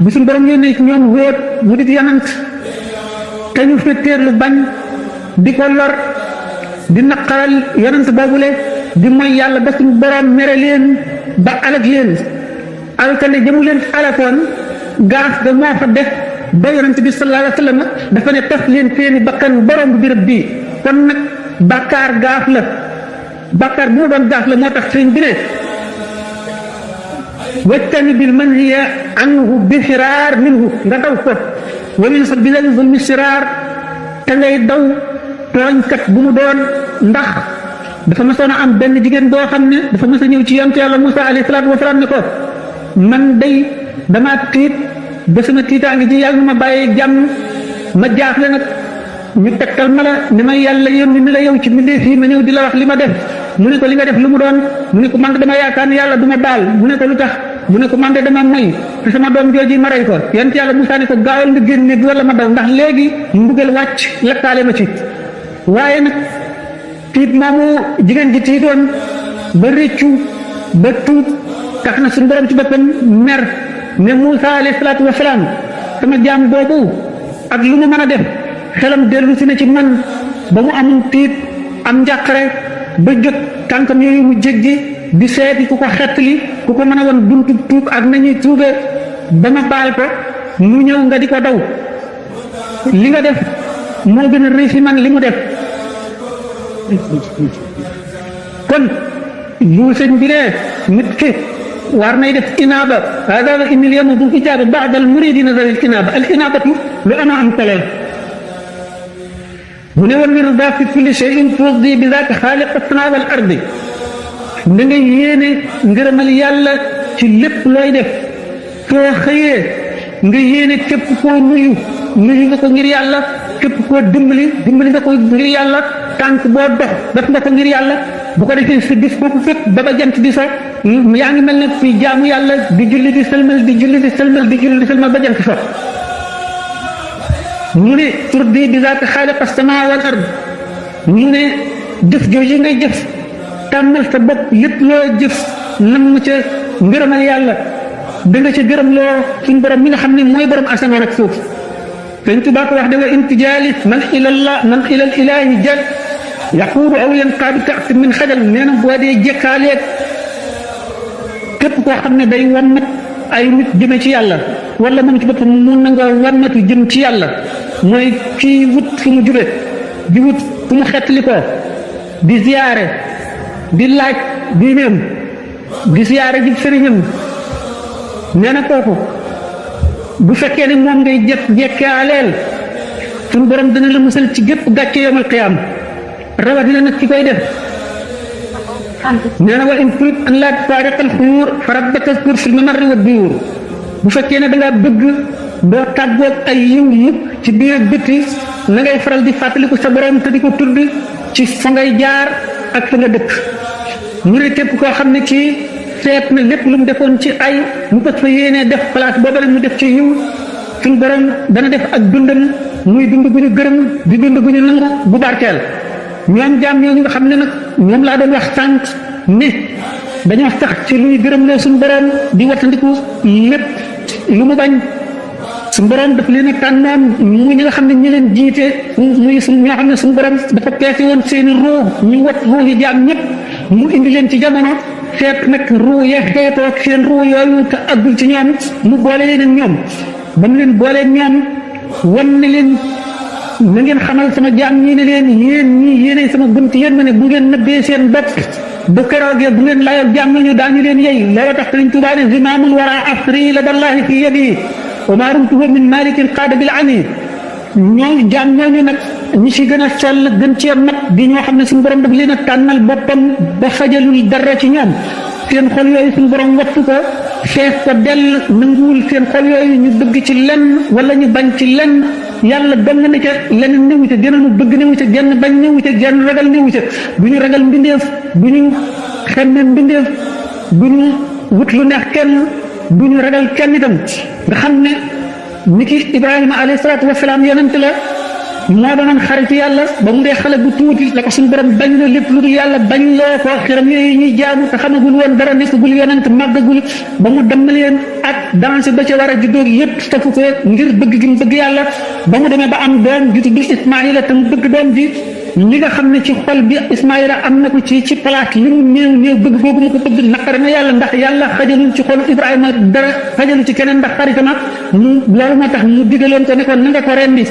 bu suñu borom yónnee ci ñoom wóot mu di yanant te ñu fetteer lu bañ di ko lor di naqaral yanant boobule di mooy yàlla ba suñu borom mere leen ba alag leen alkane jëmu leen alakoon gaaf ga moo fa def ba yonent bi sallallahu alayhi wa sallam dafa ne taf leen seeni bakkan borom bu birab bii kon nag bàkkaar gaaf la bàkkaar bu mu doon gaaf la moo tax sëñ bi ne wajtani bil manhiya anhu bi firaar minhu nga daw ko wa min sa bilal zulmi siraar te ngay daw tooñkat bu mu doon ndax dafa mësoon a am benn jigéen boo xam ne dafa mës a ñëw ci yonent yàlla Musaa alayhi salaatu wa salaam ne ko man day dama tiit ba sama tiitaange ji yàlla na ma bàyyee jàmm ma jaaxle nag ñu tegtal ma la ni ma yàlla yónni ni la yow ci mbindeef yi ma ñëw di la wax li ma def mu ne ko li nga def lu mu doon mu ne ko man dama yaakaar ne yàlla du ma baal mu ne ko lu tax mu ne ko man de dama moy te sama doom jooji ma rey ko yonent yàlla Musaa ne ko gaawal nga génne bi wala ma daw ndax léegi mbugal wàcc lakkaale ma ci waaye nag tiit moomu jigéen ji tiitoon ba réccu ba tuub tax na suñu borom ci boppam mer ne Musaa alayhi salaatu wa salaam sama jaam boobu ak lu mu mën a def xelam dellu si na ci man ba mu am tiit am njàqare ba jot tànkam yooyu mu jéggi di seeti ku ko xettali ku ko mën a woon buntu tuub ak nañuy tuube ba ma baal ko mu ñëw nga di ko daw li nga def moo gën a rëy fi man li mu def kon lu sëñ bi dee nit ki war nay def inaaba hada inni al-yawma dul ijaaba ba'da al-muridina dal inaaba al inaabatu lu ana am tale mu ne woon wirda fi kulli shay'in turdi bi zaaka xaaliq as-samaa wal ardi da nga yéene ngërëmal yàlla ci lépp looy def soo xëyee nga yéene képp koo nuyu nga ko ngir yàlla képp koo dimbali nga ko ngir yàlla tànk boo dox def nga ko ngir yàlla bu ko defee si bis boobu fekk ba ba jant di so yaa ngi mel ne fii jaamu yàlla di julli di sëlmal di julli di sëlmal di julli di sëlmal ba jant so ñu ne turdi bi zaaka xaaliq as-samaa wal ard ñu ne jëf jooju ngay jëf tàmmal sa bopp lépp loo jëf nam ca ngërëmal yàlla da nga ca gërëm loo suñ borom mi nga xam ne mooy borom asamaan ak suuf Sëñ Tuubaa ko wax de wa intijaalis man ilal ilaahi jal yaquudu aw yanqaadu taxti min xajal nee na boo dee jëkkaaleeg képp koo xam ne day wannat ay nit jëme ci yàlla wala moom ci boppam mun na nga wannatu jëm ci yàlla mooy kii wut fu mu jube di wut fu mu xettali ko di ziyaare di laaj diineem di ziyaare ji sëriñam nee na kooku bu fekkee ne moom ngay jekkaaleel suñu borom dana la musal ci gépp gàcce yawmal qiyaam rawatina nag ki koy def nee na wa in turid an laa tufaariqa al-xuyuur fa rabbaka uzkur fil mamarri wa duyuur bu fekkee ne da ngaa bëgg doo tàggoog ay yiw yëpp ci biir ak bitti na ngay faral di fàttaliku sa borom te di ko tudd ci fa ngay jaar ak fa nga dëkk mu ne képp koo xam ne kii seet na lépp lu mu defoon ci ay mu ko fa yéenee def place booba la mu def ci yiw suñu borom dana def ak dundam muy dund gu ñu gërëm di dund gu ñu nangu bu barkeel ñoom jaam ñooñu nga xam ne nag ñoom laa doon wax sànq ne dañoo sax ci luy gërëm loo suñu borom di wattandiku lépp lu mu bañ suñu borom daf leen a tànnoon muy ñi nga xam ne ñi leen jiite muy ñi nga xam ne suñu borom dafa peese woon seeni ruu ñu wat ruu yi jaam ñëpp mu indi leen ci jamono seet nag ruu ya xeetoo ak seen ruu yooyu te aggul ci ñoom mu boole leen ak ñoom ba mu leen boolee ñoom wan ne leen na ngeen xamal sama jaam ñii ne leen yéen ñii yéenay sama bunt yéen ma ne bu ngeen nëbbee seen bopp ba keroogee bu ngeen layal jaam ñu daañu leen yey loolu tax Sëriñ Tuubaa ne zimaamul wara asri la dallahi fi yadi wa maa rumtuhu min malikin qaada bil ani ñoo jaam ñooñu nag ñi ci gën a sell gën cee mat di ñoo xam ne suñu borom daf leen a tànnal boppam ba xajalul dara ci ñoom seen xol yooyu suñu borom wattu ko fees ko dell nanguwul seen xol yooyu ñu bëgg ci lenn wala ñu bañ ci lenn yàlla dong na ca leneen néewu ca genn bëgg néewu ca genn bañ néewu ca genn ragal néewu ca bu ñu ragal mbindeef bu ñu xemmee mbindeef bu ñu wut lu neex kenn bu ñu ragal kenn itam nga xam ne ni ki Ibrahima alayhi salaatu wasalaam yonent la moo doonoon xaritu yàlla ba mu dee xale bu tuuti la ko suñu borom bañ la lépp lu dul yàlla bañ loo ko xiram yooyu ñuy jaamu te xamagul woon dara nekkagul yonent màggagul ba mu dem leen ak danse ba ca war a juddóog yëpp tafu ko ngir bëgg gi mu bëgg yàlla ba mu demee ba am doom ju tudd Ismaïla te mu bëgg doom ji li nga xam ne ci xol bi Ismaïla am na ko ci place li mu néew néew bëgg googu mu ko bëgg naqare na yàlla ndax yàlla xajalul ci xolu Ibrahima dara xajalu ci keneen ndax xaritama loolu moo tax mu digaloon ko ne ko na nga ko rendi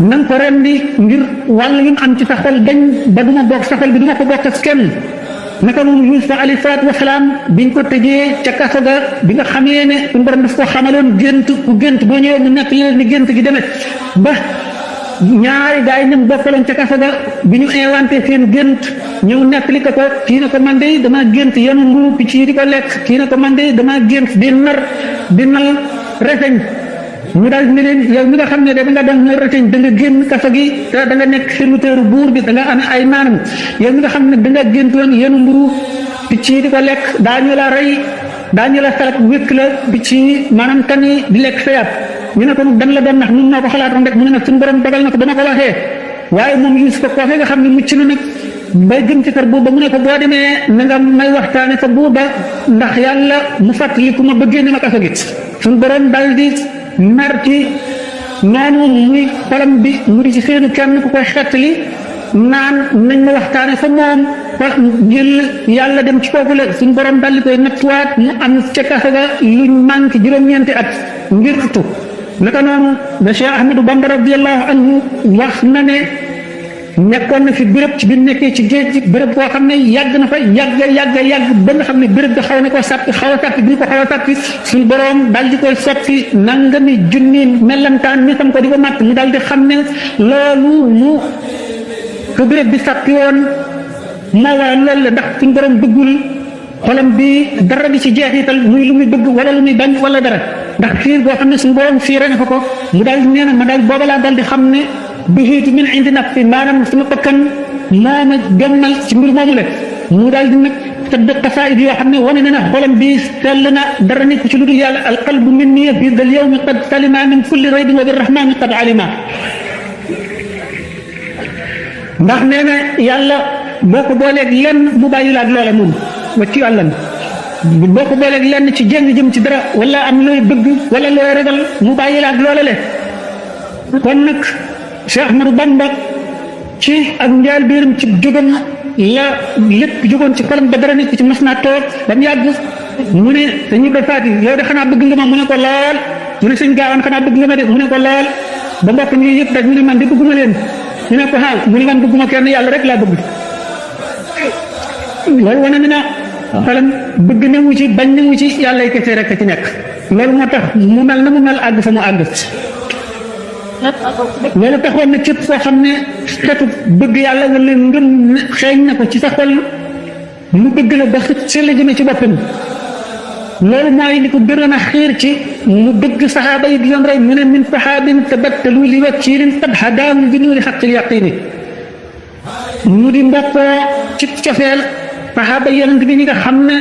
na nga ko rendi ngir wàll yu mu am ci sa xol dañ ba duma bokk sa xol bi duma ko bokk ak kenn naka noonu Yuusufa alayhi salaatu wasalaam biñ ko tëjee ca kaso ga bi nga xamee ne suñu borom daf ko xamaloon gént ku gént boo ñëwee mu nekk leen ni gént gi demee ba ñaari gaay ñam bokkaloon ca kaso ga bi ñu inventé seen gént ñëw nekk li ko kii ne ko man de dama gént yenu mburu picc yi di ko lekk kii ne ko man de dama gént di nal reseñ mu daal ne leen yow mi nga xam ne da nga doon na reteñ da nga génn kaso gi te da nga nekk serviteur buur bi da nga am ay maanam yow mi nga xam ne da nga géntoon yenu mburu picc yi di ko lekk daañu la rey daañu la sarak wékk la picc yi maanaam tan yi di lekk sa yàpp ñu ne ko dan la doon nax ñun noo ko xalaatoon rek mu ne nag suñu borom dogal na ko dama ko waxee waaye moom Yuusufa koofee nga xam ne mucc na nag bay gën ci kër booba mu ne ko boo demee na nga may waxtaane sa buur ba ndax yàlla mu fàttali ku ma bëggee ni ma kaso gi suñu borom dal di mer ci noonu muy xolam bi mu di ci seenu kenn ku koy xettali naan nañ ma waxtaane fa moom jël yàlla dem ci kooku la suñu borom dal di koy nattuwaat mu am ca kaso ga luñ manqué juróom-ñeenti at ngir tu naka noonu da Cheikh Ahmadou Bamba radiyallahu anhu wax na ne nekkoon na fi béréb ci bi nekkee ci géej gi béréb boo xam ne yàgg na fa yàgg ba nga xam ne béréb bi xaw na ko sàppi xaw a sàppi bi ñu ko xaw a sàppi suñu borom daal di koy soppi nangami junni mellantaan ni tam ko di ko màtt mu daal di xam ne loolu mu ko béréb bi sàppi woon moo waral loolu la ndax suñu borom bëggul xolam bi dara di ci jeexital muy lu muy bëgg wala lu muy bañ wala dara ndax fiir boo xam ne suñu borom fiire na ko mu daal di nee na ma daal booba laa daal di xam ne bixiitu min indi nafsi maanaam sama bakkan moo ma gëmmal ci mbir moomu la mu daal di nag tëdd xasaayid yoo xam ne wane na ne xolam bi sell na dara nekk ci lu dul yàlla alqalbu minni fi dal yawmi qad salima min kulli raybin wa birrahmani qad alima ndax nee na yàlla boo ko booleeg lenn mu bàyyi la ak loola moom wa ci yàlla boo ko booleeg lenn ci jéng jëm ci dara wala am looy bëgg wala looy ragal mu bàyyi la ak loola le kon nag Cheikh Ahmadou Bamba ci ak njaal biiram ci jógam la lépp jógoon ci xolam ba dara nit ci mas naa toog ba mu yàgg mu ne dañuy koy faati yow de xanaa bëgg nga ma mu ne ko lool mu ne sëñ Gaawaan xanaa bëgg nga ma de mu ne ko lool ba mbokk ñi yëpp rek mu ne man de bëgguma leen ñu ne ko mu ne man bëgguma kenn yàlla rek laa bëgg loolu wane na xolam bëgg na mu ci bañ na mu ci yàlla ay kese rek ci nekk loolu moo tax mu mel na mu mel àgg fa mu àgg loolu taxoon na képp koo xam ne xetu bëgg yàlla wala ngëm xeeñ na ko ci sa xol mu bëgg la ba xëcc la jëme ci boppam loolu mooy li ko gënoon a xiir ci mu bëgg saxaaba yi di leen rey mu ne min saxaabin tabattalu li wakiilin qad hadaahu bi nuuri xaqil yaqiini mu di mbokkoo ci cofeel saxaaba yonent bi ñi nga xam ne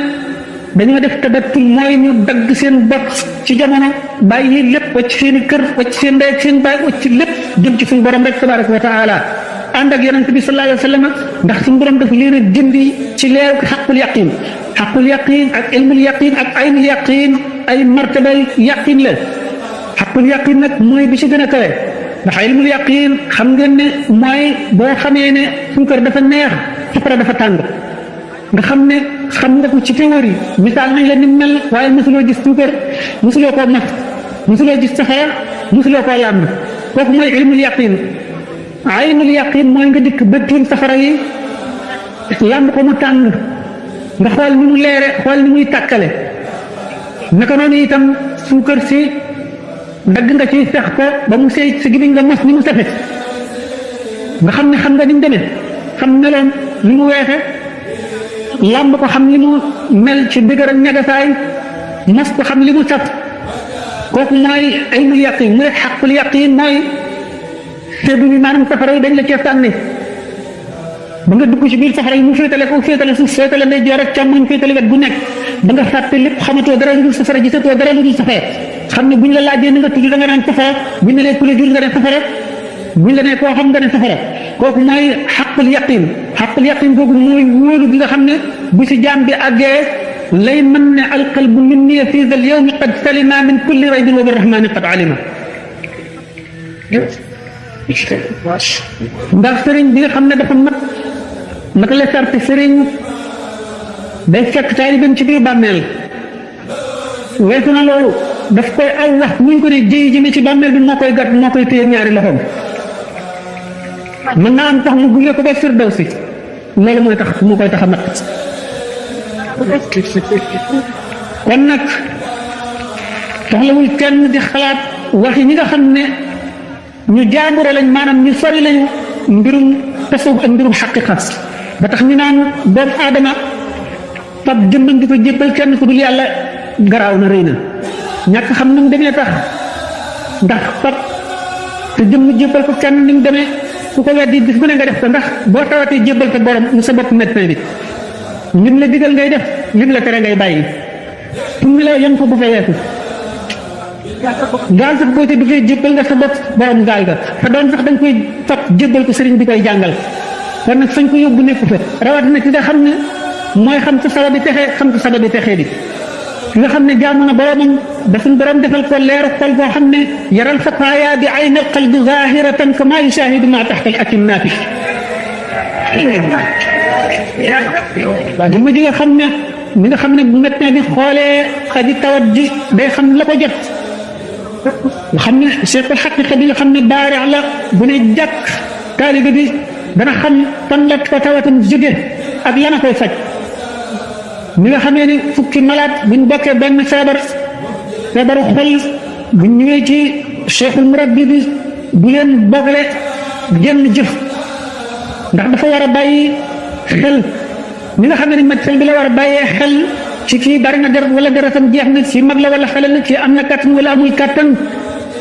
dañoo def tabattul mooy ñu dagg seen bopp ci jamono bàyyi lépp wacc seen i kër wacc seen ndey ak seen baay wacc lépp jëm ci suñu borom rek tabaraka wa taala ànd ak yonent bi sallallahu alayhi wa sallam ndax suñu borom daf leen a jëndi ci leer xaqul yaqin xaqul yaqin ak ilmul yaqin ak aynul yaqin ay martabay yaqin la xaqul yaqin nag mooy bi ci gën a kawe ndax ilmul yaqin xam ngeen ne mooy boo xamee ne suukar dafa neex safara dafa tàng nga xam ne xam nga ko ci théorie misaal nañ la ni mel waaye mosuloo gis suukar mosuloo koo mat mosuloo gis safara mosuloo koo làmb kooku mooy ilmul yaqin aynul yaqin mooy nga dikk ba tiim safara yi làmb ko mu tàng nga xool ni mu leere xool ni muy tàkkale naka noonu itam suukar si dagg nga ci sax ko ba mu seey si gimiñ nga mos ni mu safe nga xam ne xam nga ni mu demee xam meloon ni mu weexe làmb ko xam li mu mel ci dëgër ak ñagasaay mos ko xam li mu saf kooku mooy aynul yaqin mu ne xaqul yaqin mooy seddu bi maanaam safara yi dañ la cee sànni ba nga dugg ci biir safara yi mu féetale ko féetale suuf féetale ndeyjoor ak càmmoñ féetale wet bu nekk ba nga fàtte lépp xamatoo dara lu dul safara gisatoo dara lu dul safara xam ne buñ la laajee ni nga tudd da nga naan safara buñ la nee ku la jur nga ne safara buñ la nee koo xam nga ne safara kooku mooy xaqul yaqin xaqul yaqin kooku mooy wóolu bi nga xam ne bu si jaam bi àggee lay mën ne alqalbu minni fi zal yawmi qad salima min kulli raybin wa birrahmani qad alima ndax sëriñ bi nga xam ne dafa mat la sarti sëriñ day fekk taalibeem ci biir bàmmeel weesu na loolu daf koy aw wax muñ ko ne jëy jëme ci bàmmeel bi moo koy gàtt moo koy téye ñaari loxoom mën naa am tax mu gunge ko ba firdawsi loolu mooy tax mu koy tax a mat kon nag taxlawul kenn di xalaat waxi ñi nga xam ne ñu jaambure lañ maanaam ñu sori lañu mbirum tasawuf ak mbirum xaqiqa ba tax ñu naan doomu aadama fab jëmbam di ko jébbal kenn ku dul yàlla garaaw na rëy na ñàkk xam nu mu demee tax ndax fab te jëmm jébbal ko kenn ni mu demee su ko weddi bis bu ne nga def ko ndax boo tawatee jébbal ko borom mu sa bopp médecin bi lim la digal ngay def lim la tere ngay bàyyi fu mu la yem ko bu fay weesu gaal sax boo te duggee jébbal nga sa bopp borom gaal ga te doon sax dañ koy fab jébbal ko sëriñ bi koy jàngal kon nag fañ ko yóbbu nekku fa rawatina ki nga xam ne mooy xam sa saba bi texee xam sa saba bi texee di ki nga xam ne jaamu na boromam dafin borom defal ko leeru xol boo xam ne yaral xataaya bi ayn al qalbi zahiratan kama yushahidu ma taxta al akinnaati dama ji nga xam ne mi nga xam ne bu médecin bi xoolee aji tawat ji day xam la ko jot nga xam ne seetal xaqiqa bi nga xam ne baarix la bu ne jàkk taalibe bi dana xam fan la ko tawatam jóge ak lana koy faj mi nga xamee ni fukki malade buñ bokkee benn feebaru xol buñ ñëwee ci cheikhul murabbi bi bu leen bogle genn jëf ndax dafa war a bàyyi xel mi nga xam ne ni médecin bi la war a bàyyee xel ci kii bari na deret wala deretam jeex na ci mag la wala xale la ci am na kàttan wala amul kàttan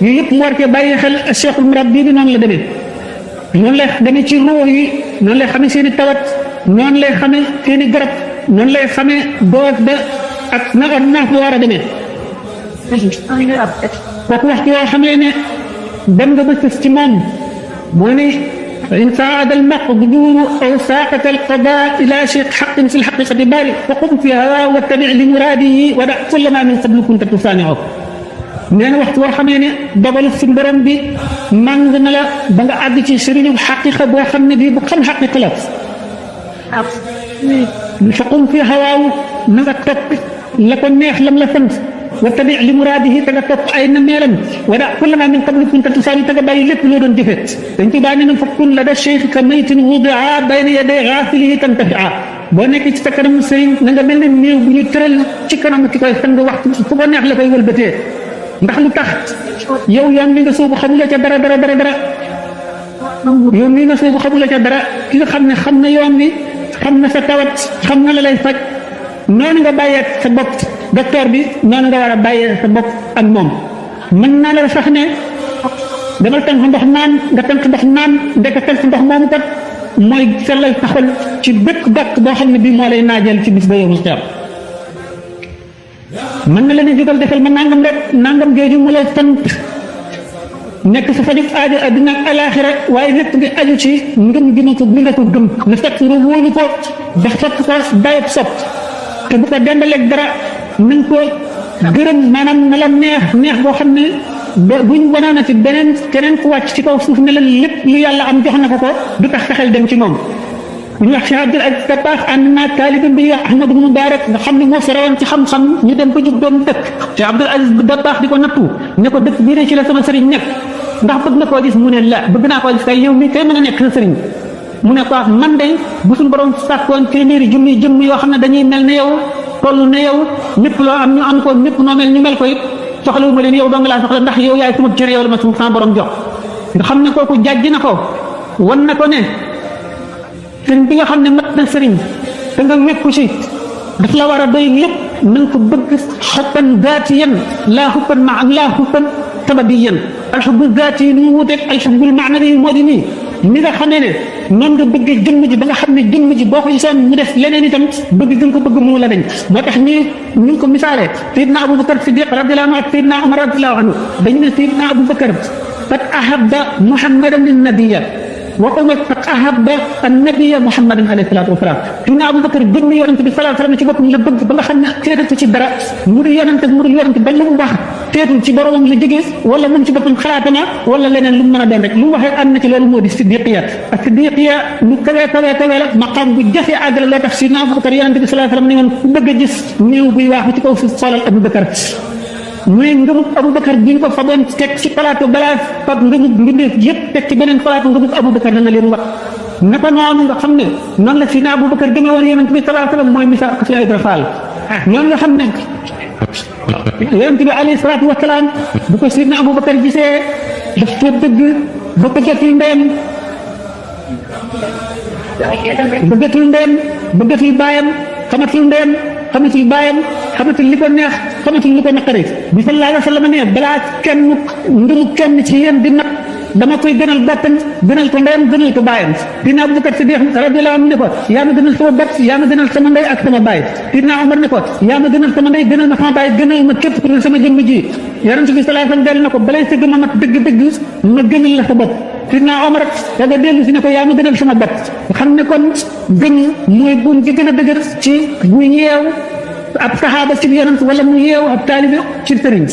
yooyu yëpp mu war cee bàyyi xel cheikhul murabbi bi noonu la demee noonu lay demee ci ruux yi noonu lay xamee seen i tawat noonu lay xamee seen i garab noonu lay xamee dose ba ak na ordonnance ba war a demee kooku waxtu yoo xamee ne dem nga ba sës ci moom moo ne in saada almaqduru aw saaqata alqada ila cheikh xaqin fi lxaqiqati bari fa qum fi hawa wattabi li muradihi wa da kulla ma min qablu kunta tusaani'u nee na waxtu boo xamee ne dogalu suñu borom bi màng na la ba nga àgg ci sëriñu xaqiqa boo xam ne bii bu xam xaqiqa la faqum fi hawaawu na nga topp la ko neex lam la sant wa tabi li muraadihi te nga topp ay na meelam wala kullama min qabli kunta tusaani te nga bàyyi lépp loo doon jëfe dañ ci bàyyi ne fa kun la da cheikh ka maytin wudia bayna yaday gaafilihi tantafia boo nekkee ci sa kanam sëriñ na nga mel ne néew bu ñu tëral ci kanam ki koy sang waxtu fu ko neex la koy wëlbatee ndax lu tax yow yoon li nga soobu xamula ca dara yoon li nga soobu xamula ca dara ki nga xam ne xam na yoon wi xam na sa tawat xam na la lay faj noonu nga bàyyee sa bopp docteur bi noonu nga war a bàyyee sa bopp ak moom mën naa la sax ne dama tànk ndox naan nga tànk ndox naan ndeka tànk ndox moomu kat mooy sellal taxal ci bépp gàkk boo xam ne bii moo lay naajal ci bis ba yow mu xew mën na la ne jógal defal ma nangam rek nangam jooju mu lay sant nekk sa fajug aajo adduna ak alaaxira waaye lépp nga aju ci ngëm gi ma ko bi nga ko gëm nga fekk nga wóolu ko ba fekk ko dayab sopp te bu ko dendaleeg dara nañ ko gërëm maanaam na la neex boo xam ne buñ wanoon ci beneen keneen ku wàcc ci kaw suuf ne la lépp lu yàlla am jox na ko du tax xel dem ci moom bu ñu wax Cheikh Abdoul Aziz Dabakh ànd naa taalibe bi wax Ahmadu Mubarak nga xam ne moo fi rawoon ci xam-xam ñu dem ba jub doon dëkk Cheikh Abdoul Aziz Dabakh di ko nattu ne ko dëkk bii de ci la sama sëriñ nekk ndax bëgg na koo gis mu ne la bëgg naa koo gis kay yow mi kay mën a nekk sa sëriñ mu ne ko man de bu suñu borom sàkkoon téeméeri junni jëmm yoo xam ne dañuy mel ne yow toll ne yow ñëpp loo am ñu am ko ñëpp noo mel ñu mel ko it soxlawu ma leen yow dong laa soxla ndax yow yaay sama cër yow la ma sama borom jox nga xam ne kooku jàjj na ko wan na ko ne sëriñ bi nga xam ne mat na sëriñ te nga wekku ci daf la war a doy lépp na nga ko bëgg xubban zaatiyan laa xubban sabadiyan alxubbu zaati yi nu mu wuteeg alxubbul maanawi moo di nii ni nga xamee ne noonu nga bëgg jëmm ji ba nga xam ne jëmm ji boo ko gisoon mu def leneen itam bëgg gën ko bëgg mënu la dañ moo tax ñu ko misaalee Seydina Aboubacar Siddiq radiyallahu anhu ak Seydina Omar radiyallahu anhu dañu ne Seydina Aboubacar qad ahabba Muhammadan nabiyya wa Omar qad ahabba an-nabiyya Muhammadan alayhi salaatu wa salaam Seydina Aboubacar jëmm yonente bi sallallahu alayhi wa sallam ci boppam la bëgg ba nga xam ne teetatu ci dara mu di yonente mu dul yonente ba lu mu wax teetul ci boromam la jógee wala moom ci boppam xalaatana wala leneen lu mu mën a doon rek lu mu waxee am na ci loolu moo di siddiqiya ak siddiqiya lu kawe la maqaam bu jafe àggale loo tax Seydina Aboubacar yonente bi sallallahu alayhi wa sallam ne woon ku bëgg a gis néew buy waaxu ci kaw suuf xoolal Aboubacar muy ngëmu Aboubacar bi ñu ko fa doon teg ci plateau balaa fab ngëmu mbindeef yëpp teg ci beneen plateau ngëmu Aboubacar dana leen wax naka noonu nga xam ne noonu la Seydina Aboubacar gëmee woon yonente bi sallallahu alayhi wa sallam mooy misaal ko si Ibra Fall noonu nga xam ne yonente bi alayhi salaatu wa salaam bu ko Seydina Aboubacar gisee daf ko dëgg ba bëggatul ndeyam bëggatul baayam xamatul ndeyam xamatul baayam xamatul li ko neex xamatul li ko naqari bi sallallahu alayhi wa sallam ne balaa kenn ci yéen di nag dama koy gënal boppam gënal ko ndeyam gënal ko baayam Seydina Aboubacar Siddiq radiyallahu anhu ne ko yaa ma gënal sama bopp yaa ma gënal sama ndey ak sama baay Seydina Omar ne ko yaa ma gënal sama ndey gënal ma sama baay gënal ma képp ku dul sama jëmm ji yonent bi sallallahu alayhi wa sallam dellu na ko balay sëgg ma mat dëgg-dëgg ma gënal la sa bopp Seydina Omar da nga dellu si ne ko yaa ma gënal sama bopp xam ne kon gën mooy buum gi gën a dëgër ci bu yeew ab saxaaba ci yonent wala mu yeew ab taalibe ci sëriñ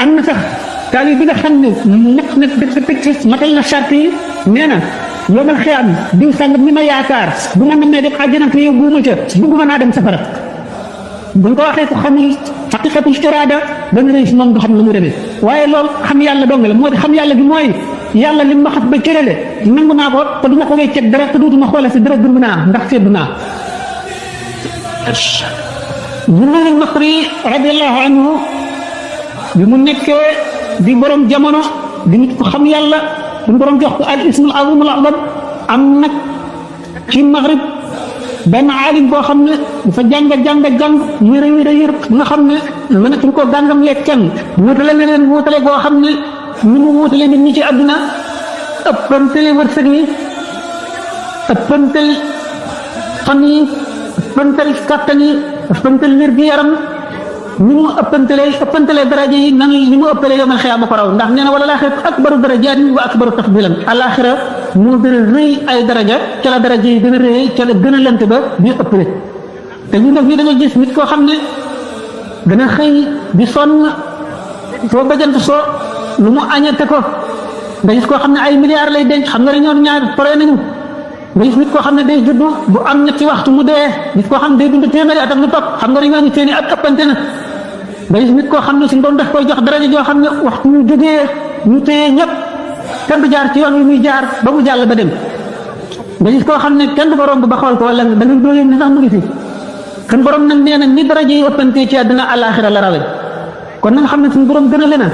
am na sax taalibe bi nga xam ne mat na dëgg matal na charte yi nee na yomal xiyaam diw sàngam mi ma yaakaar bu ma namee dem àjjana te yow buuma ca bugguma naa dem safara buñ ko waxee ko xamul xaqiqatul iraada dana rëy si moom du xam lu mu demee waaye loolu xam yàlla dong la moo di xam yàlla gi mooy yàlla li ma xas ba cërale nangu naa ko te du ma ko wecceeg dara te duutuma xoole si dara dund naa ndax seddu naa Zunnun al-Masri radiyallahu anhu bi mu nekkee di borom jamono di nit ko xam yàlla suñu borom jox ko al ismul azim al azam am nag ci Maghrib benn aalim boo xam ne dafa jàng yër nga xam ne mënatuñ ko gàngam leeg kenn wutale na leen wutale boo xam ne ni mu wutale nit ñi ci àdduna ëppantale wërsëg yi ëppantal fan yi ëppantal kàttan yi ëppantal wér gi yaram ni mu ëppantale daraja yi nan ni mu ëppale yomal xiyaama ko raw ndax nee na wala laaxira akbaru darajaatin wa akbaru tafdilan alaxira moo gën a rëy ay daraja ca la daraja yi gën a rëy ca la gën a lent ba bi ëppale te ñu def yi da nga gis nit koo xam ne dana xëy di sonn foo ba jant soo lu mu añete ko nga gis koo xam ne ay milliards lay denc xam nga ne ñoom ñaar pare nañu nga gis nit koo xam ne day juddu bu am ñetti waxtu mu dee nit koo xam ne day dund téeméeri at ak lu topp xam nga ne ñooñu seeni at ëppante na nga gis nit koo xam ne suñu doon daf koy jox daraja joo xam ne waxtu ñu jógee ñu téye ñëpp kenn du jaar ci yoon wi muy jaar ba mu jàll ba dem nga gis koo xam ne kenn du ko romb ba xool ko wala da nga doon ne sax mu ngi fi kan borom nag nee na ni daraja yi ëppante ci àddina àllaaxira la rawe kon na nga xam ne suñu borom gën a lena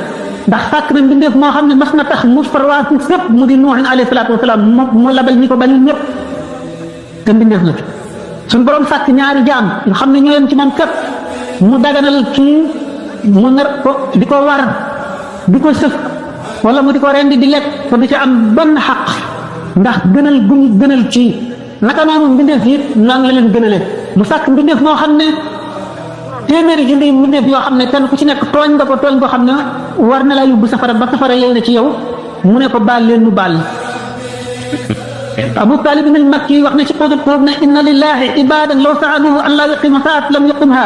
ndax sàkk na mbindeef moo xam ne mas na tax mu farwaa si sëpp mu di Nuuhin alayhi salaatu wasalaam mu labal ñi ko bañul ñëpp te mbindeef la suñu borom sàkk ñaari jaam nga xam ne ñoo yem ci moom képp mu daganal kii mu nar ko di ko war di ko sëf wala mu di ko rendi di lekk te du ci am benn xaq ndax gënal gu ñu gënal ci naka noonu mbindeef yi noonu la leen gënalee mu sàkk mbindeef moo xam ne téeméeri junni mbindeef yoo xam ne kenn ku ci nekk tooñ nga ko tooñ koo xam ne war na laa yóbbu safara ba safara yey na ci yow mu ne ko baal leen mu baal Abu Talib ibn al-Makki wax na ci xóotul xóob ne inna lillahi ibadan law sa'aluhu an laa yuqima saat lam yuqimha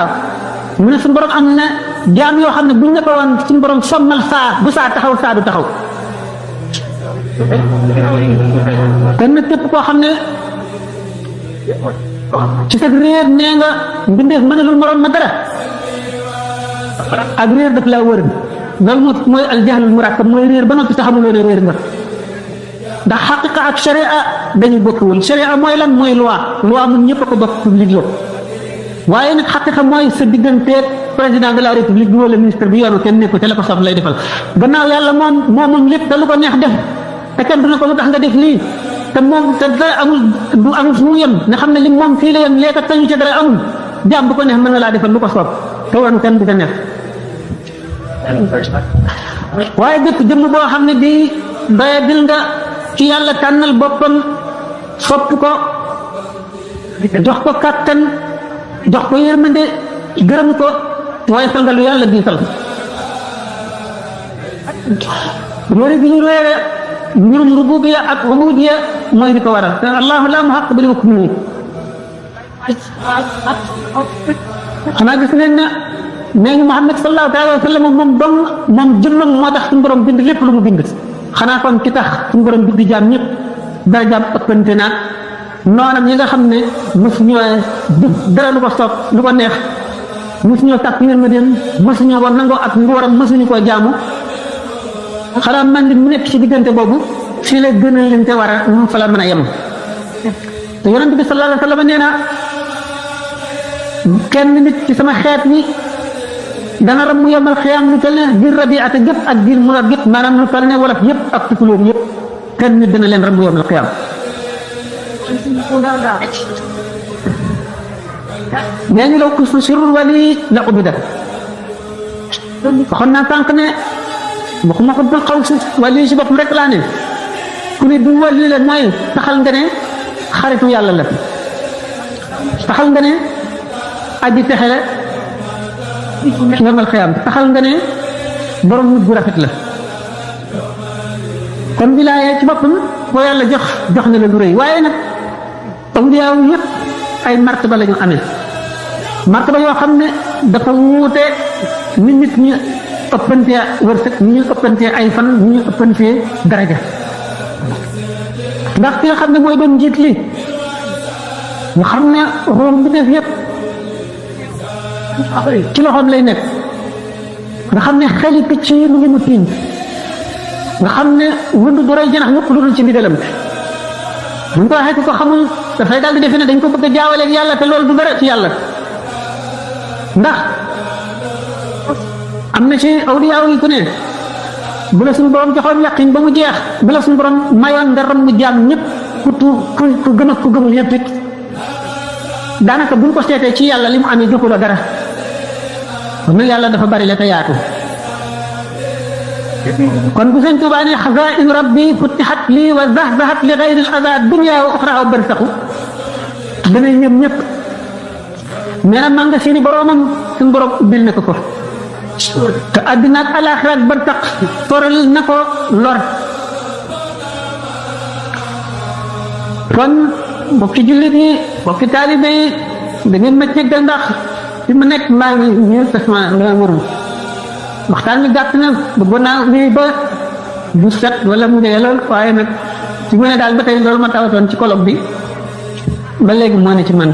mu ne suñu borom am na jaam yoo xam ne buñ ne ko woon suñu borom sommal saa bu saa taxaw saa du taxaw kenn képp koo xam ne ci sa réer nee nga mbindeef mënalul morom ma dara ak réer daf laa wër loolu mooy aljahlul murakkab mooy réer ba noppi taxamuloo ne réer nga ndax xaqiqa ak sharia dañu bokkuwul sharia mooy lan mooy loi mun ñëpp a ko bokk public yo waaye nag xaqiqa mooy sa digganteeg président de la république bi wala ministre bi yoonu kenn nekku te la ko soxla lay defal gannaaw yàlla moom lépp te lu ko neex def te kenn du ne ko lu tax nga def lii te moom te dara amul fu mu yem nga xam ne li moom fii la yem léegi tañu ca dara amul jaam bu ko neex mën na laa defal lu ko soob te woon kenn du ko neex waaye bépp jëmm boo xam ne bii doye dil nga ci yàlla tànnal boppam sopp ko jox ko kàttan jox ko yërmande gërëm ko waaye fal nga lu yàlla diisal réere gi ñu réere mbirum rububiya ak ubudiya mooy di ko waral te allahu la muhaq bi li hukmihi xanaa gis ngeen ne nee ñu Muhammad sallallahu alayhi wa sallam moom jëmmam moo tax suñu borom bind lépp lu mu bind xanaa kon ki tax suñu borom bind jaam ñëpp dara jaam ëppante naag noonam yi nga xam ne mosuñoo dara lu ko soob lu ko neex mosuñoo sàkk yërmandeem mosuñoo ko nangoo ak nguuram mosuñu koo jaamu xanaa man di mu nekk ci diggante boobu fii la gën a leen te war a mu fa la mën a yem te yonent bi sallallahu alayhi wa sallam nee na kenn nit ci sama xeet wi dana ram mu yemal xiyaam lu toll ne biir rabiata gépp ak biir munar gépp maanaam lu toll ne wolof yëpp ak tukulóor yëpp kenn nit dana leen ram mu yemal xiyaam nee ñu law kustu sirrul wali la ubida waxoon naa tànk ne waxuma ko dul xaw si wali si boppam rek laa ne ku ne du wali la mooy taxal nga ne xaritu yàlla la taxal nga ne aji texe la yomal xiyaam taxal nga ne borom nit bu rafet la kon wilaaya ci boppam boo yàlla jox na la lu rëy waaye nag awliyaaw yëpp ay martaba la ñu amee martaba yoo xam ne dafa wuute ni nit ñi ëppantee wërsëg ni ñu ëppantee ay fan ni ñu ëppantee daraja ndax ki nga xam ne mooy doon njiit li nga xam ne room bi def yëpp ci loxoom lay nekk nga xam ne xeli picc yi mu ngi mu tiiñ nga xam ne wund du rey janax ñëpp lu dul ci ndigalam buñ ko waxee ko xamul dafay daal di defe ne dañ ko bëgg a jaawaleeg yàlla te loolu du dara ci yàlla ndax am na ci awliyaaw yi ku ne bu la suñu borom joxoon yaqin ba mu jeex bu la suñu borom mayoon nga ram mu jaam ñëpp ku gëm ak ku gëmul yëpp it daanaka buñ ko seetee ci yàlla li mu amee joxu la dara kon nag yàlla dafa bari la te yaatu kon bu sëñ Tuubaa ne xazaa'in rabbi futtihat lii wa zahzahat li gayri al-adaa dunya wa uxraa wa barsaxu dana ñëm ñëpp nee na maa nga seeni boromam suñu borom ubbil na ko te àddina ak alaaxira ak barsax toral na ko lor kon mbokki jullit yi mbokki taalibe yi da ngeen ma jéggal ndax fi mu nekk maa ngi ñëw tasma la warul waxtaan mi gàtt na bëggoon naa lii ba bu set wala mu dee lool waaye nag ci mu ne daal ba tey loolu ma tawatoon ci colloque bi ba léegi moo ne ci man